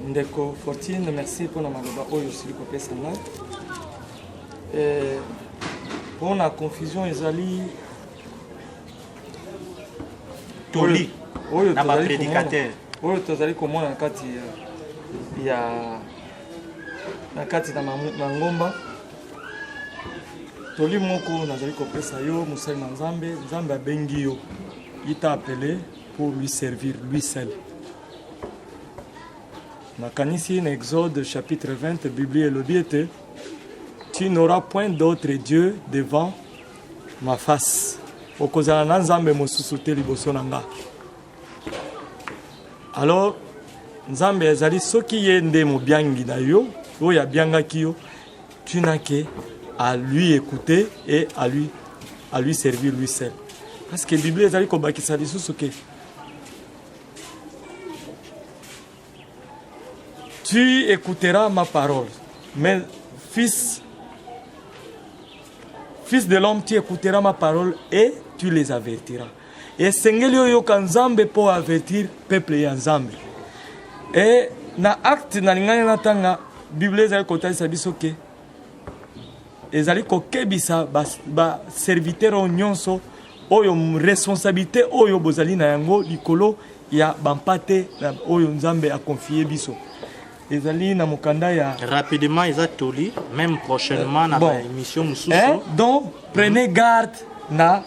Speaker 14: ndeko Fortune, merci mpona maloba oyo osili kopesa ngai. Mpona confusion ezali
Speaker 2: toli
Speaker 14: oyo
Speaker 2: na ba
Speaker 14: tozali komona-
Speaker 2: prédicateur.
Speaker 14: oyo tozali komona na kati ya na kati na mangomba. Toli moko nazali kopesa yo, mosali na Nzambe, Nzambe abengi yo, il t'a appelé pour lui servir lui seul. Nakanisi na Exode chapitre 20, Biblia elobi ete tu n'auras point d'autre Dieu devant ma face, okozala na Nzambe mosusu te liboso na nga. Alors Nzambe azali, soki ye nde mobiangi na yo oyo abiangaki yo, tu n'as que à lui écouter et à lui servir lui seul. Parce que Bible ezali kobakisa lisusu ke tu écouteras ma parole, mais fils de l'homme, tu écouteras ma parole et tu les avertiras. Esengeli oyoka Nzambe mpo avertir peuple ya Nzambe. E na acte nalingani natanga, Bible ezali kotalisa biso ke ezali kokebisa baserviteur oyo nyonso oyo responsabilité oyo bozali na yango likolo ya bampate oyo Nzambe akonfie biso. Ezali na mokanda ya
Speaker 2: Rapidement, eza toli même prochainement na
Speaker 14: Bon.
Speaker 2: ba émission mosusu.
Speaker 14: Eh, donc prenez garde na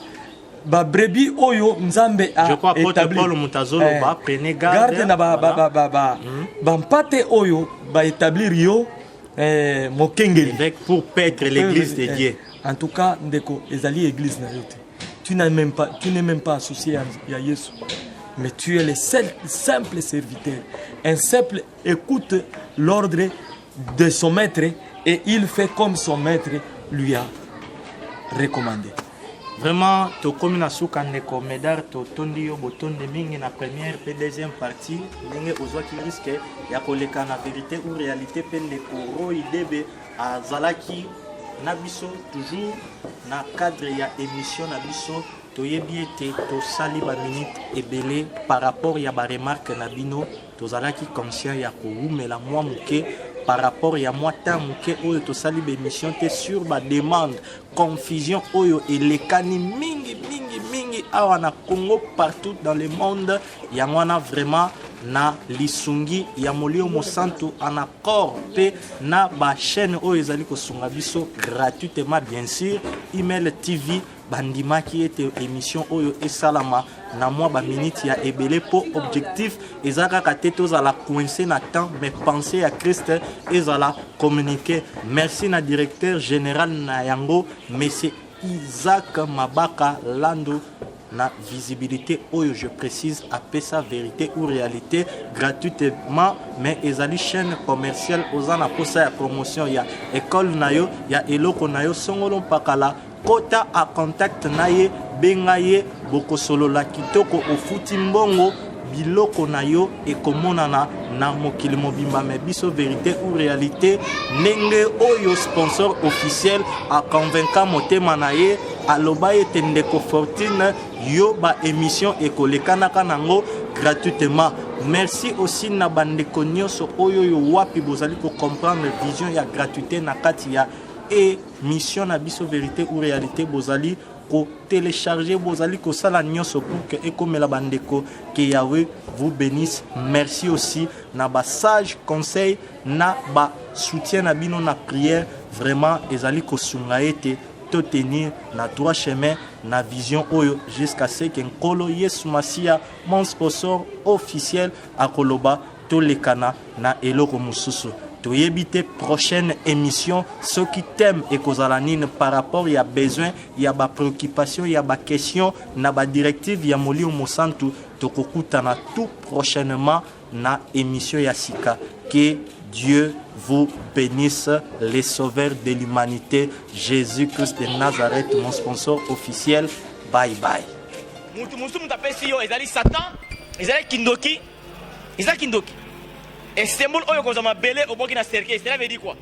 Speaker 14: babrebis oyo Nzambe a
Speaker 2: Je crois apôtre
Speaker 14: établi.
Speaker 2: Paul moto azoloba,
Speaker 14: Eh,
Speaker 2: prenez garde,
Speaker 14: garde na ba, ba,
Speaker 2: voilà.
Speaker 14: ba, ba, ba, bampate oyo baétablir yo mokengeli
Speaker 2: pour paître l'église de Dieu.
Speaker 14: En tout cas ndeko, ezali église na yo te. Tu n'as même pas, tu n'es même pas associé à Yesu, mais tu es le seul simple serviteur. Un simple écoute l'ordre de son maître et il fait comme son maître lui a recommandé.
Speaker 2: Vraiment tokomi na suka. Ndeko Médard, totondi yo botondi mingi na première mpe deuxième partie, ndenge ozwaki risque ya koleka na vérité ou réalité. Mpe ndeko Roy Debe azalaki na biso toujours na cadre ya émission na biso. Toyebi ete tosali baminute ebele par rapport ya baremarque na bino. Tozalaki conscient ya kowumela mwa moke par rapport ya mwa temps moke oyo tosali baémission te sur bademande. Confusion oyo elekani mingi mingi mingi awa na Congo, partout dans le monde, yango wana vraiment na lisungi ya Molimo Mosantu, en accord mpe na bachaîne oyo ezali kosunga biso gratuitement, bien sûr Email TV, bandimaki ete émission oyo esalama na mwa baminute ya ebele, mpo objectif eza kaka te tozala coincé na temps, mais pensée ya Christ ezala communiqué. Merci na directeur général na yango, monsieur Isaac Mabaka Lando, na visibilité oyo, je précise, apesa vérité ou réalité gratuitement, mais ezali chaîne commerciale. Oza na posa ya promotion ya école na yo, ya eloko na yo, songolo mpakala, kota a contact na ye, benga ye, bokosolola kitoko, ofuti mbongo, biloko na yo ekomonana na mokili mobimba. Me biso vérité ou réalité, ndenge oyo sponsor officiel aconvainca motema na ye, aloba ete ndeko Fortune, yo baémission ekolekanaka nango gratuitement. Merci aussi na bandeko nyonso oyo oyo wapi bozali kocomprendre vision ya gratuité na kati ya émission na biso vérité ou réalité. Bozali kotélécharger, bozali kosala nyonso pour que ekomela bandeko. Que Yahweh vous bénisse. Merci aussi na basage conseil, na basoutien na bino na prière. Vraiment ezali kosunga ete totenir na droit chemin na vision oyo jusqu'à ce que Nkolo Yesu Masiya, mon sponsor officiel, akoloba tolekana na eloko mosusu. Toyebi te prochaine émission soki thème ekozala nini par rapport ya besoin ya ba préoccupation ya ba question na ba directive ya Molimo Mosantu. Tokokutana tout prochainement na émission ya sika. Que Dieu vous bénisse, les sauveurs de l'humanité, Jésus-Christ de Nazareth, mon sponsor officiel. Bye bye.
Speaker 3: Mutu mosusu mutu apesi yo ezali Satan, ezali kindoki, eza kindoki. Et symbole oyo kozwa mabele oboki na cercueil, cela veut dire quoi?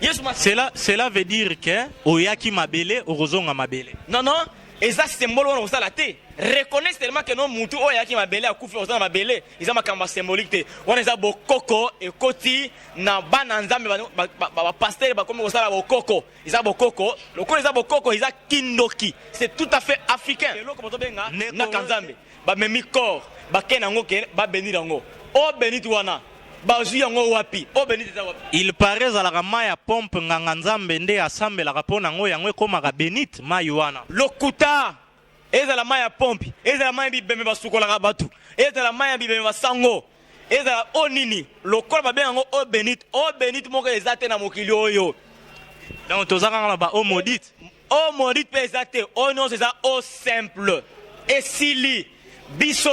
Speaker 3: Yesu ma
Speaker 2: Cela veut dire que oyaki mabele okozonga mabele.
Speaker 3: Non non, eza symbole wana kosala te. Reconnais seulement que non mutu oyo ayaki mabele akufi kozala mabele, eza makambo ya symbolique te. Wana eza bokoko ekoti na bana Nzambe, ba pasteur bakomi kosala bokoko. Eza bokoko, lokola eza bokoko eza kindoki. C'est tout à fait africain. Eloko bazobenga naka Nzambe. Bamemi corps, bakei nango ke ba benir yango. O benit wana bazwi yango wapi? O benit eza wapi?
Speaker 2: Il paraît ezalaka mayi ya pompe, nganga Nzambe nde asambelaka po nango, yango ekomaka benit mayi wana.
Speaker 3: Lokuta! Ezala mayi ya pompe, ezala mayi ya bibembe basukolaka batu, ezala mayi ya bibembe ba sango, ezala eau nini, lokola babenga yango eau benite, eau benite moko eza te na mokili oyo.
Speaker 2: Donc toza kaka na ba eau maudite?
Speaker 3: Eau maudite pe eza te, eau nyonso eza eau simple. Esili. Biso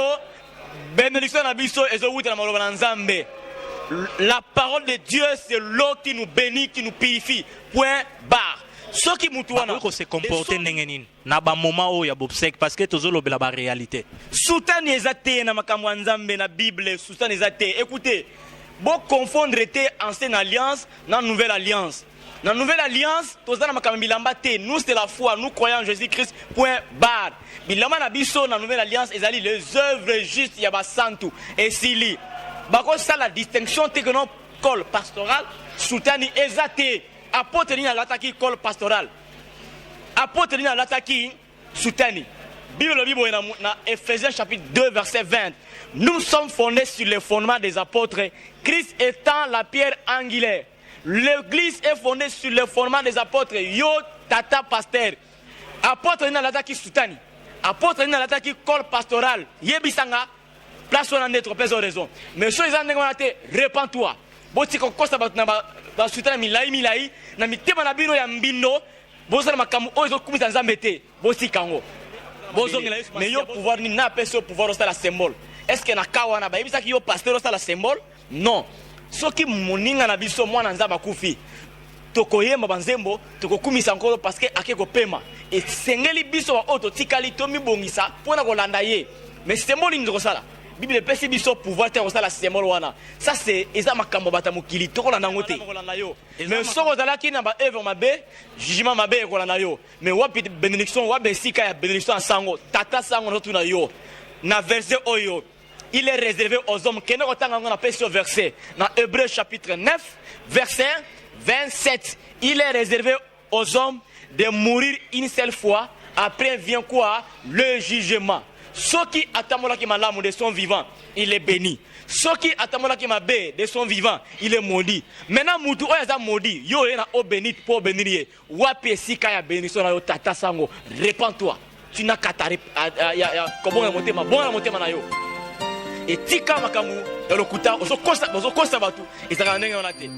Speaker 3: benediction na biso ezowuta na maloba na Nzambe. La parole de Dieu, c'est l'eau qui nous bénit, qui nous purifie. Point barre. Soki mutu wana
Speaker 2: bakoki ko se comporter ndenge nini na ba moment oyo ya bobsèque, parce que tozolobela ba réalité.
Speaker 3: Soutane eza te na makambo ya Nzambe na Bible, soutane eza te. Écoutez, bo confondre te ancienne alliance na nouvelle alliance. Na nouvelle alliance, toza na makambo bilamba te. Nous c'est la foi, nous croyons en Jésus-Christ, point barre. Bilamba na biso na nouvelle alliance ezali les œuvres justes ya basantu. Esili. Bakosala distinction te que non col pastoral, soutane eza te. Apôtre nini alataki col pastoral? Apôtre nini alataki soutane? Bible elobi boye na Ephésiens chapitre 2 verset 20. Nous sommes fondés sur le fondement des apôtres, Christ étant la pierre angulaire. L'église est fondée sur le fondement des apôtres. Yo, tata pasteur. Apôtre nini alataki soutane? Apôtre nini alataki col pastoral? Yebisanga place wana nde tokopesa yo raison. Mais soki eza ndenge wana te, repens-toi. Botika kokosa bato na ba soutane milai milai na mitema na bino ya mbindo. Bozala makambo oyo ezokumisa Nzambe te, botika yango. Bozongela Yesu. Mais yo pouvoir nini na apesi yo pouvoir osala symbole? Est-ce que na cas wana bayebisaki yo pasteur osala symbole? Non. Soki moninga na biso mwana Nzambe akufi, tokoyemba banzembo, tokokumisa Nkolo parce que ake kopema. Esengeli biso ba oyo totikali tomibongisa mpo na kolanda ye. Mais symbole nini tokosala? Bible epesi biso pouvoir te ya kosala symbole wana. Ça c'est eza makambo bata mokili, tokolanda yango te. Mais soki ozalaki na ba œuvre mabe, jugement mabe ekolanda yo. Mais wapi bénédiction, wapi esika ya bénédiction ya sango? Tata sango nazotuna yo na verset oyo, il est réservé aux hommes. Kende kotanga yango na pesi yo verset na Hébreux chapitre 9 verset 27. Il est réservé aux hommes de mourir une seule fois, après vient quoi? Le jugement. Soki atambolaki malamu de son vivant, il est béni. Soki atambolaki mabe de son vivant, il est maudit. Maintenant mutu oyo aza maudit, yo oye na eau bénite po bénir ye. Wapi esika ya bénédiction na yo tata sango? Répands-toi. Tu n'as qu'à ya kobonga motema, bonga motema na yo. Etika makambo ya lokuta, ozokosa bato, ezalaka na ndenge wana te.